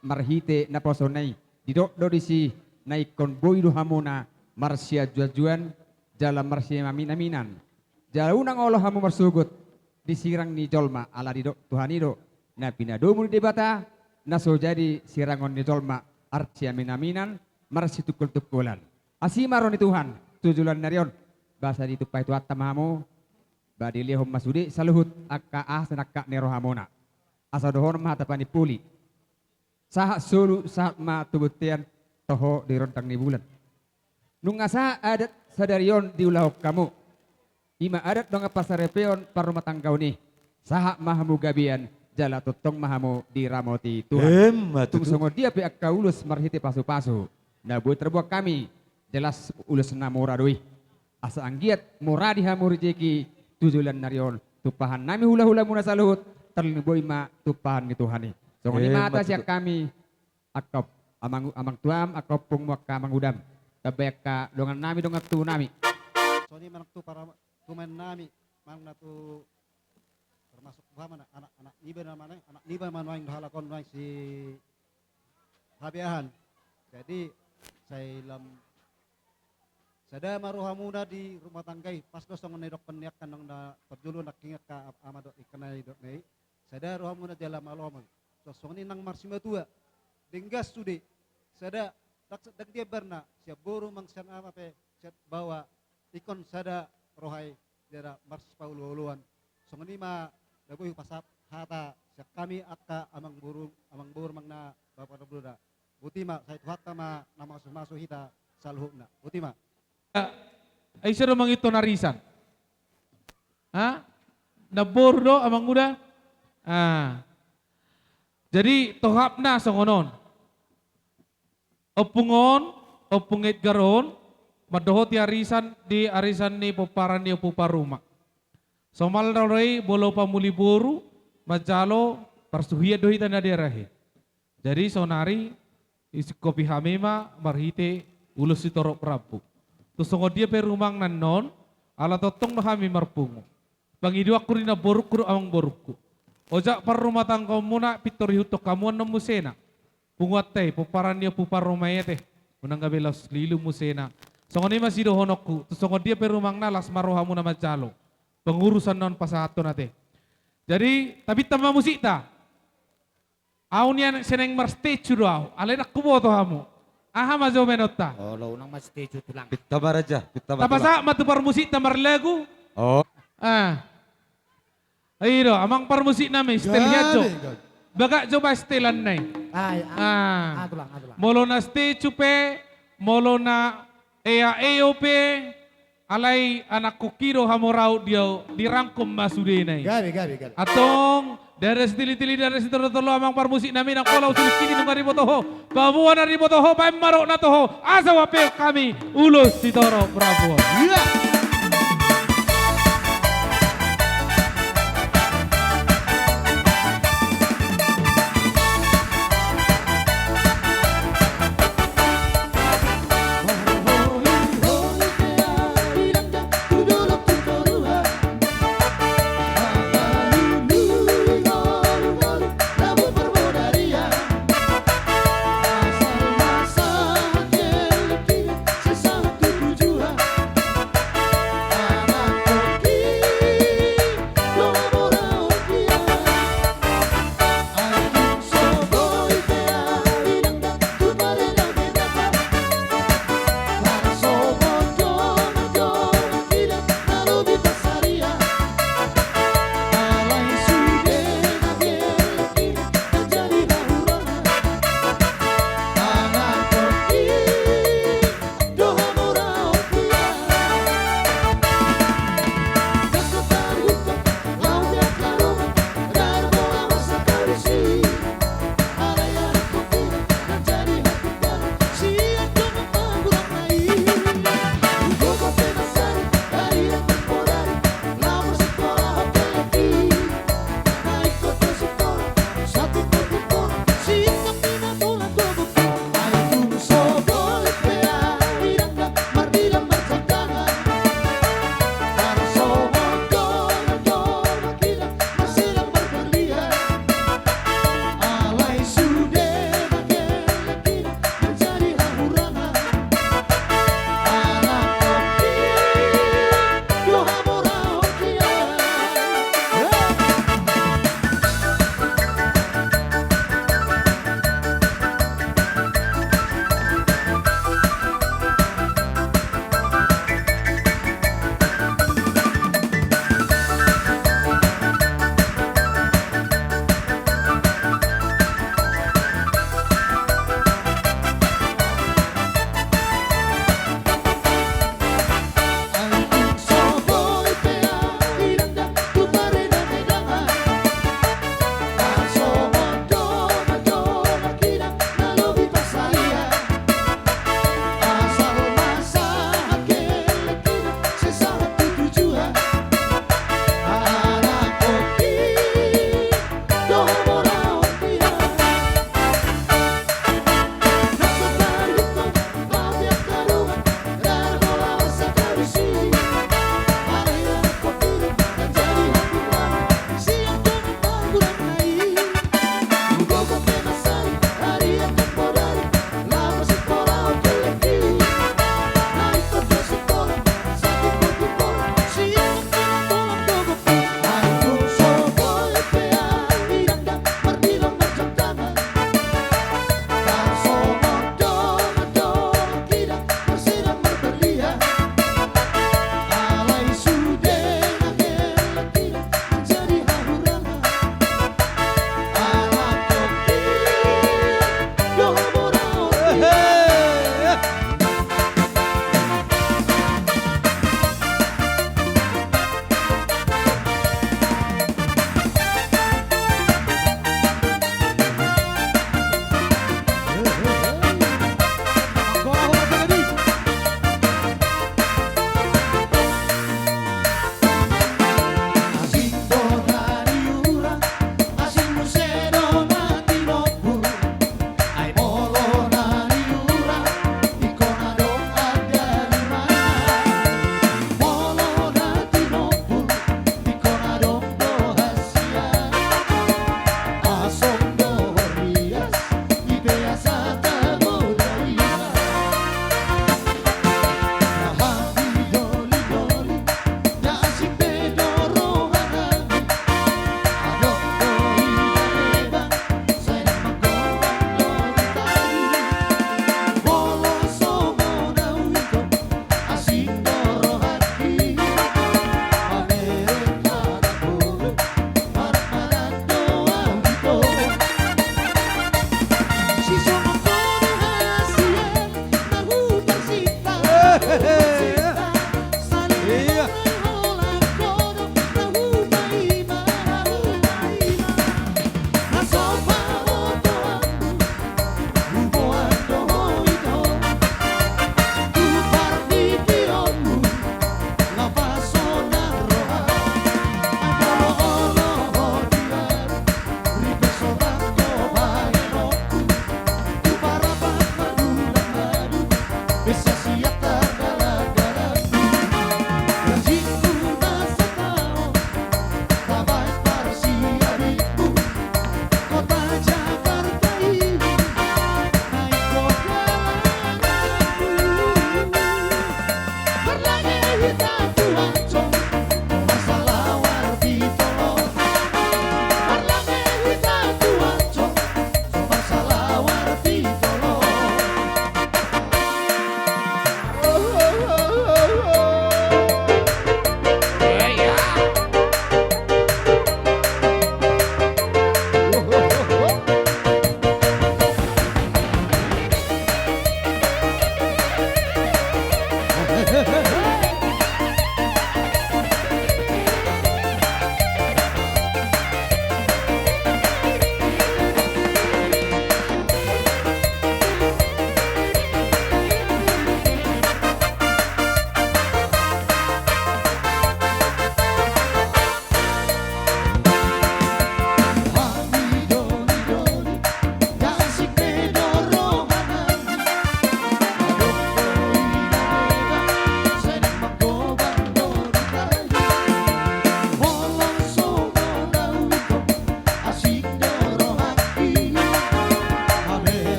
marhite naposona i, didok do disi, na ingkon boi do hamuna marsianju-anjuan jala marsimamin-aminan. Jala unang olo hamu marsogot, di sirang ni jolma, ala didok Tuhan i do, na pinadomu ni Debata, na so jadi sirangon ni jolma, arsiaminaminan, marsitungkoltungkolan. Asi ma roha ni Tuhan, tu joloan ni ari on, asa ditumpahi Tuhanta ma hamu, ba dilehon ma sude saluhut angka aha sinangkap ni rohamuna. Asa dohonon ma hata panimpuli. Sahat solu, sahat ma tu bontean, toho di rondang ni bulan. Nunga sahat adat sadari on diulahon hamu. I ma adat dongan parsaripeon parrumatanggaon i. Sahat ma hamu gabean, jala tongtong ma hamu diramoti Tuhan. Emma tutu. Tung songon dia pe angka ulos marhite pasupasu na boi tarboan hami, jelas ulos na mora do i. Asa anggiat mora di hamu rejeki tu joloan ni ari on. Tumpahan nami hulahulamuna saluhut, tarlumobi ma tumpahan ni Tuhan i. Songon i ma hata sian hami, angka amang, amang tuam, angka ompungmu, angka amang udam. Tamba angka dongan nami, dongan tubu nami. Songon i manang tu para tumaen nami, manang na tu termasuk boha ma na, anak, anak niba na mana, anak niba ma nuaeng do halak on nuaeng si Habeahan. Jadi sai lam sada ma rohamuna di rumah tangga i, pas do songon na didokkon ni angka naung na parjolo nangkin angka am-, ama dohot ingkon na didok na i. Sada rohamuna jala malo ma. So, songon i nang marsimatua. Denggan sude. Sada, ndang, ndang diambarna, sian boru manang sian ama pe, sian baoa, ingkon sada roha i, jala marsipaolooloan. Songon i ma na boi hupasahat hata sian hami angka amang boru, amang boru manang na bapa na boru da. Boti ma, sai Tuhanta ma na mamasumasu hita saluhutna. Boti ma. Ai ise do mangihuthon arisan? Ha? Namboru do, amang uda? Ah. Jadi tohapna songon on. Ompung on, Ompung Edgar on, mandohoti arisan di arisan ni pomparan ni Ompu Paruma. Somal na ro i molo pamuli boru, manjalo parsuhian do hita na di ari i. Jadi saonari, disingkopi hami ma marhite ulos sitorop rambu. Tung songon dia pe rumangna annon, ala tongtong do hami marpungu. Pangidoanku di namborungku dohot amangborungku. Ojak parrumatanggaonmuna pintor ihuthon hamu annon musena. Punguanta i, pomparan ni Ompu Paruma i ate. Unang gabe laos lilu musena. Songon i ma sidohononku, tung songon dia pe rumangna las ma rohamuna manjalo. Pengurus annon pasahathon ate. Jadi, tapinta ma musikta. Ahu nian sai naeng marsteju do ahu, alai ndang huboto hamu. Aha ma jo baenonta? Olo, unang marsteju tulang. Pinta ma raja, pinta ma tulang. Tapasahat ma tu parmusikta marlagu. Oh. Ah. I do, amang parmusik nami, setel hian jo. Gabe, gabe. Bagak jo ba setelan nai. Ah, iya. Ah. Ah, tulang, ah, tulang. Molo na steju pe, molo na ea eo pe, alai anakkon i do hamoraon di ahu, dirangkum ma sudena i. Gabe, gabe, gabe. Antong, ndada sitilitili, ndada sitolotolo, amang parmusik nami, nang pola usulik i nunga diboto ho. Paboa na diboto ho, baen ma roham na toho, asa huampe hami ulos sitorop rambu on. Iya.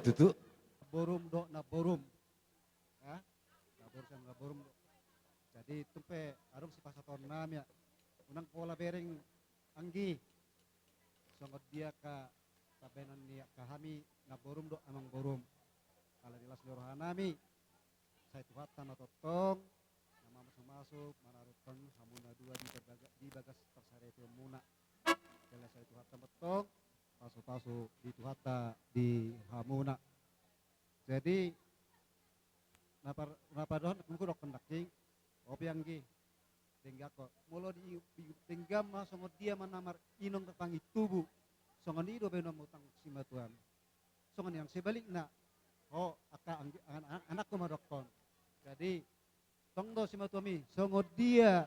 Tutu. Borum do na borum. Ya? Na borum sian na borum do. Jadi tung pe adong sipasahatonnami ya. Unang pola bereng anggi. Songon dia angka pambahenan ni angka hami na borum do amang borum. Ala ni las ni rohanami. Sai Tuhanta ma tongtong na mamasumasu manarunghon hamu na dua di baga-, di bagas parsaripeonmuna. Jala sai Tuhanta ma tongtong pasupasu di Tuhanta di hamuna. Jadi na par-, na padohon nangkin, hudokkon nangkin, ope anggi, dengganhon. Molo di, di, denggan ma songon dia ma na marinong pangintubu, songon i do baenonmu tong simatuam. Songon i nang sebalikna, ho angka anggi-, an-, an-, anakku ma dokkon. Jadi tong do simatuam i, songon dia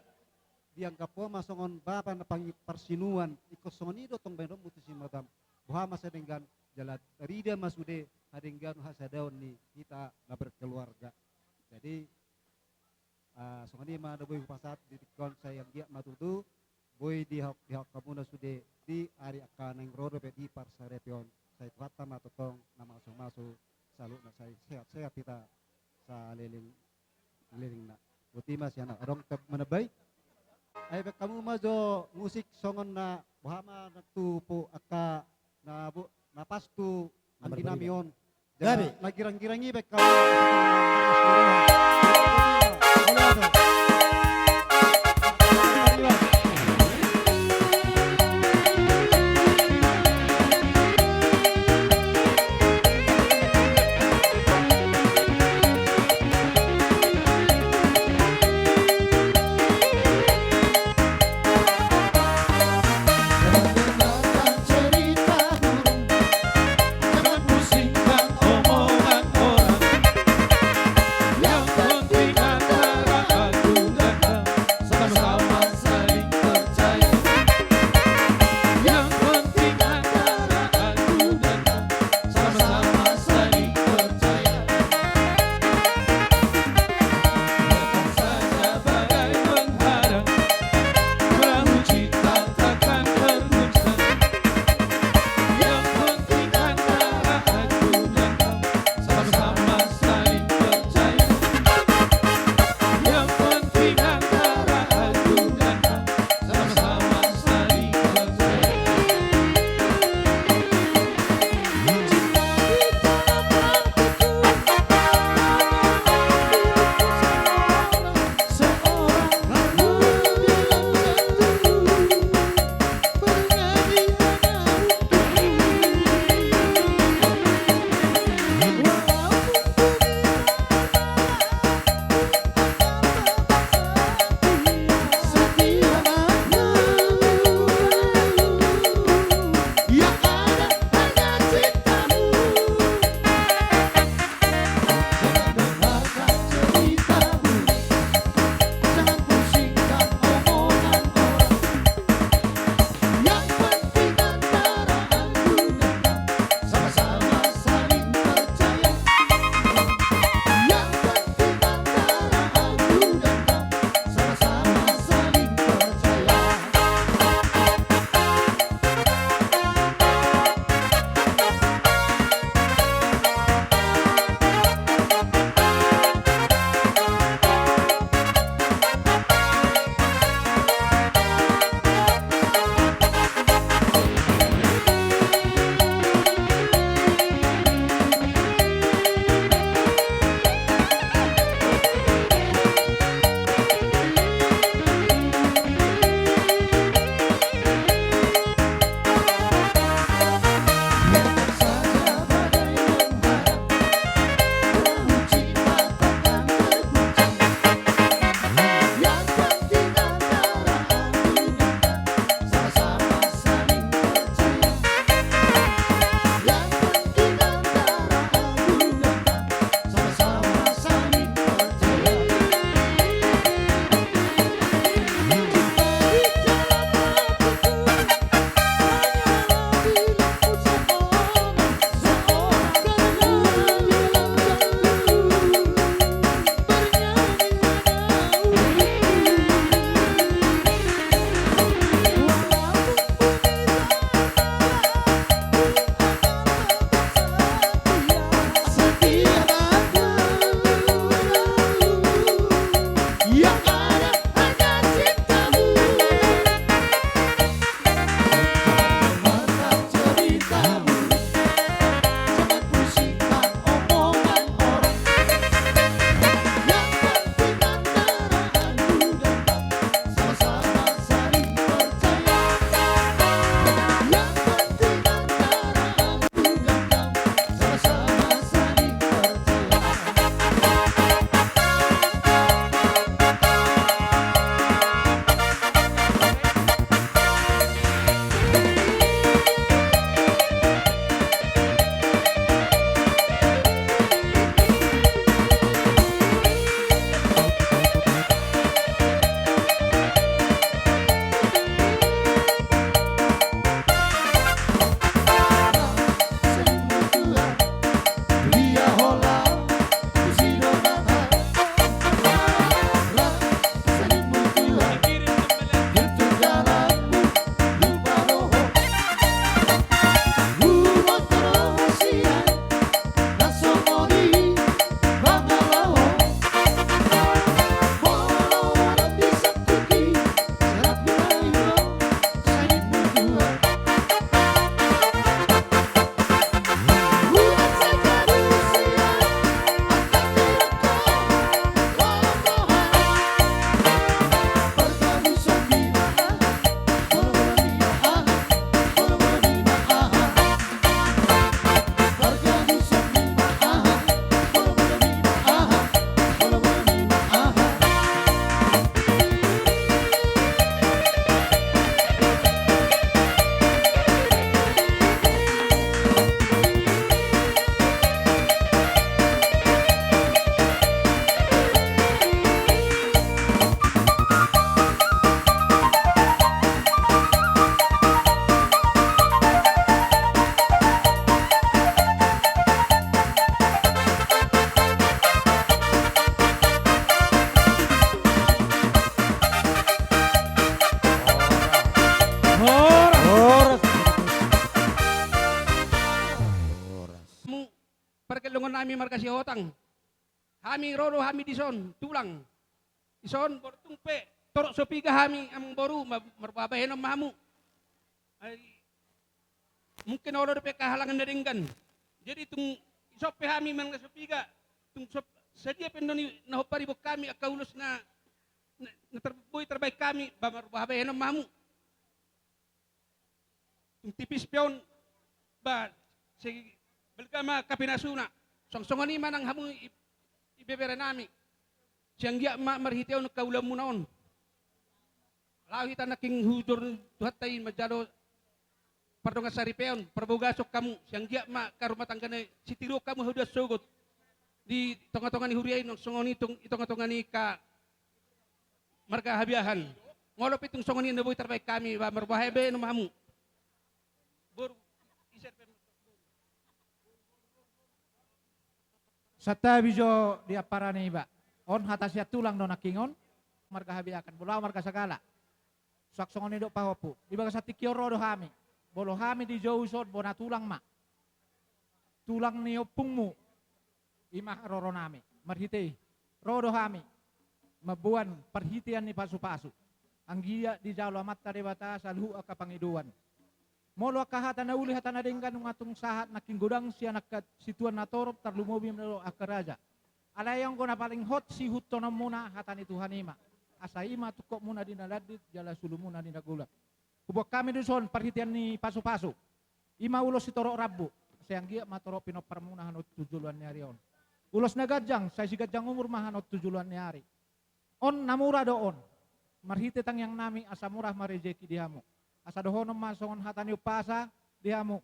dianggap ho ma songon bapa na pangi-, parsinuan, ingkon songon i do tong baenonmu tu simatuam. Boha ma sai denggan, jala tarida ma sude hadengganon hasadaon ni hita na berkeluarga. Jadi, ah, songon i ma na boi hupasahat di tingki on, sai anggiat ma tutu boi dihok-, dihok hamuna sude di ari angka naeng ro dope di parsaripeon. Sai Tuhanta ma tongtong na mamasumasu saluhutna, sai sehat-sehat hita saleleng lelengna. Boti ma sian ahu, adong pe manambai? Ai baen hamu ma jo musik songon na boha ma na tu po angka na bo-, na pas tu angginami on. Gabe. Na girang-girang i baen hamu. marga Sihotang. Hami ro do hami dison, tulang. Dison, boru, tung pe torop so piga hami, amang boru, ma-, marbahenon ma hamu. Ai, mungkin olo dope angka halangan na denggan. Jadi tung ison pe hami manang so piga, tung so, sadia pe annon i na hombar ibon hami angka ulos na, na, na tar-, boi tarbahen hami, ba marbahenon ma hamu. Tung tipis pe on, ba, se-, balga ma angka pinasuna. Songon, songon i ma nang hamu i-, ibebere nami. Sai anggiat ma marhite on angka ulaonmuna on. Laho hita nangkin hujur Tuhanta i manjalo pardongan saripeon, parbagason hamu, sai anggiat ma angka rumah tangga na sitiruon hamu haduan sogot. Di tonga-tonga ni huria i, nang songon i tung, di tonga-tonga ni angka marga Habiahan. Molo pe tung songon i na boi tarbahen hami, ba marbahenon ma hamu. Boru, ise pe. Santabi jo di ampara niba. On hata sian tulang do nangkin on. Marga Habiahan, molo au marga Sagala. Suang songon i do pahompu. Di bagasan tingki on ro do hami. Molo hami dijou dison, bona tulang ma. Tulang ni ompungmu. I ma roro nami. Marhite i ro do hami mamboan parhitean ni pasu-pasu. Anggiat dijalo Amanta Debata saluhut angka pangidoan. Molo angka hata na uli, hata na denggan, nunga tung sahat nangkin godang sian angka situan na torop, tarlumobi ma do angka raja. Alai anggo na paling hot siihuthononmuna hata ni Tuhan i ma. Asa i ma tungkotmuna di na landit, jala sulumuna di na golap. Huboan hami dison parhitean ni pasu-pasu. I ma ulos sitorop rambu, sai anggiat ma torop pinomparmuna hanon tu joloan ni ari on. Ulos na ganjang, sai siganjang umur ma hanon tu joloan ni ari. On na mura do on. Marhite tangiang nami asa mura ma rejeki di hamu. Asa dohonon ma songon hata ni umpasa di hamu.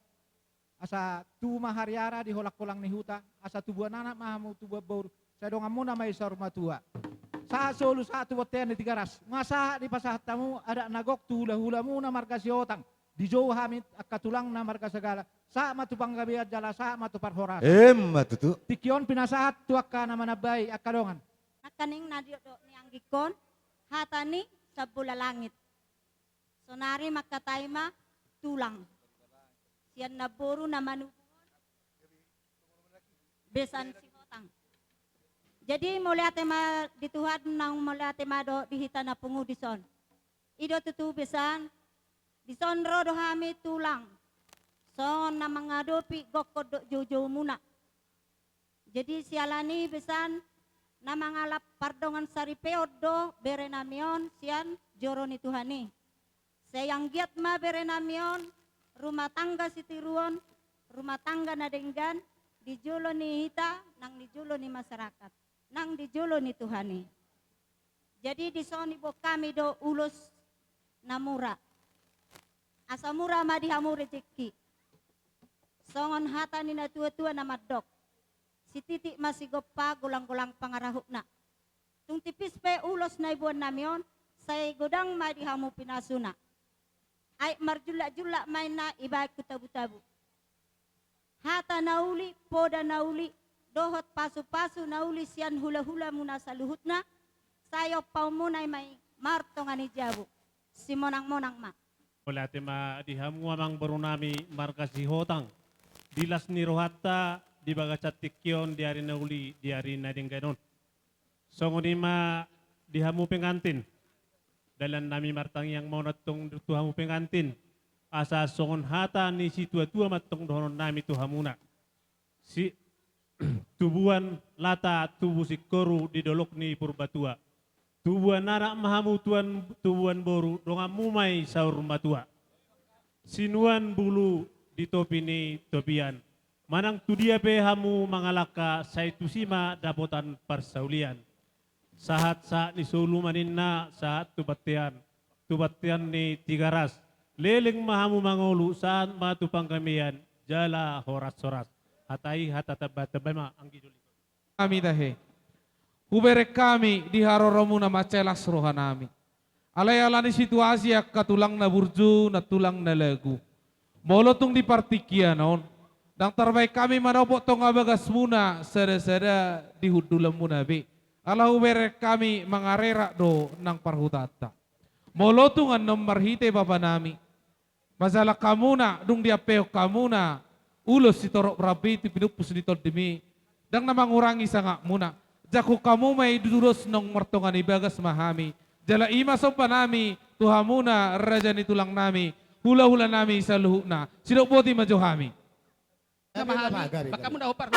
Asa tubu ma hariara di holang-holang ni huta, asa tubuan anak ma hamu, tubuan boru, sai donganmuna ma i saur matua. Sahat solu, sahat tu bontean ni Tigaras. Nunga sahat dipasahat hamu adat na gok tu hula-hulamuna marga Sihotang. Dijou hami angka tulangna marga Sagala. Sahat ma tu panggabean jala sahat ma tu parhorasan. Emma tutu. Tingki on pinasahat tu angka na manambai angka dongan. Nangkaning na didok ni anggingkon, hata ni Sambola Langit. Sonari mangkatai ma tulang sian namboru na manubuhon besan Sihotang. Jadi mauliate ma di Tuhan, naung mauliate ma dohot di hita na pungu dison. I do tutu besan, dison ro do hami tulang songon na mangadopi gokhon dohot joujoumuna. Jadi siala ni i besan, na mangalap pardongan saripeon do bere nami on sian joro ni Tuhan i. Sai anggiat ma bere nami on rumah tangga sitiruon, rumah tangga na denggan di jolo ni hita, nang di jolo ni masyarakat, nang di jolo ni Tuhan i. Jadi dison iboan hami do ulos na mura. Asa mura ma di hamu rejeki. Songon hata ni natua-tua na mandok, sititik ma sigompa, golang-golang pangarahutna. Tung tipis pe ulos na iboan nami on, sai godang ma di hamu pinasuna. Aek marjullak-jullak ma inna ibaen tu tabu-tabu. Hata na uli, poda na uli, dohot pasu-pasu na uli sian hula-hulamuna saluhutna, sai ompaonmuna i ma i martonga ni jabu. Simonang-monang ma. Mauliate ma di hamu amang boru nami marga Sihotang. Di las ni rohanta di bagasan tingki on, di ari na uli, di ari na denggan on. Songon i ma di hamu pengantin. Dalan nami martangiang ma on antong tu hamu pengantin. Asa songon hata ni situa-tua ma antong dohonon nami tu hamuna. Si, tubuan lata tubu singkoru di dolok ni Purbatua. Tubuan anak ma hamu tuan, tubuan boru, donganmu ma i saur matua. Sinuan bulu di topi ni topian. Manang tu dia pe hamu mangalangka, sai tusi ma dapotan parsaulian. Sahat-sahat ni solu ma ninna, sahat tu bontean, tu bontean ni Tigaras. Leleng ma hamu mangolu, sahat ma tu panggabean, jala horas-horas. Hata i hata tamba-tamba ma anggi joli. Hami tahe. Hubereng hami di haroromuna mansai las roha nami. Alai ala ni situasi angka tulang na burju, na tulang na lagu. Molo tung di partingkian on, ndang tarbahen hami manopot tonga bagasmuna sada-sada di hundulanmuna be. Ala hubereng hami mangarerak do nang parhutanta. Molo tung annon marhite bapa nami, manjalang hamuna, dung diampehon hamuna ulos sitorop rambu i tu pinumpus ni tondimi, ndang na mangurangi sangapmuna. Jangkon hamu ma i tudos, naung martonga ni bagas ma hami. Jala i ma sombanami tu hamuna raja ni tulangnami, hulahulanami saluhutna. Sidok boti ma jo hami. Gabe ma hami, pagar, pagar. Bakamuna hopar.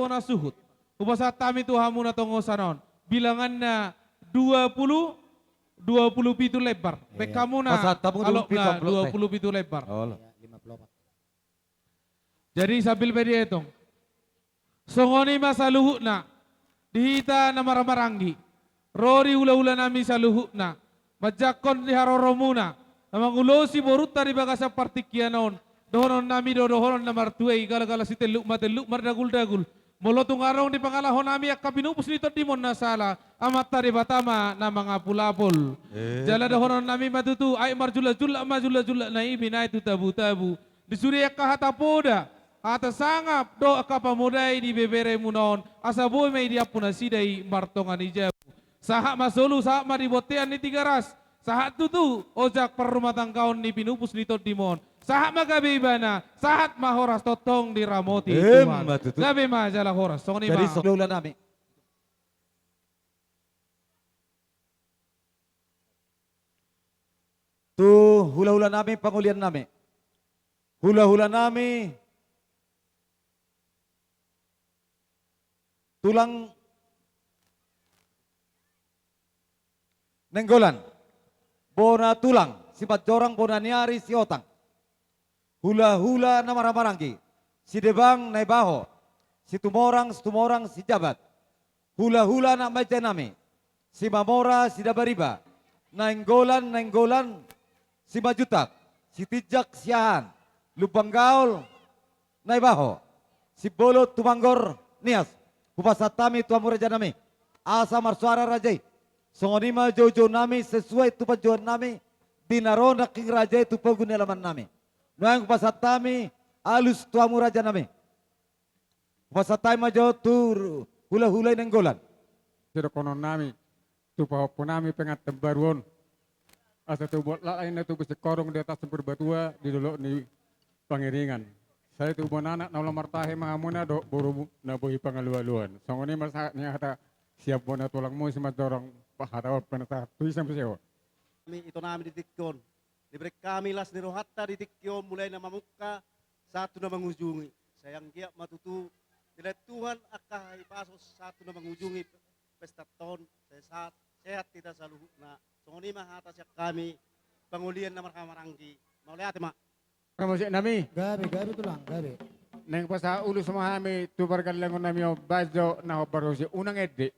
bona suhut. Hupasahat hami tu hamuna tongosan on. Bilanganna dua puluh, dua puluh pitu lembar. Baen hamuna, pasahat hamu alokna dua puluh pitu lembar. Olo. Jadi sambil pe dietong. Songon i ma saluhutna, di hita na marhahamaranggi, ro di hulahulanami saluhutna, manjangkon di haroromuna, na mangulosi borunta di bagasan partingkian on, dohononnami do dohonon na martua i, galgala sitelluk matelluk mardaguldagul. Molo tung adong di pangalahonami angka pinupus ni tondimon na sala, Amanta Debata ma na mangapulapul. Eh. Jala dohononnami ma tutu, aek marjulakjulak ma julakjulakna i binahen tu tabutabu. Di sude angka hata poda, hata sangap dohot angka pamodai di beberemuna on, asa boi ma i diampu nasida i martonga ni jabu. Sahat ma solu, sahat ma di bontean ni Tigaras, sahat tutu ojak parrumatanggaon ni pinupus ni tondimon. Sahat ma gabe ibana, sahat ma horas tongtong diramoti Tuhan. Emma tutu. Gabe ma jala horas. Songon i ma. Jadi songon i ma. Tu hulahulanami pangoliannami. Hulahulanami tulang Nainggolan. Bona tulang, Simanjorang bona ni ari Sihotang. Hulahula na marhahamaranggi, Sidebang Naibaho, Situmorang, Situmorang Sijabat. Hulahula anak manjaenami, Simamora Sidabariba, Nainggolan, Nainggolan Simanjuntak, Sitinjak Siahaan, Lumban Gaol Naibaho, Simbolon Tumorang Nias. Hupasahat hami tu hamu rajanami, asa marsoara raja i. Songon i ma joujounami sesuai tu panjouonnami di na ro nangkin raja i tu pogu ni alamannami. Nuaeng hupasahat hami alus tu hamu rajanami. Hupasahat hami ma jo tu hulahula i Nainggolan. Sidohononnami tu pahompunami pengantin baru on, asa tubu laklak ninna tubu singkoru di atas Purbatua di dolok ni Pangiringan. Sai tubu anak na olo martahi ma hamuna dohot boru na boi pangalualuan. Songon i ma sahat ni hata sian bona tulangmu Simanjorang, hata on penasahat tu i sampe sewa. Hami itonami di tingki on. Dibereng hami las ni rohanta di tingki on, mulai na mamungka sahat tu na mangujungi. Sai anggiat ma tutu dilehon Tuhan angka hahipason sahat tu na mangujungi pesta on, sai sahat, sehat hita saluhutna. Songon i ma hata sian hami, pangolian na marhahamaranggi. Mauliate ma. Parmusik nami. Gabe, gabe tulang, gabe. Naeng pasahat ulos ma hami tu pargellengonnami on, baen jo na hombar hose, unang ende.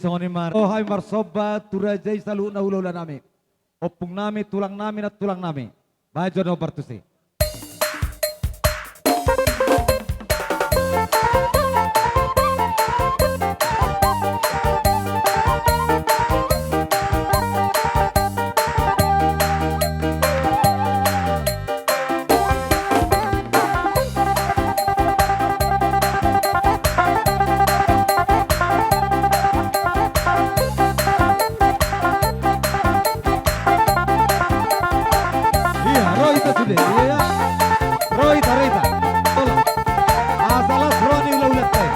Songon i ma, o hami marsomba tu raja i saluhutna hulahula nami, ompung nami, tulang nami, nantulang nami. Bahen jo na hombar tusi. Ia, ro hita sude, ia. Ro hita, ro hita. Tolong. Asa las roha ni hulahulanta i.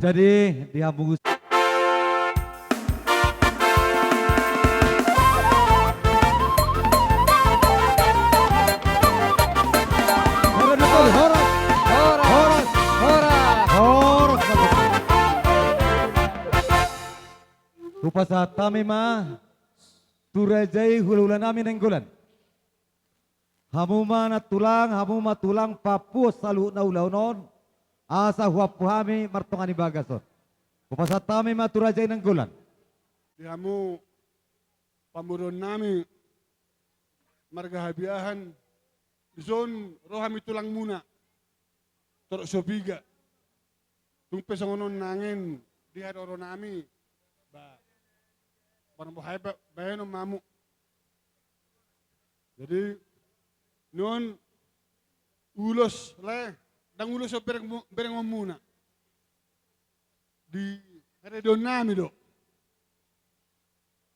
Jadi, di hamu Hupasahat hami ma tu raja i hulahulanami Nainggolan. Hamu ma nantulang, hamu ma tulang papuas saluhutna ulaon on, asa huampu hami martonga ni bagas on. Hupasahat hami ma tu raja i Nainggolan. Di hamu pamoruonnami marga Habiahan, dison ro hami tulangmuna, torop so piga. Tung pe songon on nangkin di hadoronami, ba, barang boha pe bahenon ma hamu. Jadi, non ulos le, ndang ulos so bereng, berengonmuna. Di haredeonnami do.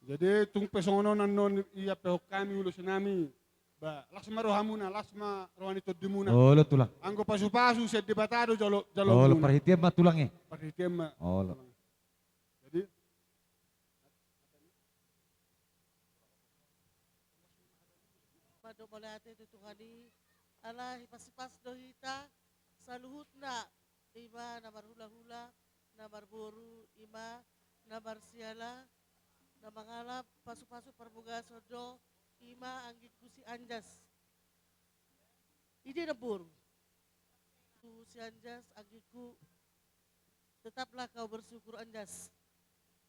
Jadi, tung pe songon on annon iapehon hami ulosnami, ba, las ma rohamuna, las ma roha ni tondimuna. Olo, tulang. Anggo pasupasu sian Debata do jalo, jalo. Olo, muna. Parhitean ma, tulang, e. Parhitean ma. Olo. Tulang. Jadi, Madok mauliate tu Tuhan i, ala hipasupasu do hita saluhutna, ima na marhulahula, na marboru, ima na marsiala, na mangalap pasupasu parbagason do, ima anggingku si Anjas. Ide na boru. Tu si Anjas, anggingku, tetaplah kau bersyukur, Anjas.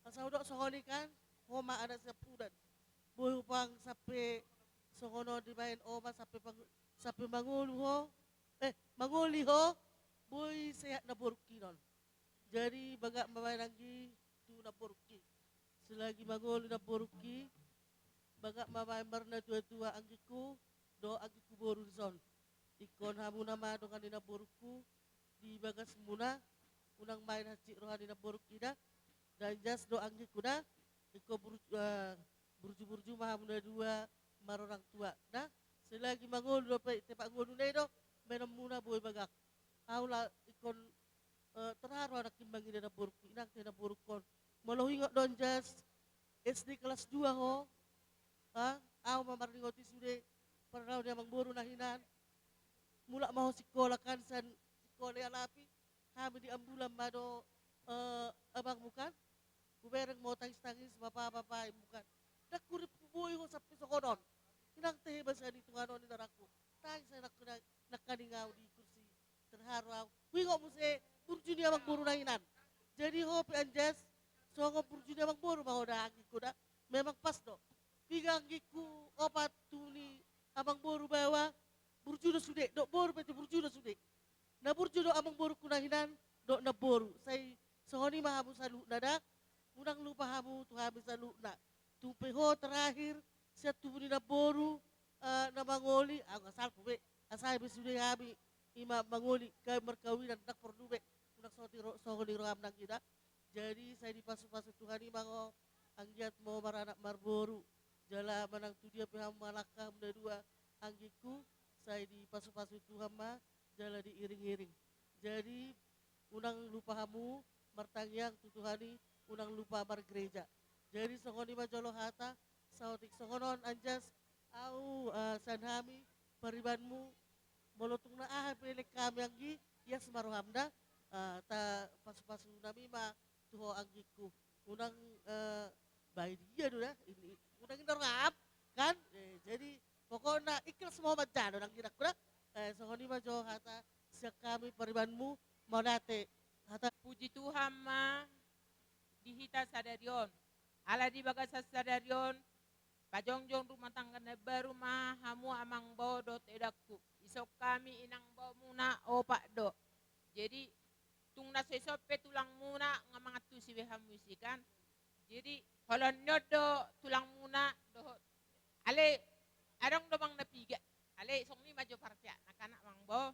Asa hudok songon i kan, ho ma anak siampudan. Boi hupang sampe songon on dibaen oma sampe pang-, sampe mangolu ho, eh, mangoli ho, boi sehat namborungki non. Jadi bagak ma baen anggi tu namborungki. Selagi mangolu namborungki, bagak ma baen marnatuatua anggingku, dohot anggingku boru dison. Ingkon hamuna ma dongan ni namborungku di bagasmuna, unang baen hansit roha ni namborungki da, da Anjas dohot anggingku da, ingkon bur-, eh, burju-burju ma hamu na dua marorang tua da, selagi mangolu dope tepa ngoluna i do, baenonmuna boi bagak. Au la ingkon Eh, terharu au nangkin mangida namborungku, inang te namborungkon. Molo huingot do Anjas, S D kelas dua ho, ha? Au ma marningoti sude, parlaon ni amangboru na hinan. Mulak ma ho sikola kan, sian sikola i alapi, hami di ambulan ma do, eh, abangmu kan. Hubereng ma ho tangis-tangis, bapa-bapa i bukan. Ndang hurip huboi ho sampe songon on. Inang te heba sian i Tuhan on inanakku. Tangis ai nangkaning au di kursi. Terharu au. Huingot muse burju ni amangboru na hinan. Jadi ho pe Anjas, songon burju ni amangboru ma ho da anggingku da. Memang pas do. Piga anggingku, opat tu ni amangboru baoa, burju do sude, dohot boru pe tu burju do sude. Na burju do amangborungku na hinan, dohot namboru. Sai songon i ma hamu saluhutna da, unang lupa hamu tu hami saluhutna. Tung pe ho terakhir, sian tubu ni namboru, eh, na mangoli, au nga salpu be, asa be sude hami, ima mangoli, gabe markawinan, ndang porlu be, unang songon i ro-, songon i roham nangkin da. Jadi, sai dipasupasu Tuhan i ma ho, anggiat ma ho maranak marboru, jala manang tu dia pe hamu mangalangka hamu na dua, anggingku, sai dipasupasu Tuhan ma, jala diiring-iring. Jadi, unang lupa hamu martangiang tu Tuhan i, unang lupa margereja. Jadi, songon i ma jolo hata, saotik songon on Anjas, au, eh, sian hami, paribanmu, molo tung na aha pe leleng hami anggi, ias ma roham da, eh, tapasupasu nami ma tu ho anggingku. Unang, eh, baen dia do da, ini, unang inna roham, kan? Eh, jadi, pokokna ikhlas ma ho manjalo nangkin da. Eh, songon i ma jo hata sian hami paribanmu, mauliate. Hata. Puji Tuhan ma di hita sadari on. Ala di bagasan sadari on, pajongjong rumah tangga na baru ma hamu amang bao dohot edangku. Dison hami inang baomuna opat do. Jadi, tung na so dison pe tulangmuna nga mangantusi be hamu disi kan. Jadi, holan ni on do tulangmuna dohot. Alai, adong do amang na piga. Alai, songon i ma jo parpeakna kan amang bao.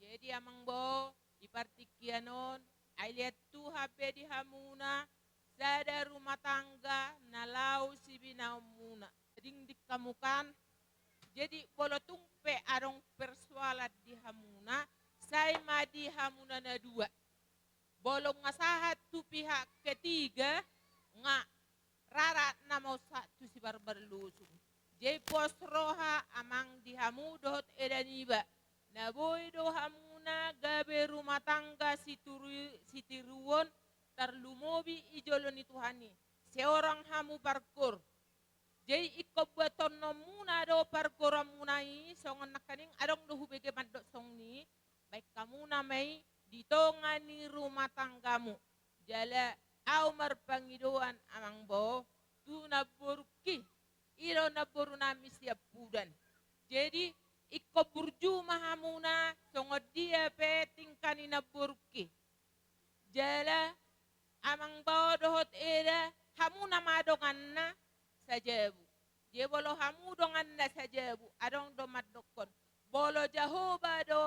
Jadi amang bao, di partingkian on, ai liat Tuhan be di hamuna, sada rumah tangga na laho sibinaonmuna. Dingding hamu kan, jadi molo tung pe adong persoalan di hamuna, sai ma di hamuna na dua. Molo nga sahat tu pihak ketiga, nga rara na mausat tu sibarbar lusung. Jadi pos roha amang di hamu dohot eda niba. Na boi do hamuna gabe rumah tangga sitiru-, sitiruon tarlumobi i jolo ni Tuhan i. seorang hamu pargor. Jadi ingkon buathononmuna do pargoranmuna i, songon nangkaning adong do hubege mandok songon i, baen hamuna ma i di tonga ni rumah tanggamu. Jala ahu marpangidoan amang bao tu namborungki, i do namborunami siampudan. Jadi ingkon burju ma hamuna songon dia pe tingka ni namborungki. Jala amang bao dohot eda, hamuna ma donganna sajabu. Jadi molo hamu donganna sajabu, adong do mandokkon, molo Jahowa do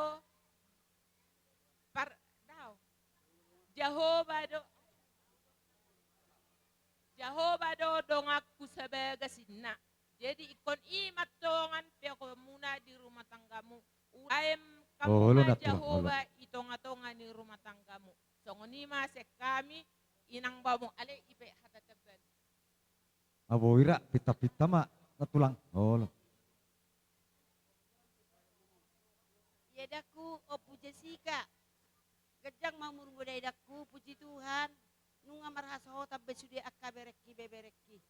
par-, dao. Jahowa do, Jahowa do donganku sabagas inna. Jadi ingkon i ma tongan peakhonmuna di rumah tanggamu. Ulaen hamu ma Jahowa i tonga-tonga ni rumah tanggamu. Songon i ma sian hami, inang bao, alai i pe hata tambaru. Abo ira, pinta-pinta ma, na tulang. Olo. Ia dakku, Ompu Jessica. Ganjang ma umurmu da, edakku, puji Tuhan. Nunga marhasohotan be sude angka berengki, beberengki.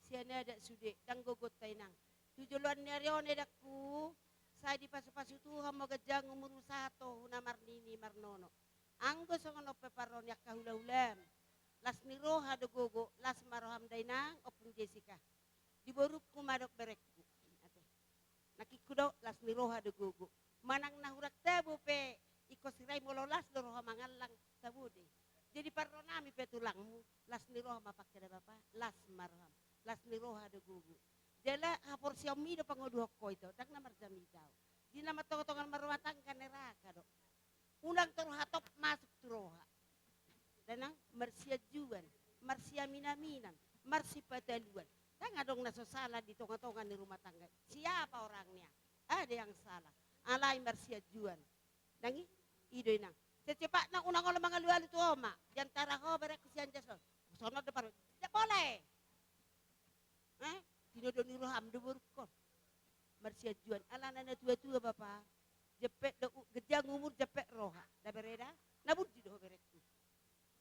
Sian adat sude, ndang gogonta, inang. Tu joloan ni ari on, edakku, sai dipasu-pasu Tuhan ma ganjang umurmu sahat tu na marnini marnono. Anggo songon on pe parro ni angka hula-hulam. Las ni roha do gogo, las ma roham da, inang, Ompung Jessica. Di borungku ma dohot berengku. Ate. Nangkingku do, las ni roha do gogo. Manang na hurang tabo pe, ingkon sirai molo las do roha mangallang, tabo do i. Jadi parronami pe tulangmu, las ni roha ma pangke da bapa, las ma roham. Las ni roha do gogo. Jala haporseaonmi do pangoduhon ho ito, ndang na marjamita au. Di na martonga-tonga marrumah tangga neraka do. Unang torus hatop masuk tu roha. Da, inang, marsianjuan, marsiamin-aminan, marsipataluan. Ndang adong na so sala di tonga-tonga ni rumah tangga. Siapa orangnya? Ada yang salah. Alai marsianjuan. Ndang i, i do, inang. Secepatna unang olo mangalu-alu tu ho ma. Di antara ho berengku sian jas on. Songon on do parro. Ndang boleh. Eh, tinodo ni roham do borungkon. Marsianjuan, alana na tua-tua, bapa. Jempek do u-, ganjang umur, jempek roha. Da, bere da? Na burju do ho, berengku?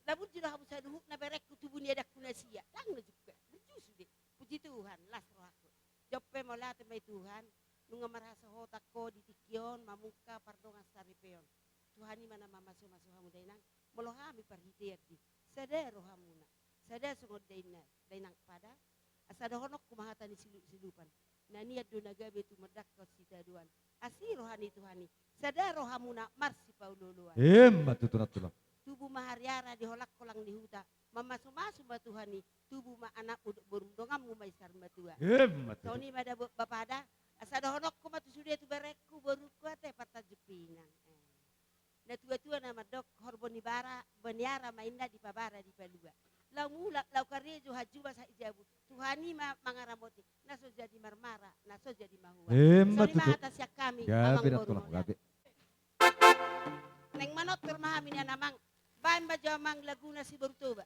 Na burju do hamu saluhutna, berengku, tubu ni adatku na sia? Ndang na jumpa. Burju sude. Puji Tuhan, las rohangku. Jompe, mauliate ma i Tuhan. Nunga marhasohotan ho di tingki on, mamungka pardongan saripeon. Tuhan i ma na mamasu-masu hamu da, inang. Molo hami parhitean di, sada rohamuna, sada songon da inna, da inang pada, asa dohononku ma hata ni silup-silupan. Na nian do na gabe tumundalhon sitadoan. Asi roha ni Tuhan i, sada rohamuna marsipaolo-oloan. Emma tutu, na tulang. Tubu ma hariara di holang-holang ni huta, mamasu-masu ma Tuhan i, tubu ma anakmu dohot borum, donganmu ma i saur matua. Emma tutu. Songon i ma da bo-, bapa da, asa dohononku ma tu sude, tu berengku, borungku, ate, partanjung pinang. Eh. Na tua-tua na mandok, horbo ni bara, baniara ma inna, dipabara dipalua. Laho mulak, laho karejo, hanjuman sahat jabu. Tuhan i ma mangaramoti, na so jadi marmara, na so jadi mahual. Emma tutu. Songon i ma hata sian hami, gabe, amang da boru tulang, mauliate. Gabe. Naeng manortor ma hami nian, amang. Baen ma jo, amang, laguna Si Boru Toba.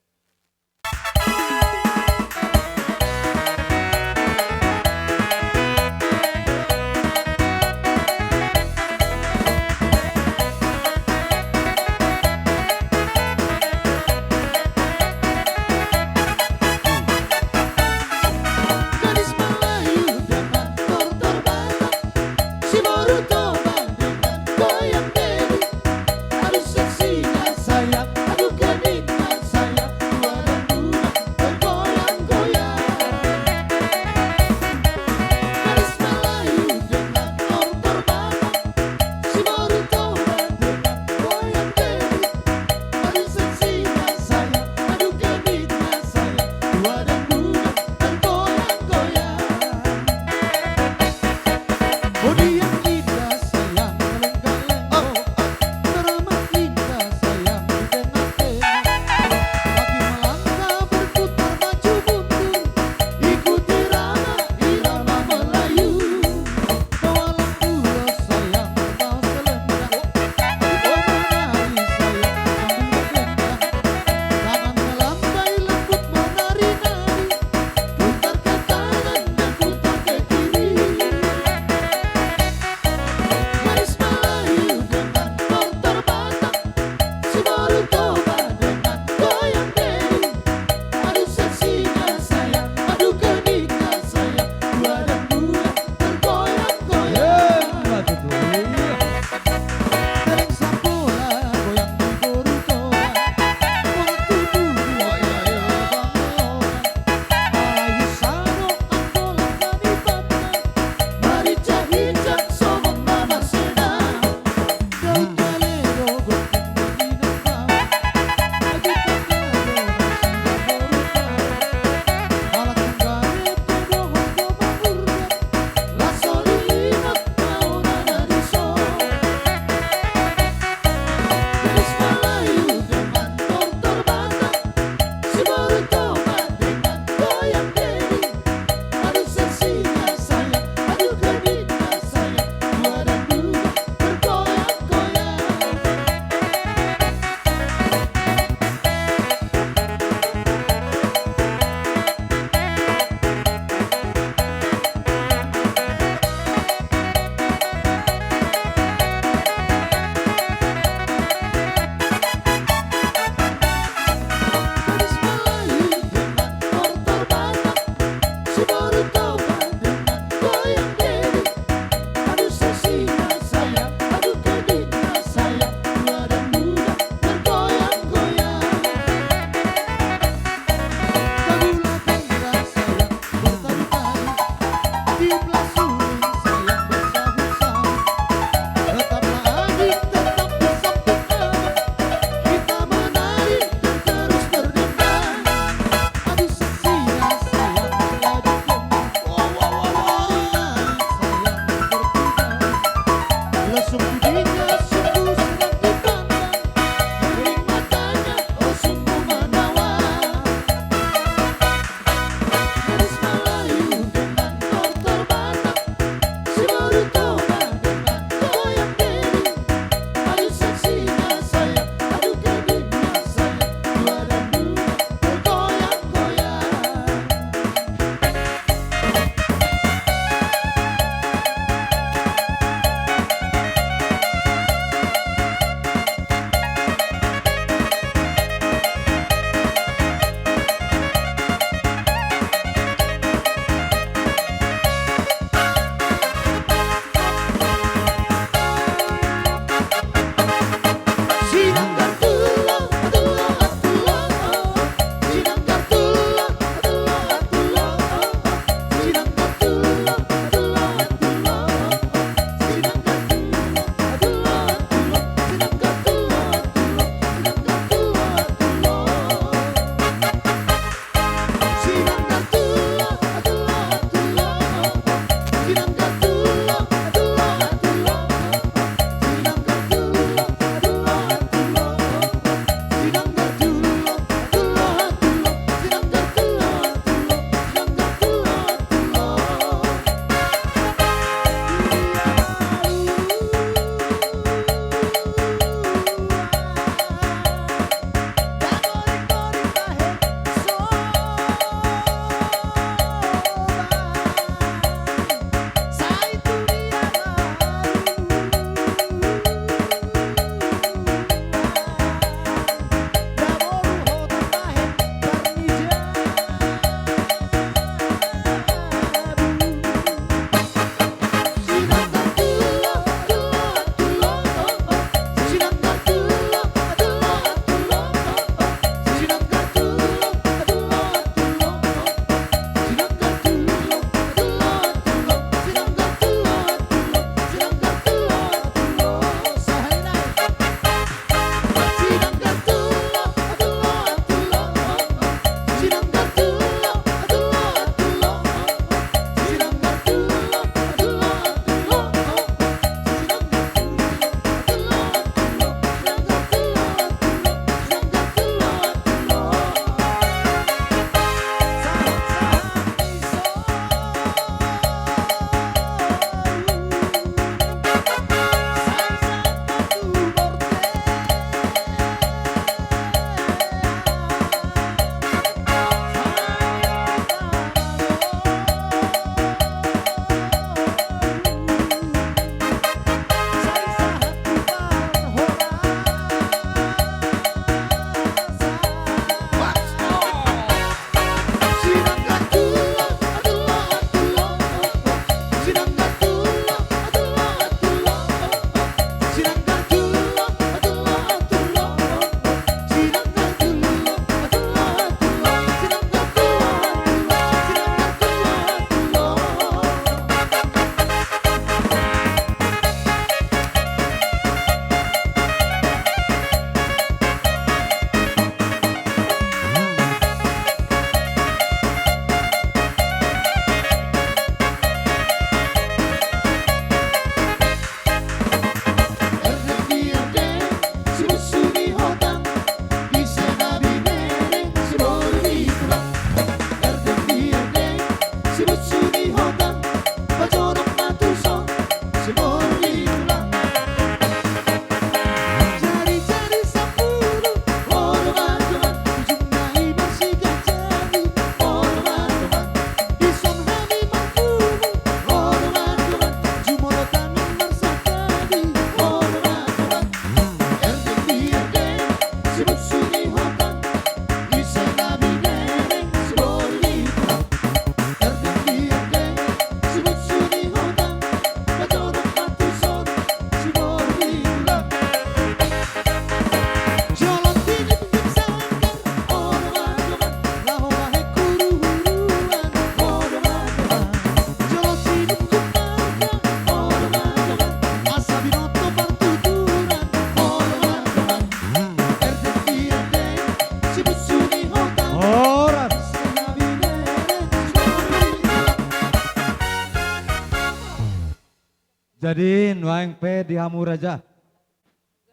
Di nuaeng pe di hamu raja.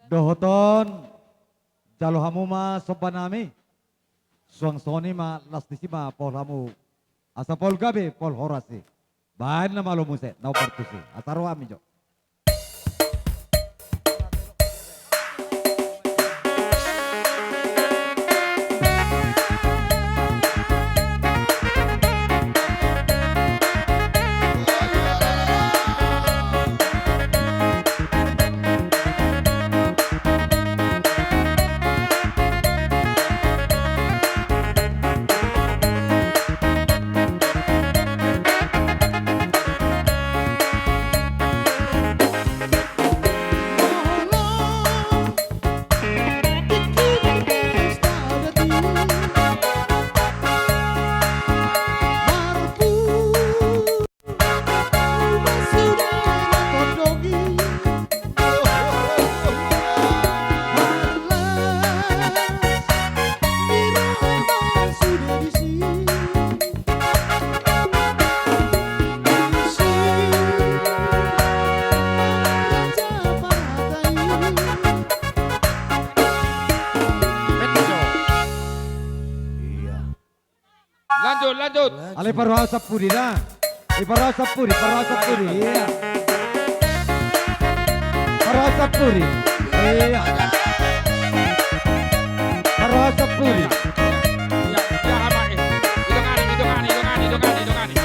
Dohot on, jalo hamu ma somba nami. Suang songon i ma las disi ma pol hamu. Asa pol gabe, pol horas i. Baen na malo muse, na umbar tusi. Asa ro hami jo. Lanjut, lanjut. Alai parroha sampuri da. Eh, parroha sampuri, parroha sampuri. Iya. Parroha sampuri. Iya. Parroha sampuri. Iya, iya, ama, eh. Idongani, idongani, idongani, idongani, idongani.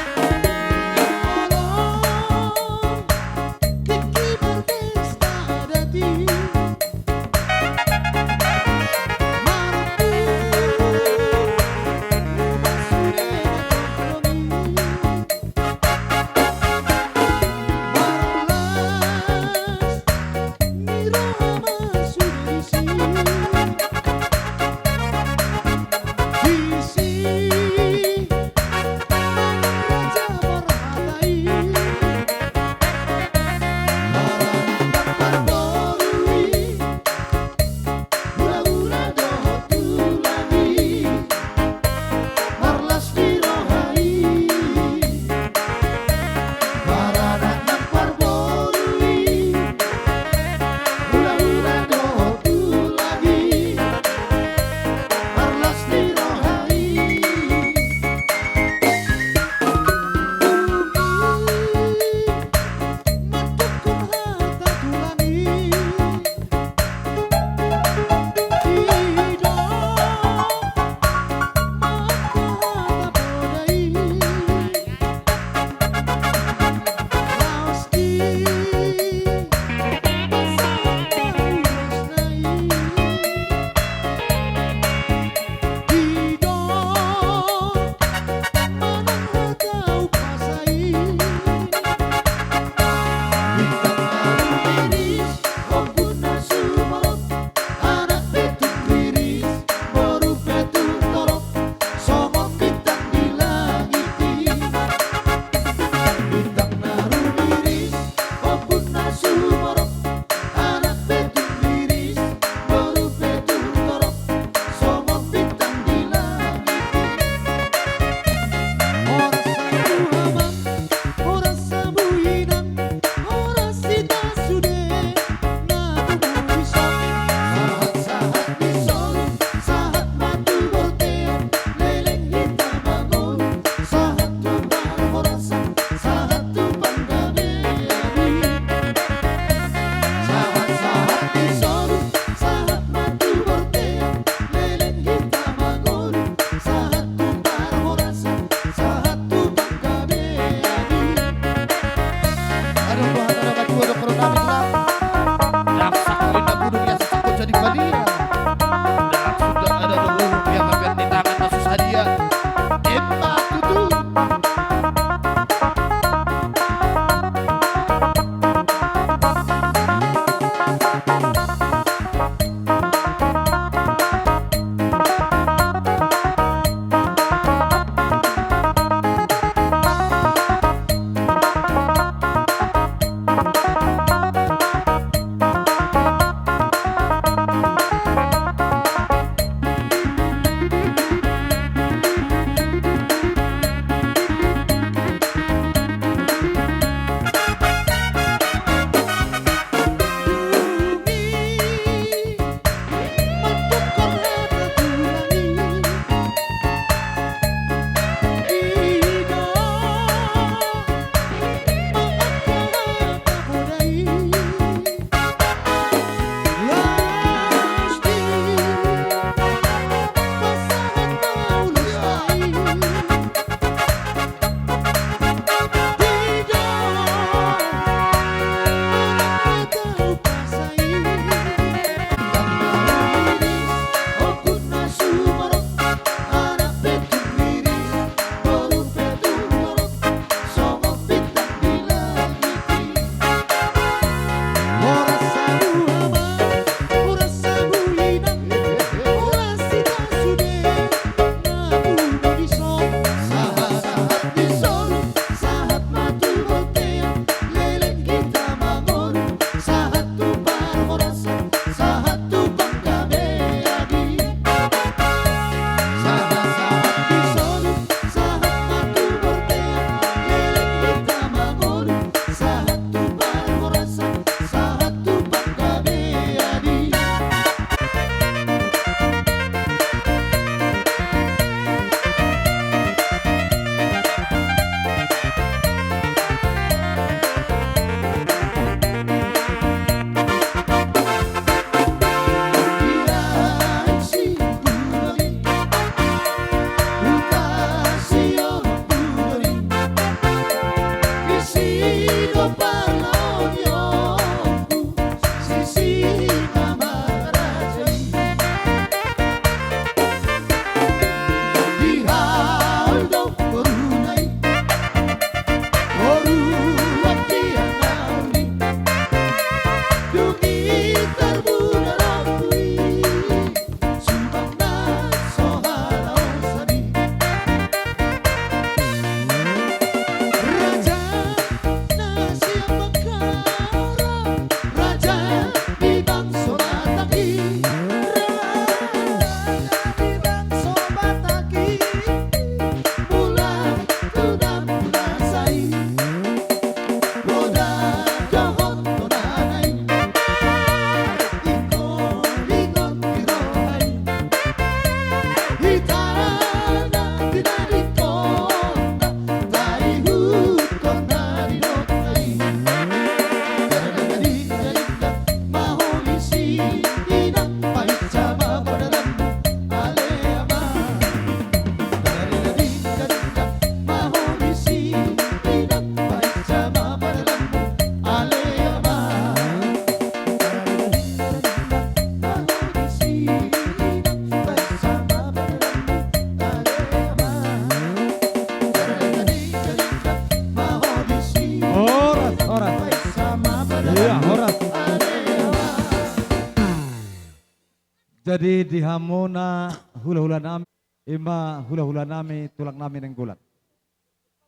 Jadi di hamuna hula-hula nami, ima hula-hula nami, tulang nami Nainggolan.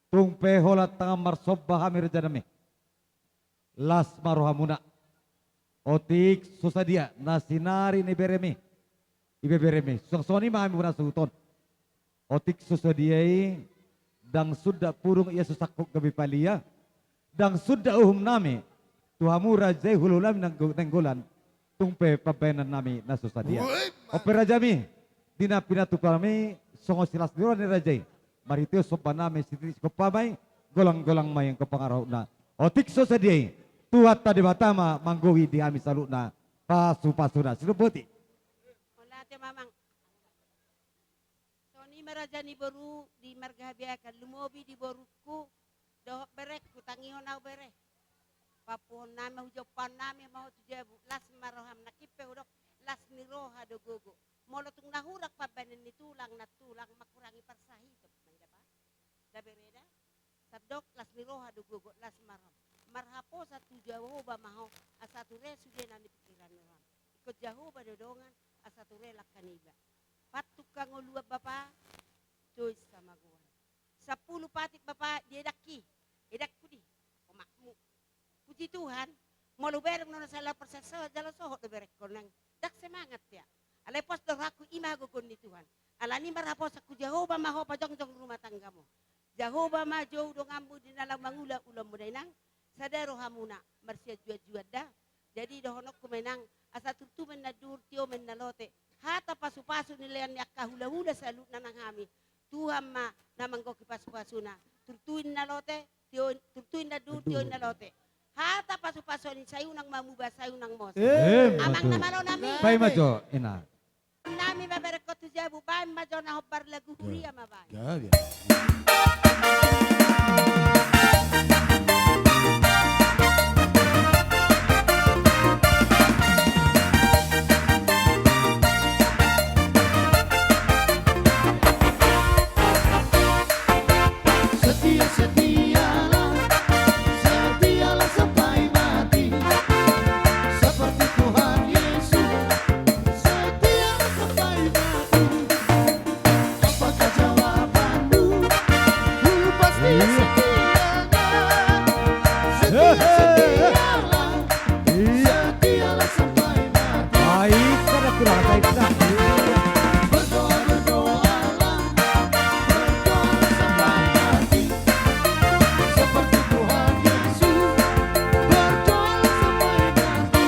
Tung pe holan tangan marsomba hami raja nami. Las ma rohamuna. Otik so sadia na sinari ni beremi, ibeberemi, suang songon i ma hami muna suhuton. Otik so sadia i, ndang suda purung ia so sangkut gabe palia, ndang suda uhum nami tu hamu raja i, hula-hula nami Nainggo-, Nainggolan, tung pe pambahenan nami na so sadia. Uy, on pe rajami, di na pinatupa nami songon silas ni roha ni raja i, marhite somba nami sititi sikopa ma i, golang-golang ma i angka pangarahutna. Otik so sadia i, Tuhanta Debata ma manggohi di hami saluhutna pasu-pasuna. Sidung boti. Mauliate ma amang. Songon i ma raja ni boru di marga Habeakan, lumobi di borungku dohot berengku, tangihon ahu bere. Papuhon nami, hujompahon nami ma ho tu jabu, las ma roham. Nangkin pe hudok, las ni roha do gogo. Molo tung na hurang pambahenan ni tulang, nantulang mangkurangi parsahiton ma i da, Pak. Da bere da. Sandok las ni roha do gogo, las ma roham. Marhaposan tu Jahowa ma ho, asa ture sudena ni pingkiran ni roham. Ingkon Jahowa do dongan, asa ture langka ni iba. Patungka ngoluan bapa, join sama goan. Sampulu patik bapa, diedangki. Edangku di omakmu. Puji Tuhan, molo bereng nona sala perseso, jala sohot do berengkon nang. Ndang semangat ia. Alai pos do rohangku, i ma hagogoon ni Tuhan. Alani marhaposan tu Jahowa ma ho pajongjong rumah tanggamu. Jahowa ma jou donganmu di na laho mangula ulaonmu da inang. Sada rohamuna marsianjuanjuan da. Jadi dohononku ma inang, asa turtu ma inna dur, tio ma inna lote. Hata pasu-pasu nilehon ni angka hula-hula saluhutna nang hami. Tuhan ma na manggohi pasu-pasuna. Turtu inna lote, tio, turtu inna dur, tio inna lote. Hata pasu-pasu ni sai unang mamuba, sai unang mose. Emma tutu. Amang na malo nami. Paima jo, ina. Nami ma berengkon tu jabu, baen ma jo na hombar lagu huria ma baen. Gabe. Setia, setialah, setialah sampai mati. Seperti Tuhan Yesus, setialah sampai mati. Apakah jawabanmu? Ku pasti setia. Setia, setialah. Iya. Setialah sampai mati. Baik, kada kurang baik, dah. Berdoa, berdoalah. Berdoa sampai mati. Seperti Tuhan Yesus. Berdoa sampai mati.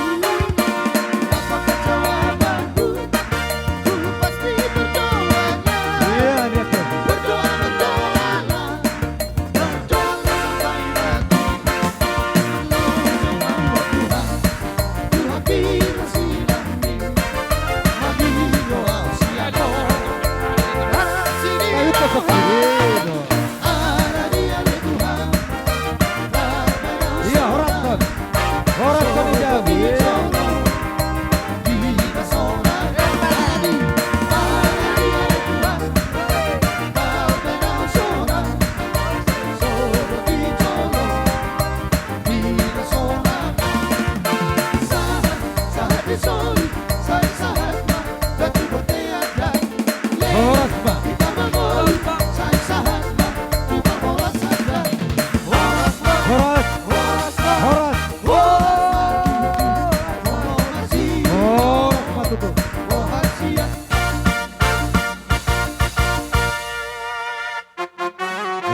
Apakah jawabanku? Ku pasti berdoa. Iya, lihat tuh. Berdoa, berdoalah. Iya, horas, horas. Horas, horas, iya. Horas ma. Horas. Horas. Horas ma tutu.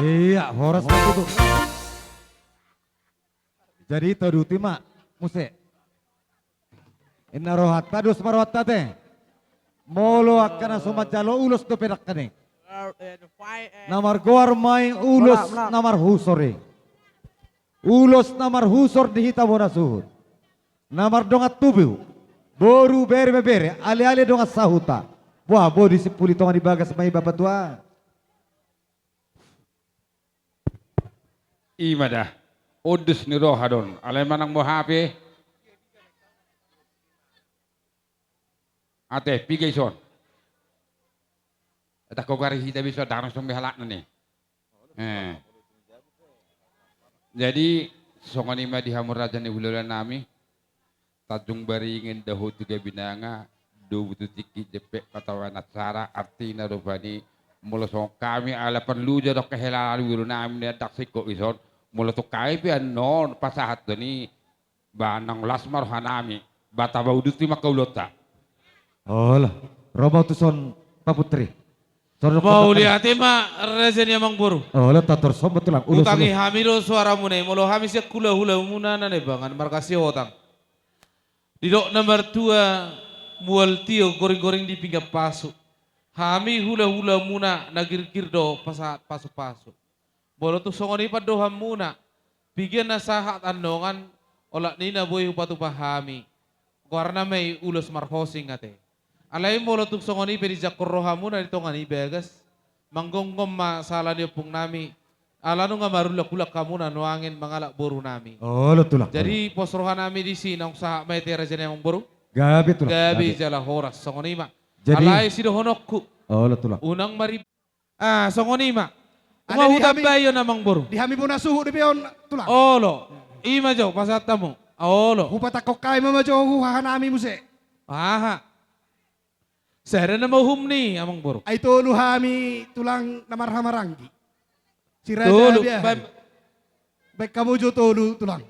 Iya, horas ma tutu. Jadi taduti ma muse. Inna rohanta, dos ma rohanta te. Molo angka na so manjalo ulos dope dangka ni. Na margoar ma i ulos na marhusor i. Ulos na marhusor di hita bona suhut. Na mardongan tubu, boru, bere, ibebere, ale-ale dongan sahuta. Buah, bodi simpuli tonga ni bagas ma i bapa tua. Ima da. Ondus ni roha do on. Alai manang boha pe. Ate, piga ison. Eta kogari hita bisa darang sumbe halakna ni. Eh. Jadi songon i ma di hamu raja ni hulahula nami. Tanjung Baringin dohot Gabinanga, domu tu tingki jempek patawan acara, artina rupani molo songon hami ala perlu jo do kehelalan boru nami na ndang singkop ison, molo tung hami pe annon pasahat do ni ba nang las ma roha nami, ba taba uduti ma ulaonta. Olo, ro ma tuson Pak Putri. Mauliate ma raja ni amang boru. Olo, tator somba tulang. Ulos, utangi hami do suaramuna i, molo hami sian hulahulamuna na nebangan marga Sihotang. Didok na martua, mual tio goringgoring di pinggan pasu. Hami hulahulamuna na girgir do pasahat pasupasu. Molo tung songon i pandohanmuna, piga na sahat annon, olat ni na boi hupatupa hami. Goarna ma i ulos marhosing ate. Alai molo tung songon i pe dijangkon rohamuna di tonga ni bagas, manggomgom ma sala ni ompung nami, ala nunga marullakulak hamuna nuaeng mangalap boru nami. Olo tulang. Jadi pos roha nami disi, naung sahat ma i ate raja ni amang boru. Gabe tulang. Gabe jala horas, songon i ma. Alai sidohononku. Olo tulang. Unang mari Ah, songon i ma. Unang hutambai on amang boru. Di hami bona suhut dope on tulang. Olo. I ma jo pasahat hamu. Olo. Hupatangkok hami ma jo huhaha nami muse. Aha. Sada nama uhum ni amang boru. Ai tolu hami tulang na marhahamaranggi. Si raja tolu. Baen hamu jo tolu tulang.